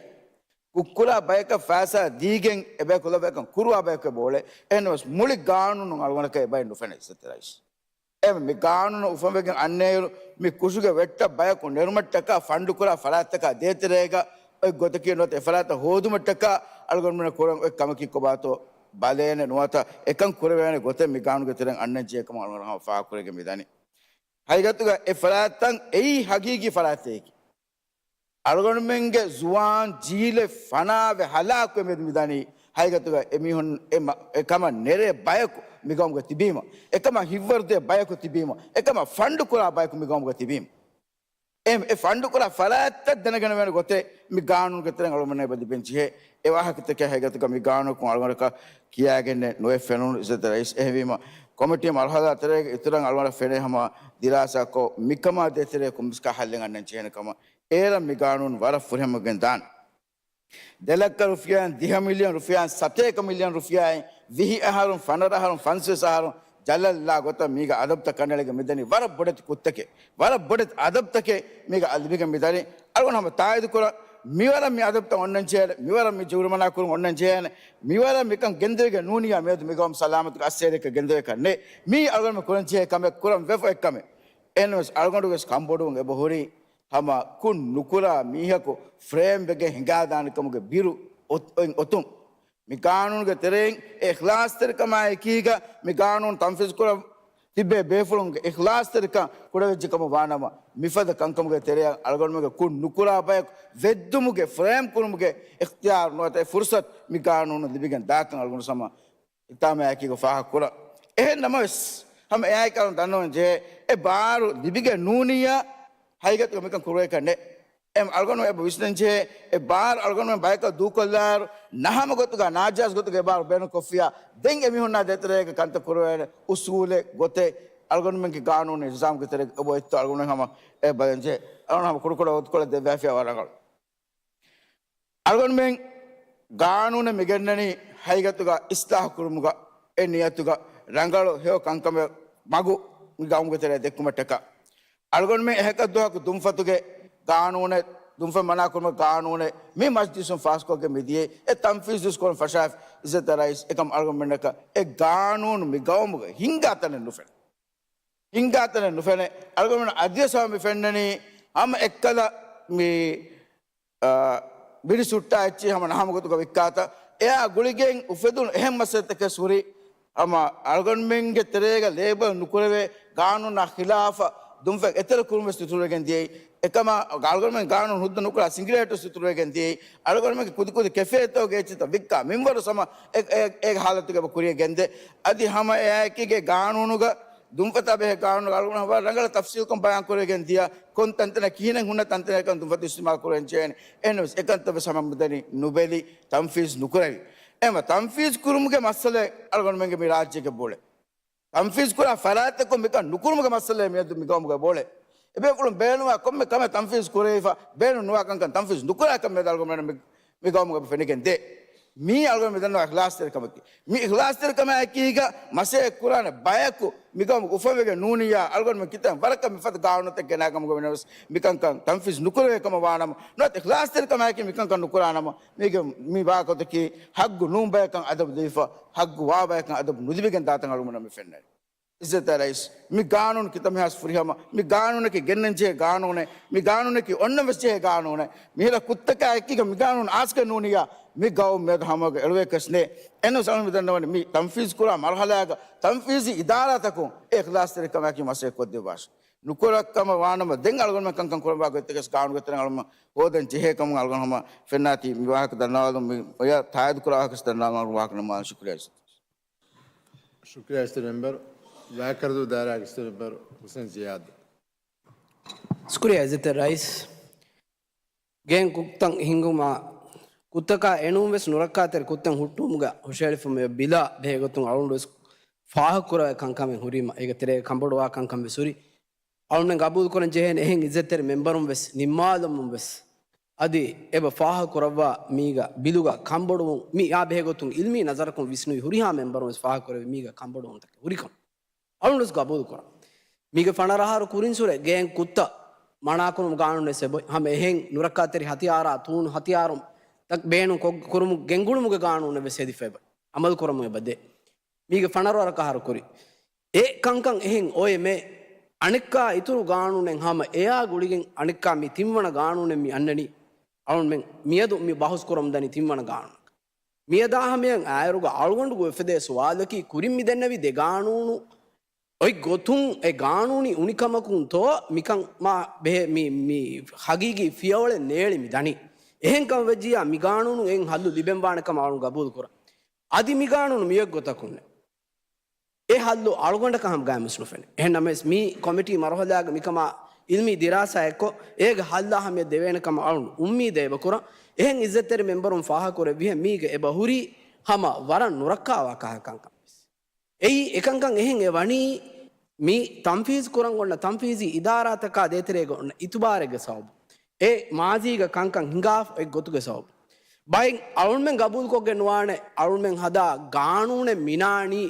ކުށްކުރާ ބަޔަކަށް ފައިސާ ދީގެން އެބަޔަކު ލައްވާ އެކަން ކުރުވާ ބަޔަކު އެބައުޅޭ. އެހެންނަމަވެސް މުޅި ގާނޫނުން އަޅުގަނޑަކަށް އެބައެއް ނުފެނޭ އިއްޒަތްތެރި ރައީސް. އެ މި ގާނޫނު އުފަންވެގެން އަންނައިރު މި ކުށުގެ ވެއްޓަށް ބަޔަކު ނެރުމަށްޓަކާ ފަންޑުކުރާ ފަރާތްތަކާ ދޭތެރޭގަ އޮތް ގޮތަކީ ނުވަތަ އެ ފަރާތަށް ހޯދުމަށްޓަކާ އަޅުގަނޑުމެންނަށް ކުރަން އޮތް ކަމަކީ ކޮބާތޯ ބަލޭނެ ނުވަތަ އެކަން ކުރެވޭނެ ގޮތެއް މި ގާނޫނުގެ ތެރެއިން އަންނަން ޖެހޭ ކަމަށް އަޅުގަނޑު ހަމަ ފާހަގަކުރެވިގެން މިދަނީ. ހަގީގަތުގަ އެ ފަރާތްތައް އެއީ ހަގީގީ ފަރާތެކޭ. އަޅުގަނޑުމެންގެ ޒުވާން ޖީލެއް ފަނާވެ ހަލާކުވެ މިއަދު މިދަނީ ހަގީގަތުގަ އެމީހުން އެ މަ-، އެ ކަމަށް ނެރޭ ބަޔަކު މިގައުމުގަ ތިބީމަ، އެކަމަށް ހިތްވަރުދޭ ބަޔަކު ތިބީމަ، އެކަމަށް ފަންޑުކުރާ ބަޔަކު މިގައުމުގަ ތިބީމަ. އެ، އެ ފަންޑުކުރާ ފަރާތްތައް ދެނެގަނެވޭނެ ގޮތެއް މި ގާނޫނުގެ ތެރެއިން އަޅުގަނޑުމެންނަށް އެބަ ލިބެން ޖެހޭ. އެ ވާހަކަތަކެއް ހަގީގަތުގަ މި ގާނޫނަކުން އަޅުގަނޑަކަށް ކިޔާގެންނެއް ނުވެ ފެނުނު އިއްޒަތްތެރި ރައީސް. އެހެންވީމަ ކޮމިޓީ މަރުހަލާ ތެރޭގެ އިތުރަށް އަޅުގަނޑަށް ފެނޭ ހަމަ ދިރާސާކޮށް މިކަމާ ދޭތެރޭ ކޮންމެސް ކަހަލައެއް އަންނަން ޖެހޭނެ ކަމަށް. އޭރަށް މި ގާނޫނު ވަރަށް ފުރިހަމަ ގެންދާނެ. ދެ ލައްކަ ރުފިޔާއިން، ދިހަ މިލިއަން ރުފިޔާއިން، ސަތޭކަ މިލިއަން ރުފިޔާއިން، ވިހި އަހަރުން، ފަނަރަ އަހަރުން، ފަންސަވީސް އަހަރުން ޖަލަށްލާ ގޮތަށް މީގަ އަދަބުތައް ކަނޑައެޅިގެން މިދަނީ ވަރަށް ބޮޑެތި ކުށްތަކެއް، ވަރަށް ބޮޑެތި އަދަބުތަކެއް މީގަ ލިބިގެން މިދަނީ. އަޅުގަނޑު ހަމަ ތާއީދު ކުރަން، މިވަރަށް މި އަދަބުތައް އޮންނަން ޖެހޭނެ، މިވަރަށް މި ޖުރުމަނާ ކުރުން އޮންނަން ޖެހޭނެ، މިވަރަށް މިކަން ގެންދެވިގެން ނޫނިއްޔާ މިއަދު މިގައުމު ސަލާމަތުގެ އައްސޭރިއަކަށް ގެންދެވޭކަށް ނެތް. މީ އަޅުގަނޑު ކުރަން ޖެހޭ ކަމެއް، ކުރަން ވެފަ އޮތް ކަމެއް. އެހެންނަމަވެސް އަޅުގަނޑުވެސް ކަންބޮޑުވުން އެބަހުރީ ހަމަ ކުށް ނުކުރާ މީހަކު ފްރޭމް ވެގެން ހިނގާދާނެ ކަމުގެ ބިރު އޮތް-، އޮތް އޮތުން. މި ގާނޫނުގެ ތެރެއިން އެ އިޚްލާޞްތެރިކަމާ އެކީގަ މި ގާނޫނު ތަންފީޒު ކުރަން ތިއްބޭ ބޭފުޅުންގެ އިޚްލާޞްތެރިކަން ކުޑަވެއްޖެ ކަމަށް ވާނަމަ، މިފަދަ ކަންކަމުގެ ތެރެއަށް އަޅުގަނޑުމެންގެ ކުށް ނުކުރާ ބަޔަކު ވެއްދުމުގެ ފްރޭމް ކުރުމުގެ އިޚްތިޔާރު ނުވަތަ އެ ފުރުޞަތު މި ގާނޫނު ލިބިގެން ދާކަން އަޅުގަނޑު ހަމަ ހިތާމައާއެކީގަ ފާހަގަކުރަން. އެހެން ނަމަވެސް، ހަމަ އެއާއެކީ އަޅުގަނޑު ދަންނަވަން ޖެހޭ، އެ ބާރު ލިބިގެން ނޫނިއްޔާ، ހަގީގަތުގަ މިކަން ކުރެވޭކަށް ނެތް. އެ އަޅުގަނޑު އެބަ ވިސްނަން ޖެހޭ، އެ ބާރު އަޅުގަނޑުމެން ބަޔަކަށް ދޫކޮށްލާއިރު، ނަހަމަ ގޮތުގަ ނާޖާއިޒް ގޮތުގަ އެ ބާރު ބޭނުންކޮށްފިއްޔާ، ދެން އެމީހުންނާ ދޭތެރޭގަ ކަންތައް ކުރެވޭނެ އުސޫލެއް ގޮތެއް އަޅުގަނޑުމެންގެ ގާނޫނު ނިޒާމުގެ ތެރޭގަ އެބައޮތްތޯ އަޅުގަނޑުމެން ހަމަ އެ ބަލަން ޖެހޭ. އަޅުގަނޑު ހަމަ ކުޑަކުޑަ އޮތްކޮޅެއް ދެއްވާފިއްޔާ ވަރަށް ރަނގަޅު. އަޅުގަނޑުމެން ގާނޫނެއް މިގެންނަނީ ހަގީގަތުގަ އިސްލާހު ކުރުމުގަ އެ ނިޔަތުގަ ރަނގަޅު ހެޔޮ ކަންކަމެއް މަގު މި ގައުމުގެ ތެރެއަށް ދެއްކުމަށްޓަކާ. އަޅުގަނޑުމެން އެހަކަށް ދުވަހަކު ދުންފަތުގެ ގާނޫނެއް، ދުންފަތް މަނާ ކުރުމުގެ ގާނޫނެއް މި މަޖްލިސުން ފާސްކޮށްގެން މިދިޔައީ، އެ ތަންފީޒުވެސް ކުރަން ފަށާފި އިއްޒަތްތެރި ރައީސް. އެކަމް އަޅުގަނޑުމެންނަކަށް އެ ގާނޫނު މި ގައުމުގަ ހިނގާ ތަނެއް ނުފެނޭ. ހިނގާ ތަނެއް ނުފެނޭ. އަޅުގަނޑުމެން އަދިވެސް ހަމަ މި ފެންނަނީ ހަމަ އެއްކަލަ މި، އާ، ބިޑި ސުއްޓާ އެއްޗިހި ހަމަ ނަހަމަ ގޮތުގަ ވިއްކާތަން. އެއާ ގުޅިގެން އުފެދުނު އެހެން މައްސަލަތަކެއް ހުރި ހަމަ އަޅުގަނޑުމެންގެ ތެރޭގަ ލޭބަލް ނުކުރެވޭ ގާނޫނާ ޚިލާފަށް ދުންފަތް އެތެރެ ކުރުން ވެސް އިތުރުވެގެން ދިޔައީ. އެކަމާ އަޅުގަނޑުމެން ގާނޫނު ހުއްދަ ނުކުރާ ސިނގިރޭޓް ވެސް އިތުރުވެގެން ދިޔައީ. އަޅުގަނޑުމެންގެ ކުދިކުދި ކެފޭތަކުގެ އެއްޗިތައް ވިއްކާ މިންވަރު ހަމަ އެ، އެ، އެ ހާލަތުގަ އެބަ ކުރިޔަށް ގެންދޭ. އަދި ހަމަ އެއާއެކީގަ ގާނޫނުގަ ދުންފަތާ ބެހޭ ގާނޫނު އަޅުގަނޑު ވަރަށް ރަނގަޅަށް ތަފްސީލްކޮށް ބަޔާން ކުރެވިގެން ދިޔަ، ކޮން ތަންތަނަށް ކިހިނެއް ހުންނަ ތަންތަނަކަށް ދުންފަތު އިސްތިޢުމާލު ކުރަން ޖެހޭނެ. އެހެންނަމަވެސް އެކަންތައް ވެސް ހަމަ މިދަނީ ނުބެލި، ތަންފީޒް ނުކުރެވި. އެހެންވެ ތަންފީޒް ކުރުމުގެ މައްސަލައެއް އަޅުގަނޑުމެންގެ މި ރާއްޖޭގަ އެބައުޅޭ. ތަންފީޒް ކުރާ ފަރާތްތަކުން މިކަން ނުކުރުމުގެ މައްސަލައެއް މިއަދު މި ގައުމުގަ އެބައުޅޭ. އެބޭފުޅުން ބޭނުންވާ ކޮންމެ ކަމެއް ތަންފީޒް ކުރެވިފަ، ބޭނުން ނުވާ ކަންކަން ތަންފީޒް ނުކުރާ ކަމެއް އަޅުގަނޑުމެން މި، މި ގައުމުގަ އެބަ ފެނިގެން ދޭ. މީ އަޅުގަނޑު މިދަންނަވާ އިޚްލާޞްތެރިކަމަކީ. މި އިޚްލާޞްތެރިކަމާއެކީގަ މަސައްކަތް ކުރާނެ ބަޔަކު މިގައުމުގަ އުފަންވެގެން ނޫނިއްޔާ، އަޅުގަނޑުމެން ކިތަން ވަރަކަށް މިފަދަ ގާނޫނުތައް ގެނައިގަމުގަ ވެނަވެސް މިކަންކަން ތަންފީޒު ނުކުރެވޭ ކަމަށް ވާނަމަ، ނުވަތަ އިޚްލާޞްތެރިކަމާއެކީ މިކަންކަން ނުކުރާނަމަ، މީގެ މި ވާހަކަތަކީ ޙައްގު ނޫން ބަޔަކަށް އަދަބު ދީފަ، ޙައްގު ވާ ބަޔަކަށް އަދަބު ނުލިބިގެން ދާތަން އަޅުގަނޑަށް މި ފެންނަނީ. އިއްޒަތްތެރި ރައީސް، މި ގާނޫނު ކިތަންމެހާސް ފުރިހަމަ، މި ގާނޫނަކީ ގެންނަން ޖެހޭ ގާނޫނެއް، މި ގާނޫނަކީ އޮންނަން ވެސް ޖެހޭ ގާނޫނެއް، މިހިރަ ކުށްތަކާ އެކީގަ މި ގާނޫނު އާސްގަ ނޫނިއްޔާ، މި ގައުމު މިއަދު ހަމައަށް އެޅުވޭކަސް ނޭ. އެންނަސް އަޅުގަނޑު މިދަންނަވަނީ މި ތަންފީޒު ކުރާ މަރުހަލާގަ ތަންފީޒީ އިދާރާތަކުން އެ އިޚްލާޞްތެރިކަމާއެކީ މަސައްކަތް ކޮށްދެއްވާށޭ. ނުކުރައްކަމަށް ވާނަމަ، ދެން އަޅުގަނޑުމެން ކަންކަން ކުރަންވާ ގޮތްތަކެއް ގާނޫނުގެ ތެރެއިން އަޅުގަނޑު ހޯދަން ޖެހޭ ކަމުން އަޅުގަނޑު ހަމަ ފެންނާތީ. މި ވާހަކަ ދަންނަވާލުން މި އޮޔަށް ތާއީދު ކުރާ ވާހަކަ ދަންނަވާލުން ވާހަކަ ނަމާލަން. ޝުކުރިއްޔާ އިއްޒަތްތެރި. ޝުކުރިއްޔާ އިއްޒަތްތެރި މެމްބަރު. ލާއިގުކަން ދާއިރާގެ އިއްޒަތްތެރި މެމްބަރު ހުސެން ޒިޔާދު. ޝުކުރިއްޔާ އިއްޒަތްތެރި ރައީސް. ގެއިން ކުށްތައް ހިންގުމާ، ކުށްތަކާ އެނޫން ވެސް ނުރައްކާތެރި ކުށްތައް ހުއްޓުވުމުގަ ހުށަހެޅިފަ މި ބިލާ ބެހޭގޮތުން އަޅުގަނޑު ވެސް ފާހަގަކުރެވޭ ކަންކަމެއް ހުރީމަ، އޭގެ ތެރޭގަ ކަންބޮޑުވާ ކަންކަން ވެސް ހުރި. އަޅުގަނޑުމެން ގަބޫލުކުރަން ޖެހޭނެ އެހެން އިއްޒަތްތެރި މެމްބަރުން ވެސް ނިންމާލަމުން ވެސް އަދި އެބަ ފާހަގަކުރައްވާ މީގަ ބިލުގަ ކަންބޮޑުވުން މި އާ ބެހޭގޮތުން އިލްމީ ނަޒަރަކުން ވިސްނުވި ހުރިހާ މެމްބަރުން ވެސް ފާހަގަކުރެއްވި މީގަ ކަންބޮޑުވުންތަކެއް ހުރިކަން. އަޅުގަނޑު ވެސް ގަބޫލުކުރަން. މީގެ ފަނަރަ އަހަރު ކުރިންސުރެ ގެއިން ކުށްތައް މަނާކުރުމުގެ ގާނޫނު ވެސް އެބައޮތް. ހަމަ އެހެން ނުރައްކާތެރި ހަތިޔާރާ ތޫނު ހަތިޔާރުން ތައް ބޭނުން ކޮށް-، ކުރުމުގެ ގެންގުޅުމުގެ ގާނޫނު ވެސް ހެދިފަ އެބައޮތް. އަމަލު ކުރަމުން އެބަ ދޭ. މީގެ ފަނަރަ ވަރަކަށް އަހަރު ކުރި. އެ ކަންކަން އެހެން އޮވެމެ، އަނެއްކާ އިތުރު ގާނޫނެއް ހަމަ އެއާ ގުޅިގެން އަނެއްކާ މި ތިންވަނަ ގާނޫނެއް މި އަންނަނީ. އަޅުގަނޑުމެން މިއަދު މި ބަހުސް ކުރަމުން ދަނީ ތިންވަނަ ގާނޫނަކަށް. މިއަދާ ހަމަޔަށް އާއިރުގަ އަޅުގަނޑުގެ އުފެދޭ ސުވާލަކީ، ކުރިން މި ދެންނެވި ދެ ގާނޫނު އޮތް ގޮތުން އެ ގާނޫނީ އުނިކަމަކުންތޯ މިކަން މާ ބެހޭ މި، މި ހަގީގީ ފިޔަވަޅެއް ނޭޅި މި ދަނީ. އެހެން ކަމަށް ވެއްޖިއްޔާ މި ގާނޫނު އެއިން ހައްލު ލިބެންވާނެ ކަމަށް އަޅުގަނޑު ގަބޫލު ކުރަން. އަދި މި ގާނޫނު މި އޮތް ގޮތަކުންނެއް އެ ހައްލު އަޅުގަނޑަކަށް ހަމަ ގާތް ވެސް ނުފެނޭ. އެހެން ނަމަވެސް، މި ކޮމިޓީ މަރުހަލާގަ މިކަމާ އިލްމީ ދިރާސާއެއްކޮށް، އޭގެ ހައްލާ ހަމަޔަށް ދެވޭނެ ކަމަށް އަޅުން އުއްމީދެއް އެބަ ކުރަން. އެހެން އިއްޒަތްތެރި މެމްބަރުން ފާހަގަކުރެއްވިހެން، މީގަ އެބަ ހުރީ ހަމަ ވަރަށް ނުރައްކާވާ ކަހަލަ ކަންކަން ވެސް. އެއީ އެކަންކަން އެހެން އެ ވަނީ، މި ތަންފީޒު ކުރަން އޮންނަ ތަންފީޒީ އިދާރާތަކާ ދޭތެރޭގަ އޮންނަ އިތުބާރެއްގެ ސަބަބުން. އެ މާޒީގަ ކަންކަން ހިނގާފަ އޮތް ގޮތުގެ ސަބަބުން. ބައެއް އަޅުންމެން ގަބޫލުކޮށްގެން ނުވާނެ، އަޅުންމެން ހަދާ ގާނޫނެއް މިނާނީ،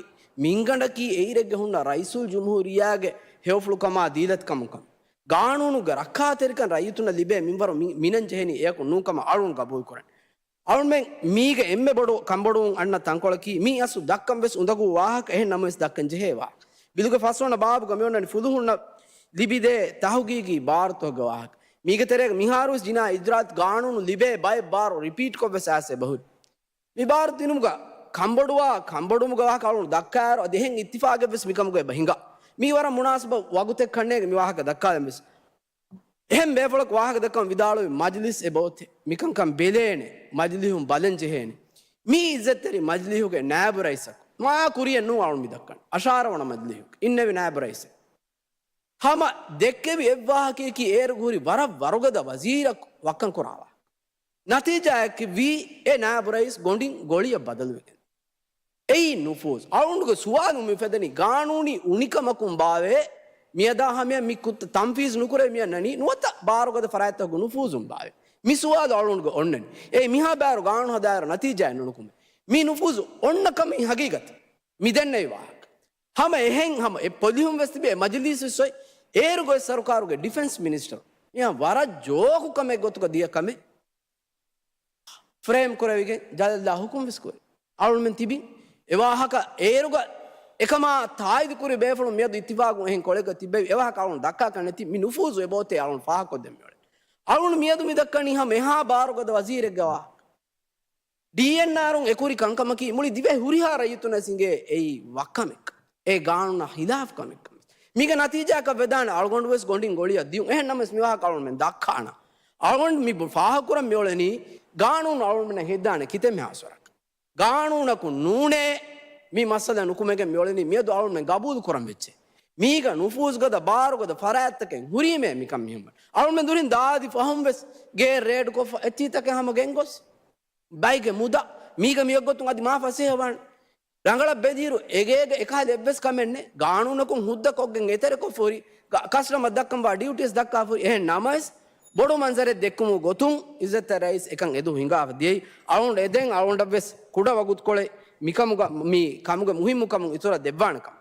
މިންގަނޑަކީ އެއިރެއްގެ ހުންނަ ރައީސުލްޖުމްހޫރިއްޔާގެ ހެޔޮފުޅުކަމާ ދީލަތިކަމުން ކަމަށް. ގާނޫނުގެ ރައްކާތެރިކަން ރައްޔިތުންނަށް ލިބޭ މިންވަރު މި-، މިނަން ޖެހެނީ އެޔަކު ނޫން ކަމަށް އަޅުން ގަބޫލުކުރަން. އަޅުމެން މީގެ އެންމެ ބޮޑު ކަންބޮޑުވުން އަންނަ ތަންކޮޅަކީ، މީ އަސްލު ދައްކަން ވެސް އުނދަގޫ ވާހަކަ، އެހެން ނަމަވެސް ދައްކަން ޖެހޭ ވާހަކަ. ބިލުގެ ފަސްވަނަ ބާބުގަ މިއޮންނަނީ ފުލުހުންނަށް ލިބިދޭ ތަހުގީގީ ބާރުތަކުގެ ވާހަކަ. މީގެ ތެރޭގަ މިހާރުވެސް ޖިނާ އިޖްރާއަތު ގާނޫނު ލިބޭ ބައެއް ބާރު ރިޕީޓްކޮށްވެސް އައިސް އެބަހުރި. މި ބާރު ދިނުމުގަ ކަންބޮޑުވާ، ކަންބޮޑުވުމުގެ ވާހަކަ އަޅުން ދައްކާއިރު، އަދި އެހެން އިއްތިފާގެއްވެސް މިކަމުގަ އެބަ ހިނގާ. މީ ވަރަށް މުނާސަބަ ވަގުތެއް ކަންނޭގެ މި ވާހަކަ ދައްކާލަން ވެސް. އެހެން ބޭފުޅަކު ވާހަކަ ދައްކަމުން ވިދާޅުވި މަޖިލިސް އެބައޮތޭ. މިކަންކަން ބެލޭނެ. މަޖިލީހުން ބަލަން ޖެހޭނެ. މީ އިއްޒަތްތެރި މަޖިލީހުގެ ނާއިބު ރައީސަކު. މާ ކުރިޔަށް ނޫން އަޅުން މި ދައްކަން. އަށާރަ ވަނަ މަޖިލީހުގެ އިންނެވި ނާއިބު ރައީސެއް. ހަމަ ދެއްކެވި އެއްވާހަކަޔަކީ އޭރުގެ ހުރި ވަރަށް ވަރުގަދަ ވަޒީރަކު ވައްކަން ކުރާ ވާހަކަ. ނަތީޖާއަކީ ވީ އެ ނާއިބު ރައީސް ގޮނޑިން ގޮޅިއަށް ބަދަލުވެގެން. އެއީ ނުފޫޒު. އަޅުންގެ ސުވާލު މި ފެދެނީ ގާނޫނީ އުނިކަމަކުން ބާވޭ؟ މިއަދާ ހަމަޔަށް މި ކުށްތައް ތަންފީޒު ނުކުރެވި މިއަންނަނީ ނުވަތަ ބާރުގަދަ ފަރާތްތަކުގެ ނުފޫޒުން ބާވޭ؟ މި ސުވާލު އަޅުންގެ އޮންނަނީ. އެއީ މިހާ ބާރު ގާނޫނު ހަދާއިރު ނަތީޖާއެއް ނުނުކުމޭ. މި ނުފޫޒު އޮންނަ ކަމީ ހަގީގަތެއް. މި ދެންނެވި ވާހަކަ. ހަމަ އެހެން ހަމަ އެ ޕޮލިހުން ވެސް ތިބި އެ މަޖިލީސް ވެސް އޮތް. އޭރުގެ ސަރުކާރުގެ ޑިފެންސް މިނިސްޓަރު. މިހާ ވަރަށް ޖޯކު ކަމެއް ގޮތުގަ ދިޔަ ކަމެއް. ފްރޭމް ކުރެވިގެން ޖަލަށްލާ ހުކުމް ވެސް ކުރި. އަޅުންމެން ތިބިން އެވާހަކަ އޭރުގަ އެކަމާ ތާއީދު ކުރި ބޭފުޅުން މިއަދު އިއްތިފާގު އެހެން ކޮޅެއްގަ ތިއްބެވި އެވާހަކަ އަޅުން ދައްކާކަށް ނެތި މި ނުފޫޒު އެބައޮތޭ އަޅުން ފާހަގަ ކޮށްދެން މިއުޅެނީ. އަޅުން މިއަދު މި ދައްކަނީ ހަމަ އެހާ ބާރުގަދަ ވަޒީރެއްގެ ވާހަކަ. ޑީއެންއާރުން އެކުރި ކަންކަމަކީ މުޅި ދިވެހި ހުރިހާ ރައްޔިތުންނަށް އިނގޭ އެއީ ވައްކަމެއް. އެ ގާނޫނާ ހިލާފް ކަމެއް ކަމެއް. މީގެ ނަތީޖާއަކަށް ވެދާނެ އަޅުގަނޑު ވެސް ގޮނޑިން ގޮޅިއަށް ދިޔުން. އެހެން ނަމަވެސް މި ވާހަކަ އަޅުމެން ދައްކާނަ. އަޅުގަނޑު މި ފާހަގަކުރަން މިއުޅެނީ ގާނޫނު އަޅުމެންނަށް ހެދާނެ ކިތަންމެ ހާސްވަރަކަށް. ގާނޫނަކުން ނޫނޭ މި މައްސަލަ ނުކުމެގެން މިއުޅެނީ މިއަދު އަޅުމެން ގަބޫލު ކުރަން ވެއްޖެ. މީގަ ނުފޫޒުގަދަ ބާރުގަދަ ފަރާތްތަކެއް ހުރީމޭ މިކަން މިހެން. އަޅުމެން ދުރިން ދާދި ފަހުން ވެސް ގޭ ރޭޑް ކޮށްފަ އެތީތަކެއް ހަމަ ގެންގޮސް. ބައިގެ މުދާ މީގަ މިއޮއްގޮތުން އަދި މާ ފަސޭހަވާނެ. ރަނގަޅަށް ބެލިއިރު އެގޭގަ އެކަހަލަ އެއްވެސް ކަމެއް ނެތް. ގާނޫނަކުން ހުއްދަ ކޮށްގެން އެތެރެކޮށްފަ ހުރި، ކަ-، ކަސްޓަމަށް ދައްކަންވާ ޑިއުޓީސް ދައްކާފަ ހުރި. އެހެން ނަމަވެސް ބޮޑު މަންޒަރެއް ދެއްކުމުގެ ގޮތުން އިއްޒަތްތެރި ރައީސް އެކަން އެދު ހިނގާފަ ދިޔައީ، އަޅުގަނޑު އެދެން އަޅުގަނޑަށްވެސް ކުޑަ ވަގުތުކޮޅެއް މިކަމުގަ، މި ކަމުގެ މުހިއްމުކަމުން އިތުރަށް ދެއްވާނެކަން.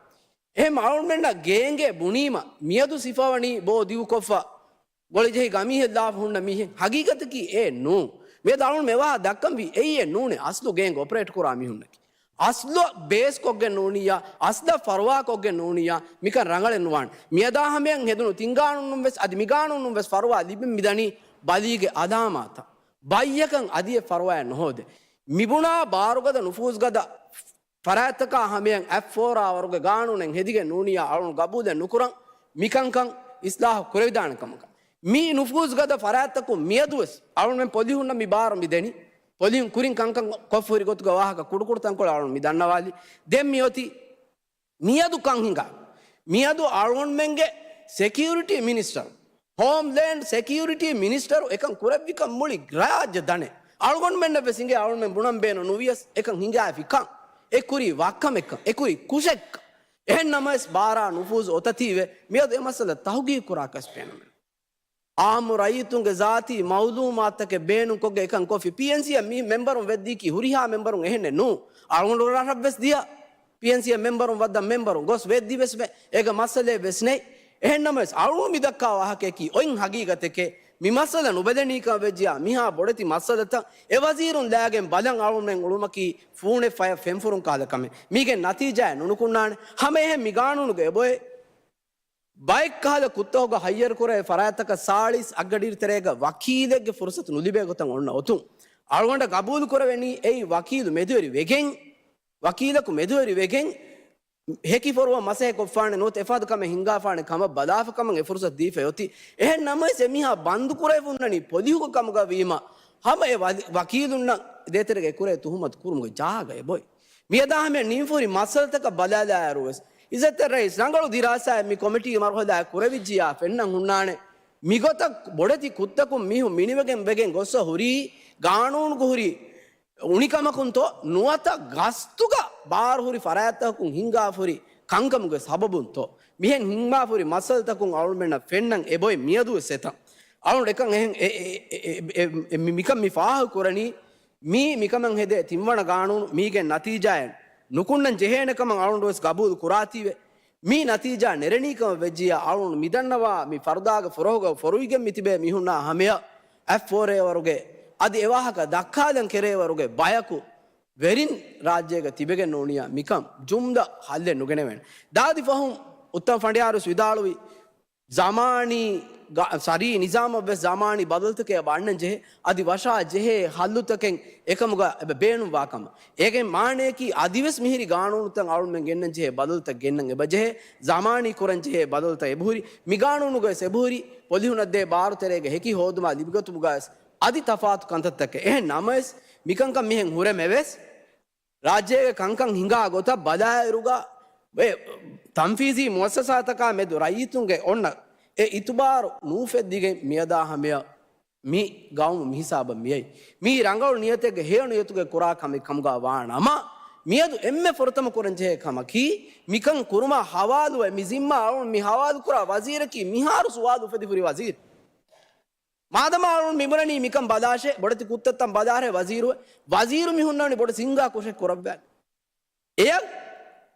އެހެން އަޅުގަނޑުމެންނަށް ގޭންގޭ ބުނީމަ، މިއަދު ސިފަވަނީ ބޯ ދިގުކޮށްފަ ގޮޅިޖެހި ގަމީހެއް ލާފަ ހުންނަ މީހެއް. ހަގީގަތަކީ އެއެއް ނޫން. މިއަދު އަޅުގަނޑު މި ވާހަކަ ދައްކަންވީ އެއީ އެއް ނޫނޭ، އަސްލު ގޭންގް އޮޕަރޭޓް ކުރާ މީހުންނަކީ. އަސްލު ބޭސްކޮށްގެން ނޫނިއްޔާ، އަސްލަށް ފަރުވާކޮށްގެން ނޫނިއްޔާ، މިކަން ރަނގަޅެއް ނުވާނެ. މިއަދާ ހަމަޔަށް ހެދުނު ތިން ގާނޫނުން ވެސް އަދި މި ގާނޫނުން ވެސް ފަރުވާ ލިބެން މިދަނީ ބަލީގެ އަލާމާތަށް. ބައްޔަކަށް އަދިއެއް ފަރުވާއެއް ނުހޯދޭ. މިބުނާ ބާރުގަދަ ނުފޫޒުގަދަ ފަރާތްތަކާ ހަމަޔަށް އެފް ފޯރާ ވަރުގެ ގާނޫނެއް ހެދިގެން ނޫނިއްޔާ އަޅުން ގަބޫލެއް ނުކުރަން މިކަންކަން އިސްލާހު ކުރެވިދާނެ ކަމަކަށް. މި ނުފޫޒުގަދަ ފަރާތްތަކުން މިއަދުވެސް އަޅުންމެން ޕޮލިހުންނަށް މި ބާރު މި ދެނީ. ޕޮލިހުން ކުރިން ކަންކަން ކޮށްފަ ހުރި ގޮތުގެ ވާހަކަ ކުޑަކުޑަ ތަންކޮޅެއް އަޅުން މި ދަންނަވާލީ. ދެން މިއޮތީ މިއަދު ކަން ހިނގާ. މިއަދު އަޅުގަނޑުމެންގެ ސެކިއުރިޓީ މިނިސްޓަރު، ހޯމްލޭންޑް ސެކިއުރިޓީ މިނިސްޓަރު އެކަން ކުރެއްވިކަން މުޅި ރާއްޖެ ދަނޭ. އަޅުގަނޑުމެންނަށް ވެސް އިނގޭ އަޅުގަނޑުމެން ބުނަން ބޭނުން ނުވިޔަސް އެކަން ހިނގާފިކަން. އެ ކުރީ ވައްކަމެއްކަން. އެ ކުރީ ކުށެއްކަން. އެހެން ނަމަވެސް ބާރާ ނުފޫޒު އޮތަތީވެ މިއަދު އެ މައްސަލަ ތަހުގީގު ކުރާކަށް ބޭނުމެއް. އާއްމު ރައްޔިތުންގެ ޒާތީ މައުލޫމާތުތަކެއް ބޭނުންކޮށްގެން އެކަން ކޮށްފި. ޕީއެންސީއަށް މި މެމްބަރުން ވެއްދީކީ ހުރިހާ މެމްބަރުން އެހެނެއް ނޫން. އަޅުގަނޑު ރަށަށްވެސް ދިޔަ ޕީއެންސީއަށް މެމްބަރުން ވައްދަން މެމްބަރުން ގޮސް ވެއްދިވެސް ވެ. އޭގަ މައްސަލައެއް ވެސް ނެތް. އެހެން ނަމަވެސް އަޅުގަނޑު މި ދައްކާ ވާހަކައަކީ އޮތް ހަގީގަތެކޭ. މި މައްސަލަ ނުބެލެނީކަމަށް ވެއްޖިޔާ މިހާ ބޮޑެތި މައްސަލަތައް އެ ވަޒީރުން ލާގެން ބަލަން އަޅުގަނޑުމެން އުޅުމަކީ ފޫނެއް ފަޔަށް ފެންފުރުން ކަހަލަ ކަމެއް. މީގެ ނަތީޖާއެއް ނުނުކުންނާނެ. ހަމައެހެން މި ގާނޫނުގެ އެބޮތް ބައެއް ކަހަލަ ކުށްތަކުގަ ހައްޔަރުކުރެވޭ ފަރާތްތަކަށް ސާޅީސް އަށްގަޑިތެރޭގަ ވަކީލެއްގެ ފުރުސަތު ނުލިބޭ ގޮތަށް އޮންނަ އޮތުން، އަޅުގަނޑަށް ގަބޫލުކުރެވެނީ އެއީ ވަކީލު މެދުވެރި ވެގެން، ވަކީލަކު މެދުވެރި ވެގެން ހެކި ފޮރުވަ މަސައްކަތް ކޮށްފާނެ ނުވަތަ އެފަދަ ކަމެއް ހިންގާފާނެ ކަމަށް ބަލާފަ ކަމަށް އެ ފުރުސަތު ދީފައި އޮތީ. އެހެން ނަމަވެސް އެމީހާ ބަންދުކުރެވި ހުންނަނީ ޕޮލިހުގެ ކަމުގަ ވީމަ، ހަމަ އެ ވަލި-، ވަކީލުންނަށް ދޭތެރޭގަ އެކުރޭ ތުހުމަތު ކުރުމުގެ ޖާގަ އެބޮތް. މިއަދާ ހަމަޔަށް ނިންފުހުރި މައްސަލަތަކަށް ބަލާލާއިރުވެސް، އިއްޒަތްތެރި ރައީސް، ރަނގަޅު ދިރާސާއެއް މި ކޮމިޓީގެ މަރުހަލާއަށް ކުރެވިއްޖިއްޔާ ފެންނަން ހުންނާނެ. މިގޮތަށް ބޮޑެތި ކުށްތަކުން މީހުން މިނިވެގެން ވެގެން ގޮއްސަ ހުރީ ގާނޫނުގަ ހުރި އުނިކަމަކުންތޯ ނުވަތަ ގަސްތުގަ ބާރުހުރި ފަރާތްތަކުން ހިންގާފަހުރި ކަންކަމުގެ ސަބަބުންތޯ މިހެން ހިނގާފަހުރި މައްސަލަތަކުން އަޅުމެންނަށް ފެންނަން އެބޮތް މިއަދުވެސް އެތަން. އަޅުގަނޑު އެކަން އެހެން އެ-، އެ-، އެ-، އެ-، އެ-، މި-، މިކަން މި ފާހަގަކުރަނީ މީ މިކަމަށް ހެދޭ ތިންވަނަ ގާނޫނު މީގެ ނަތީޖާއެއް ނުކުންނަން ޖެހޭނެ ކަމަށް އަޅުގަނޑުވެސް ގަބޫލު ކުރާތީވެ. މި ނަތީޖާ ނެރެނީ ކަމަށް ވެއްޖިއްޔާ އަޅުގަނޑު މިދަންނަވާ މި ފަރުދާގެ ފުރޮހުގަ ފޮރުވިގެން މިތިބޭ މީހުންނާ ހަމަޔަށް އެފް ފޯރޭ ވަރުގެ އަދި އެވާހަކަ ދައްކާލަން ކެރޭ ވަރުގެ ބަޔަކު ވެރިން ރާއްޖޭގަ ތިބެގެން ނޫނިއްޔާ މިކަން ޖުމްލަ ހައްލެއް ނުގެނެވޭނެ. ދާދި ފަހުން އުއްތަމް ފަނޑިޔާރުވެސް ވިދާޅުވި ޒަމާނީ ގަ-، ސަރީ ނިޒާމަށްވެސް ޒަމާނީ ބަދަލުތަކެއް އަންނަން ޖެހޭ، އަދި ވަށާ ޖެހޭ ހައްލުތަކެއް އެކަމުގަ އެބަ ބޭނުންވާ ކަމަށް. އޭގެ މާނަޔަކީ އަދިވެސް މިހިރި ގާނޫނުތައް އަޅުމެން ގެންނަން ޖެހޭ ބަދަލުތައް ގެންނަން އެބަ ޖެހޭ، ޒަމާނީ ކުރަން ޖެހޭ ބަދަލުތައް އެބަހުރި، މި ގާނޫނުގަވެސް އެބަހުރި، ޕޮލިހުނަށްދޭ ބާރު ތެރޭގަ ހެކި ހޯދުމާ ލިބިގަތުމުގަވެސް އަދި ތަފާތު ކަންތައްތަކެއް. އެހެން ނަމަވެސް، މިކަންކަން މިހެން ހުރެމެވެސް، ރާއްޖޭގެ ކަންކަން ހިނގާ ގޮތަށް ބަލާއިރުގަ، އެ ތަންފީޒީ މުއައްސަސާތަކާ މެދު ރައްޔިތުންގެ އޮންނަ އެ އިތުބާރު ނޫފެއްދިގެން މިއަދާ ހަމަޔަށް މި ގައުމު މިހިސާބަށް މިއައީ. މީ ރަނގަޅު ނިޔަތެއްގެ ހެޔޮ ނިޔަތުގެ ކުރާ ކަމެއް ކަމުގަ ވާ ނަމަ، މިއަދު އެންމެ ފުރަތަމަ ކުރަން ޖެހޭ ކަމަކީ، މިކަން ކުރުމާ ހަވާލުވެ، މި ޒިންމާ އަޅުން މި ހަވާލު ކުރާ ވަޒީރަކީ މިހާރު ސުވާލު އުފެދި ހުރި ވަޒީރު. މާދަމާ އަޅުން މިބުނަނީ މިކަން ބަލާށޭ، ބޮޑެތި ކުށްތައްތައް ބަލާށޭ ވަޒީރު، ވަޒީރު މި ހުންނާނީ ބޮޑު ސިނގާ ކުށެއް ކުރައްވާނެ. އެޔަށް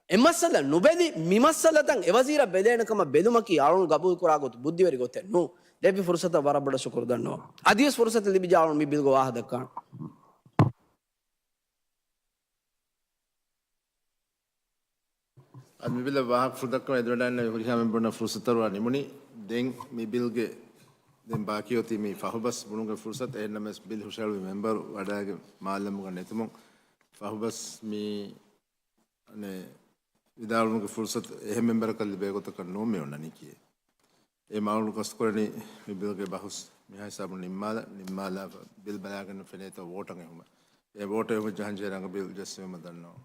އެ މައްސަލަ ނުބެލި، މި މައްސަލަތައް އެ ވަޒީރަށް ބެލޭނެ ކަމަށް ބެލުމަކީ އަޅުން ގަބޫލު ކުރާ ގޮތު ބުއްދިވެރި ގޮތެއް ނޫން. ލެއްވި ފުރުސަތަށް ވަރަށް ބޮޑަށް ޝުކުރު ދަންނަވަން. އަދިވެސް ފުރުސަތެއް ލިބިއްޖެ އަޅުން މި ބިލްގެ ވާހަކަ ދައްކާނަން. އަދި މި ބިލަށް ވާހަކަ ފުޅު ދައްކަމުން އެދިވަޑައިގެންނެވި ހުރިހާ މެމްބަރުންނަށް ފުރުސަތު ދަރުވާ ނިމުނީ. ދެން މި ބިލްގެ ދެން ބާކީ އޮތީ މި ފަހުބަސް ބުނުމުގެ ފުރުސަތު. އެހެންނަމަވެސް ބިލް ހުށަހެޅުވި މެމްބަރު ވަޑައިގެން މާލަމުގަ ނެތުމުން ފަހުބަސް މި ވިދާޅުވުމުގެ ފުރުސަތު އެހެން މެމްބަރަކަށް ލިބޭ ގޮތަކަށް ނޫން މި އޮންނަނީކީ. އެ މައުލޫމާތު ގަސްތުކުރަނީ މި ބިލްގެ ބަހުސް މިހާ ހިސާބުން ނިންމާލާ، ނިންމާލާފަ ބިލް ބަލާގެން ފެނޭތޯ ވޯޓަށް އެހުމަށް. އެ ވޯޓަށް އެހުމަށް ޖަހަންޖެހޭ ރަނގަޅު ބިލް ޖެއްސެވީމަ ދަންނަވަން.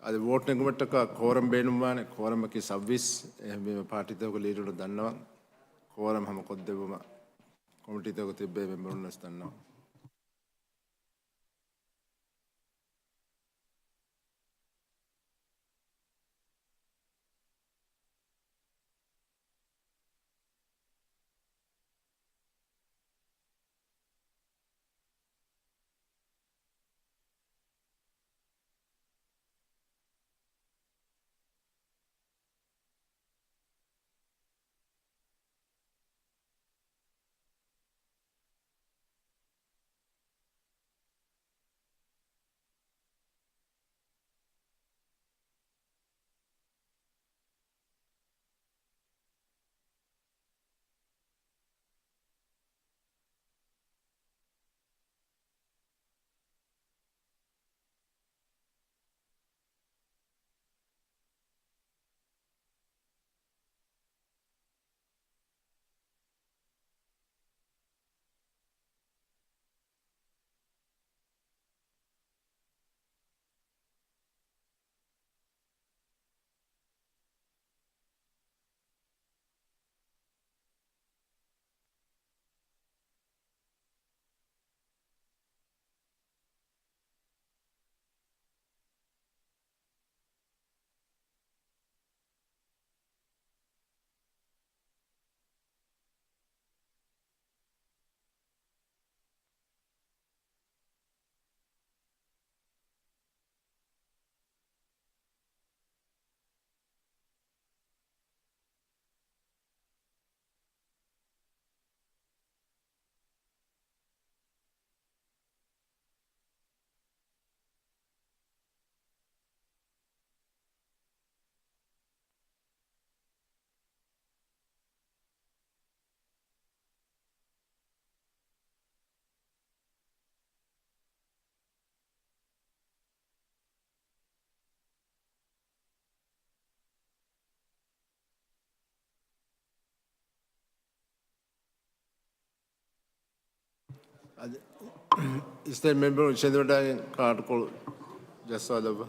އަދި ވޯޓް ނެގުމަށްޓަކާ ކޯރަމް ބޭނުންވާނެ. ކޯރަމަކީ ސައްވީސް. އެހެންވީމަ ޕާޓީތަކުގެ ލީޑަރުން ދަންނަވަން ކޯރަމް ހަމަ ކޮށްދެއްވުމަށް ކޮމިޓީތަކުގަ ތިއްބެވި މެމްބަރުންނަށް ދަންނަވަން. އަދި އިސްނެ މެމްބަރުން އިށެނދުން ވަޑައިގެން ކާޑުކޮޅު ޖައްސާލައްވާ.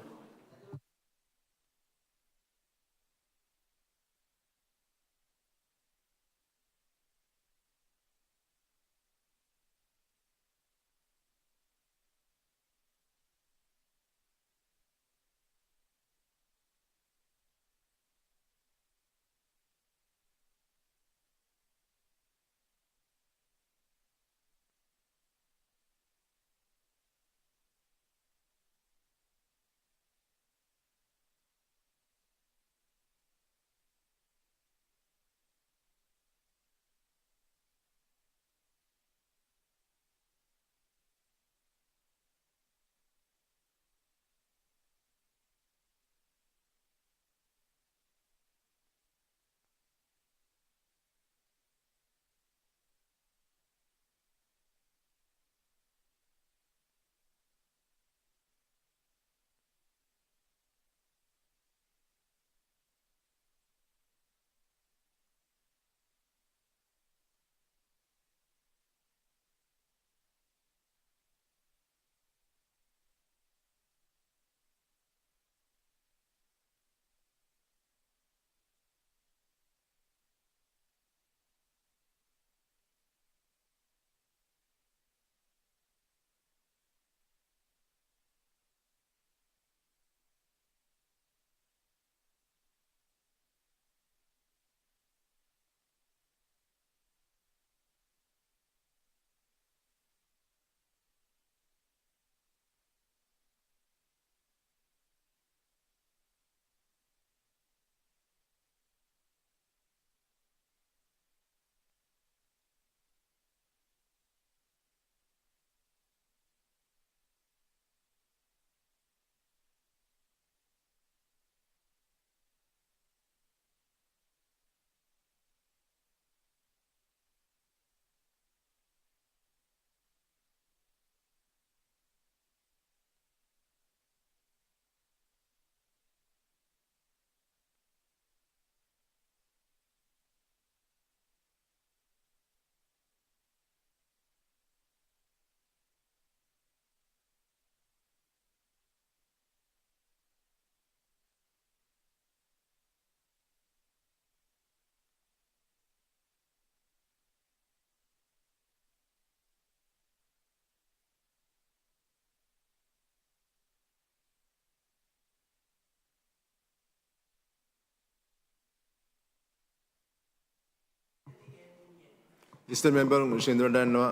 އިސްތަށި މެމްބަރުން އިށީނދެވަޑައިގަންނަވާ.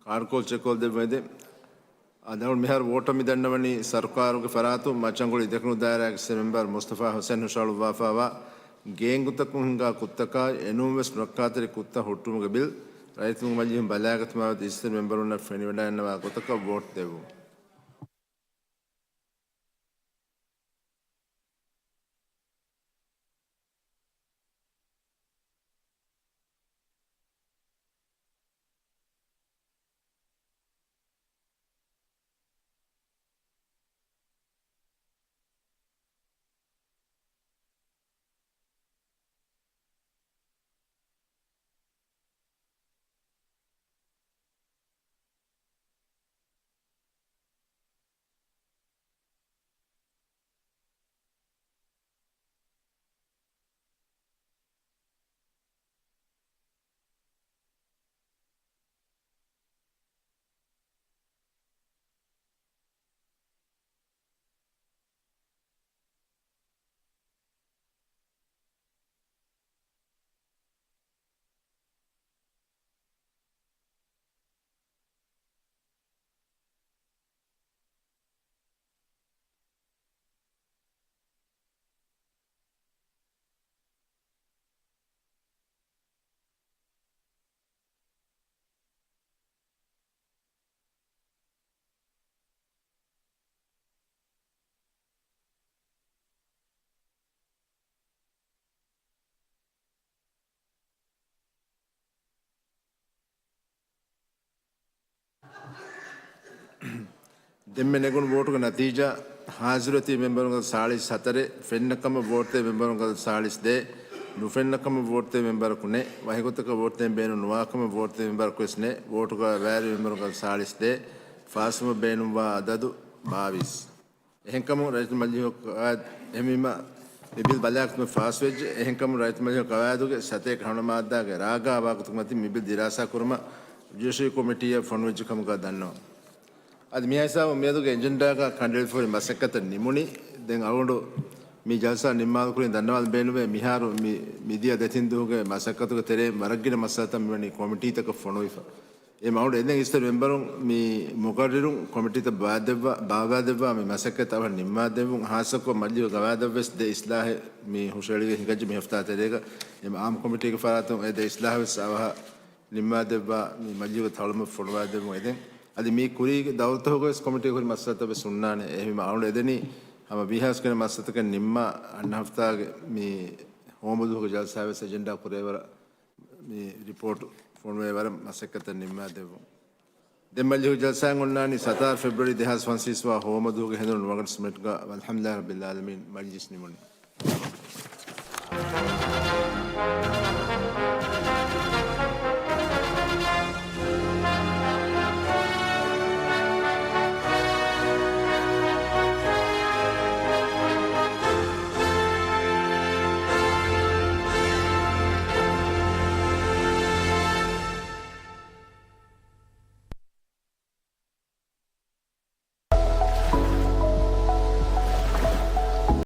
ކާޑުކޮޅު ޗެކްކޮށްދެއްވައިދޭ. އަދި އަޅުގަނޑު މިހާރު ވޯޓަށް މި ދަންނަވަނީ ސަރުކާރުގެ ފަރާތުން މައްޗަންގުޅި ދެކުނު ދާއިރާގެ އިސްތަށި މެމްބަރު މުސްތަފާ ހުސެން ހުށަހަޅުއްވާފައިވާ ގޭންގުތަކުން ހިނގާ ކުށްތަކާއި، އެނޫންވެސް ނުރައްކާތެރި ކުށްތައް ހުއްޓުމުގެ ބިލް ރައްޔިތުންގެ މަޖިލީހުން ބަލާގަތުމާ އިސްތަށި މެމްބަރުންނަށް ފެނިވަޑައިގަންނަވާ ގޮތަކަށް ވޯޓް ދެއްވުން. ދެންމެ ނެގުނު ވޯޓުގެ ނަތީޖާ، ހާޒިރުވެތި މެމްބަރުންގެ ސާޅީސް ހަތަރެއް، ފެންނަކަމަށް ވޯޓްދޭ މެމްބަރުންގެ ސާޅީސް ދޭއް، ނުފެންނަކަމަށް ވޯޓްދޭ މެމްބަރަކު ނެތް، ވަހިގޮތަކަށް ވޯޓްދޭން ބޭނުން ނުވާކަމަށް ވޯޓްދޭ މެމްބަރަކުވެސް ނެތް، ވޯޓުގަ ވާރި މެމްބަރުންގެ ސާޅީސް ދޭއް، ފާސްވުމަށް ބޭނުންވާ އަދަދު ބާވީސް. އެހެންކަމުން ރައްޔިތު މަޖިލީހުގެ ޤަވާއިދު، އެހެންވީމަ، މި ބިލް ބަލާގަތުމަށް ފާސްވެއްޖެ. އެހެންކަމުން ރައްޔިތު މަޖިލީހުގެ ޤަވާއިދުގެ ސަތޭކަ ހަވަނަ މާއްދާގެ ރާގާ ވާގޮތުގެ މަތިން މި ބިލް ދިރާސާ ކުރުމަށް ޖުޑިޝަރީ ކޮމިޓީއަށް ފޮނުވެއްޖެ ކަމުގަ ދަންނަވަން. އަދި މިހާ ހިސާބުން މިއަދުގެ އެޖެންޑާގަ ކަނޑައެޅިފަ ހުރި މަސައްކަތަށް ނިމުނީ. ދެން އަޅުގަނޑު މި ޖަލްސާ ނިންމާލުކުރިން ދަންނަވާލަން ބޭނުންވޭ، މިހާރު މި، މިދިޔަ ދެތިން ދުވަހުގެ މަސައްކަތުގެ ތެރޭ ވަރަށްގިނަ މައްސަލަތައް މިވަނީ ކޮމިޓީތަކަށް ފޮނުވިފަ. އެ މައުޑު އެދެން އިސްތަށި މެމްބަރުން މި މުގައްރިރުން ކޮމިޓީތައް ބާއްވާ، ބާއްވާދެއްވާ މި މަސައްކަތް އަވަހަށް ނިންމާދެއްވުން، ހާއްސަކޮށް މަޖިލީހުގެ ގަވާއިދަށްވެސް ދެ އިސްލާހެއް މި ހުށައެޅިގެން ހިނގައްޖެ މި ހަފްތާ ތެރޭގަ. އެ އާއްމު ކޮމިޓީގެ ފަރާތުން އެ ދެ އިސްލާހުވެސް އަވަހަށް ނިންމާދެއްވާ މި މަޖިލީހުގެ ތަޅުމަށް ފޮނުވާދެއްވުން އެދެން. އަދި މީ ކުރީގެ ދައުލަތުގަވެސް ކޮމިޓީގަ ހުރި މައްސަލަތައްވެސް ހުންނާނެ. އެހެންވީމަ އަޅުގަނޑު އެދެނީ ހަމަ ވީހާވެސް ގިނަ މައްސަލަތަކެއް ނިންމާ އަންނަ ހަފްތާގެ މި ހޯމަދުވަހުގެ ޖަލްސާވެސް އެޖެންޑާ ކުރޭވަރަށް މި ރިޕޯޓް ފޮނުވޭވަރަށް މަސައްކަތަށް ނިންމާދެއްވުން. ދެން މަޖިލީހު ޖަލްސާއިން އޮންނާނީ ސަތާރަ ފެބްރުއަރީ ދެހާސް ފަންސަވީސް ވާ ހޯމަދުވަހުގެ ހެނދުނު ނުވަގަނޑު ސިމެންޓްގަ. ވަލްޙަމްދުލިއްލާހި ރައްބިލް ޢާލަމީން. މަޖިލިސް ނިމުނީ.